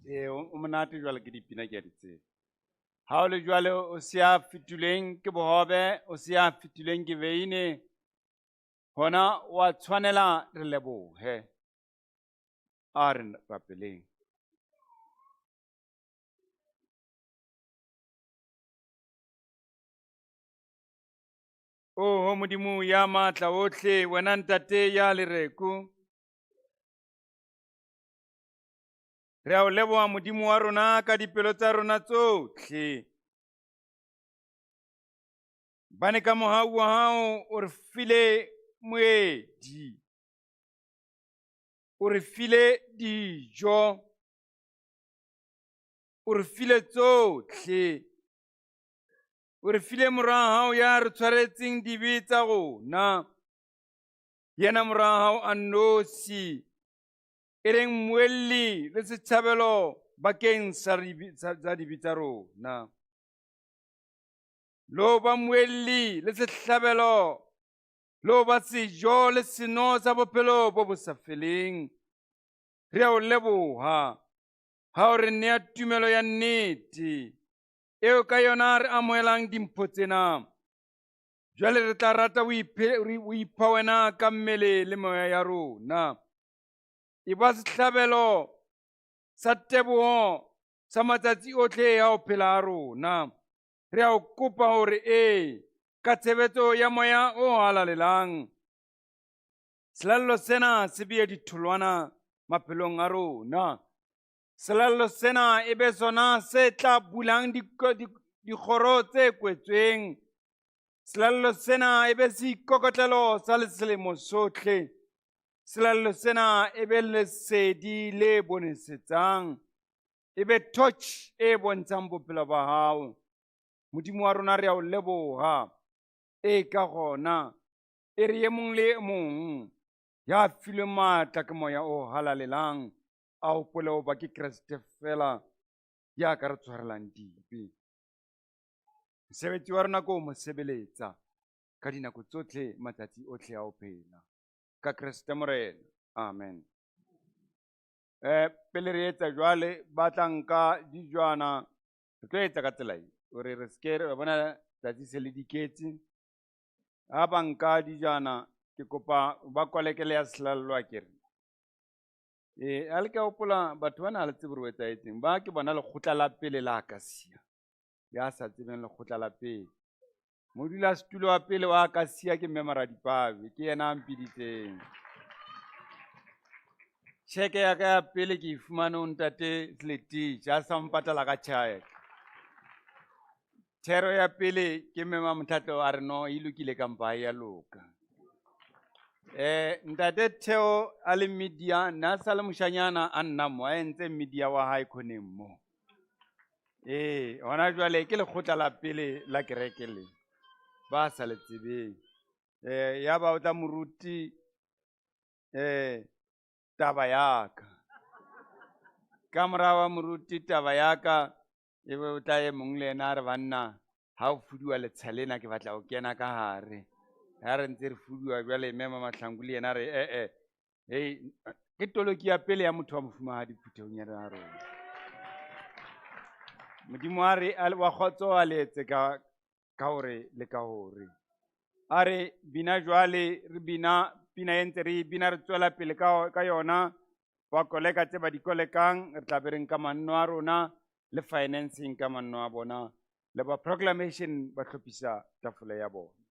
Speaker 6: Ee, o monate jwale ke dipina ke a di tseba. Ha o le jwale o se a fetilweng ke bohobe, o se a fetilweng ke veine, hona wa tshwanela re lebohe. A re rapeleng. Oho Modimo ya matla ohle, wena Ntate ya lereko, re a o leboha Modimo wa rona ka dipelo tsa rona tsohle. Bane ka mohau wa hao o re file moedi, o re file dijo, o re file tsohle. O re file mora hao ya re tshwaretseng dibe tsa rona, yena mora hao a nnosi, e leng mmuelli le setshabelo bakeng sa dibe tsa rona. Lo ba mmuelli le sehlabelo, lo ba sejo le seno sa bophelo bo bo sa feleng. Re a o leboha ha o re nea tumelo ya nnete eo ka yona re amohelang dimpho tsena. Jwale re tla rata ho ipha wena ka mmele le moya ya rona. E ba sehlabelo sa teboho sa matsatsi otlhe a ho phela a rona. Re a o kopa hore ee, ka tshebetso ya moya o halalelang. Selalelo sena se bee ditholwana maphelong a rona. Selalelo sena e be sona se tla bulang dikgoro tse kwetsweng. Selalelo sena e be seikokotlelo sa selemo sohle. Selalelo sena e be lesedi le bonesetsang, e be torch e bontshang bophelo ba hao. Modimo wa rona re a o leboha. E ka gona e re ye mong le e mong ya filweng maatla ke moya o halalelang a hopole ho ba ke Kreste fela ya ka re tshwarelang dibe. Mosebetsi wa rona ke ho mo sebeletsa ka dinako tsotlhe matsatsi otlhe a ho phela. Ka Kreste Morena. Amen. Eh, pele re etsa jwale ba tla nka dijwana re tlo etsa ka tsela e gore re seke re bona tsatsi se le diketse ha ba nka dijana ke kopa ba kolekele ya selallo a kere ee a le ka gopola batho ba na le tsebo gore o etsaetseng ba ke bona lekgotla la pele la akasia ya sa tsebeng lekgotla la pele modulasetulo wa pele wa akasia ke mme maradipabe ke yena a mpiditseng tšheke ya ka ya pele ke e fumane o ntate Sletich a sa mpatala ka tšheke thero ya pele ke mme Mamothatlo a re no e lokile kampa ya loka eh ntate Theo a le media nna sa le moshanyana a nna mo a entse media wa hae khoneng mo ee hona jwale ke lekgotla la pele la kereke le ba sa le tsebeng eh ya ba o tla moruti eh taba yaka ka morago wa moruti taba yaka e be o tla e mong le ena a re banna ga o fuduwa letsha lena ke batla go kena ka gare ga re ntse re fuduwa jwale mme mamahlangu le yena re ee hei ke toloki ya pele ya motho wa mofumahadi phuthehong ya rona modimo a re wa kgotso a le etse ka ka hore le ka hore a re bina jwale re bina pina e ntse re e bina re tswela pele ka, ka yona ba koleka tse ba di kolekang re tla be re nka manno a rona le financing ka manno a bona le ba proclamation ba hlophisa tafole ya bona.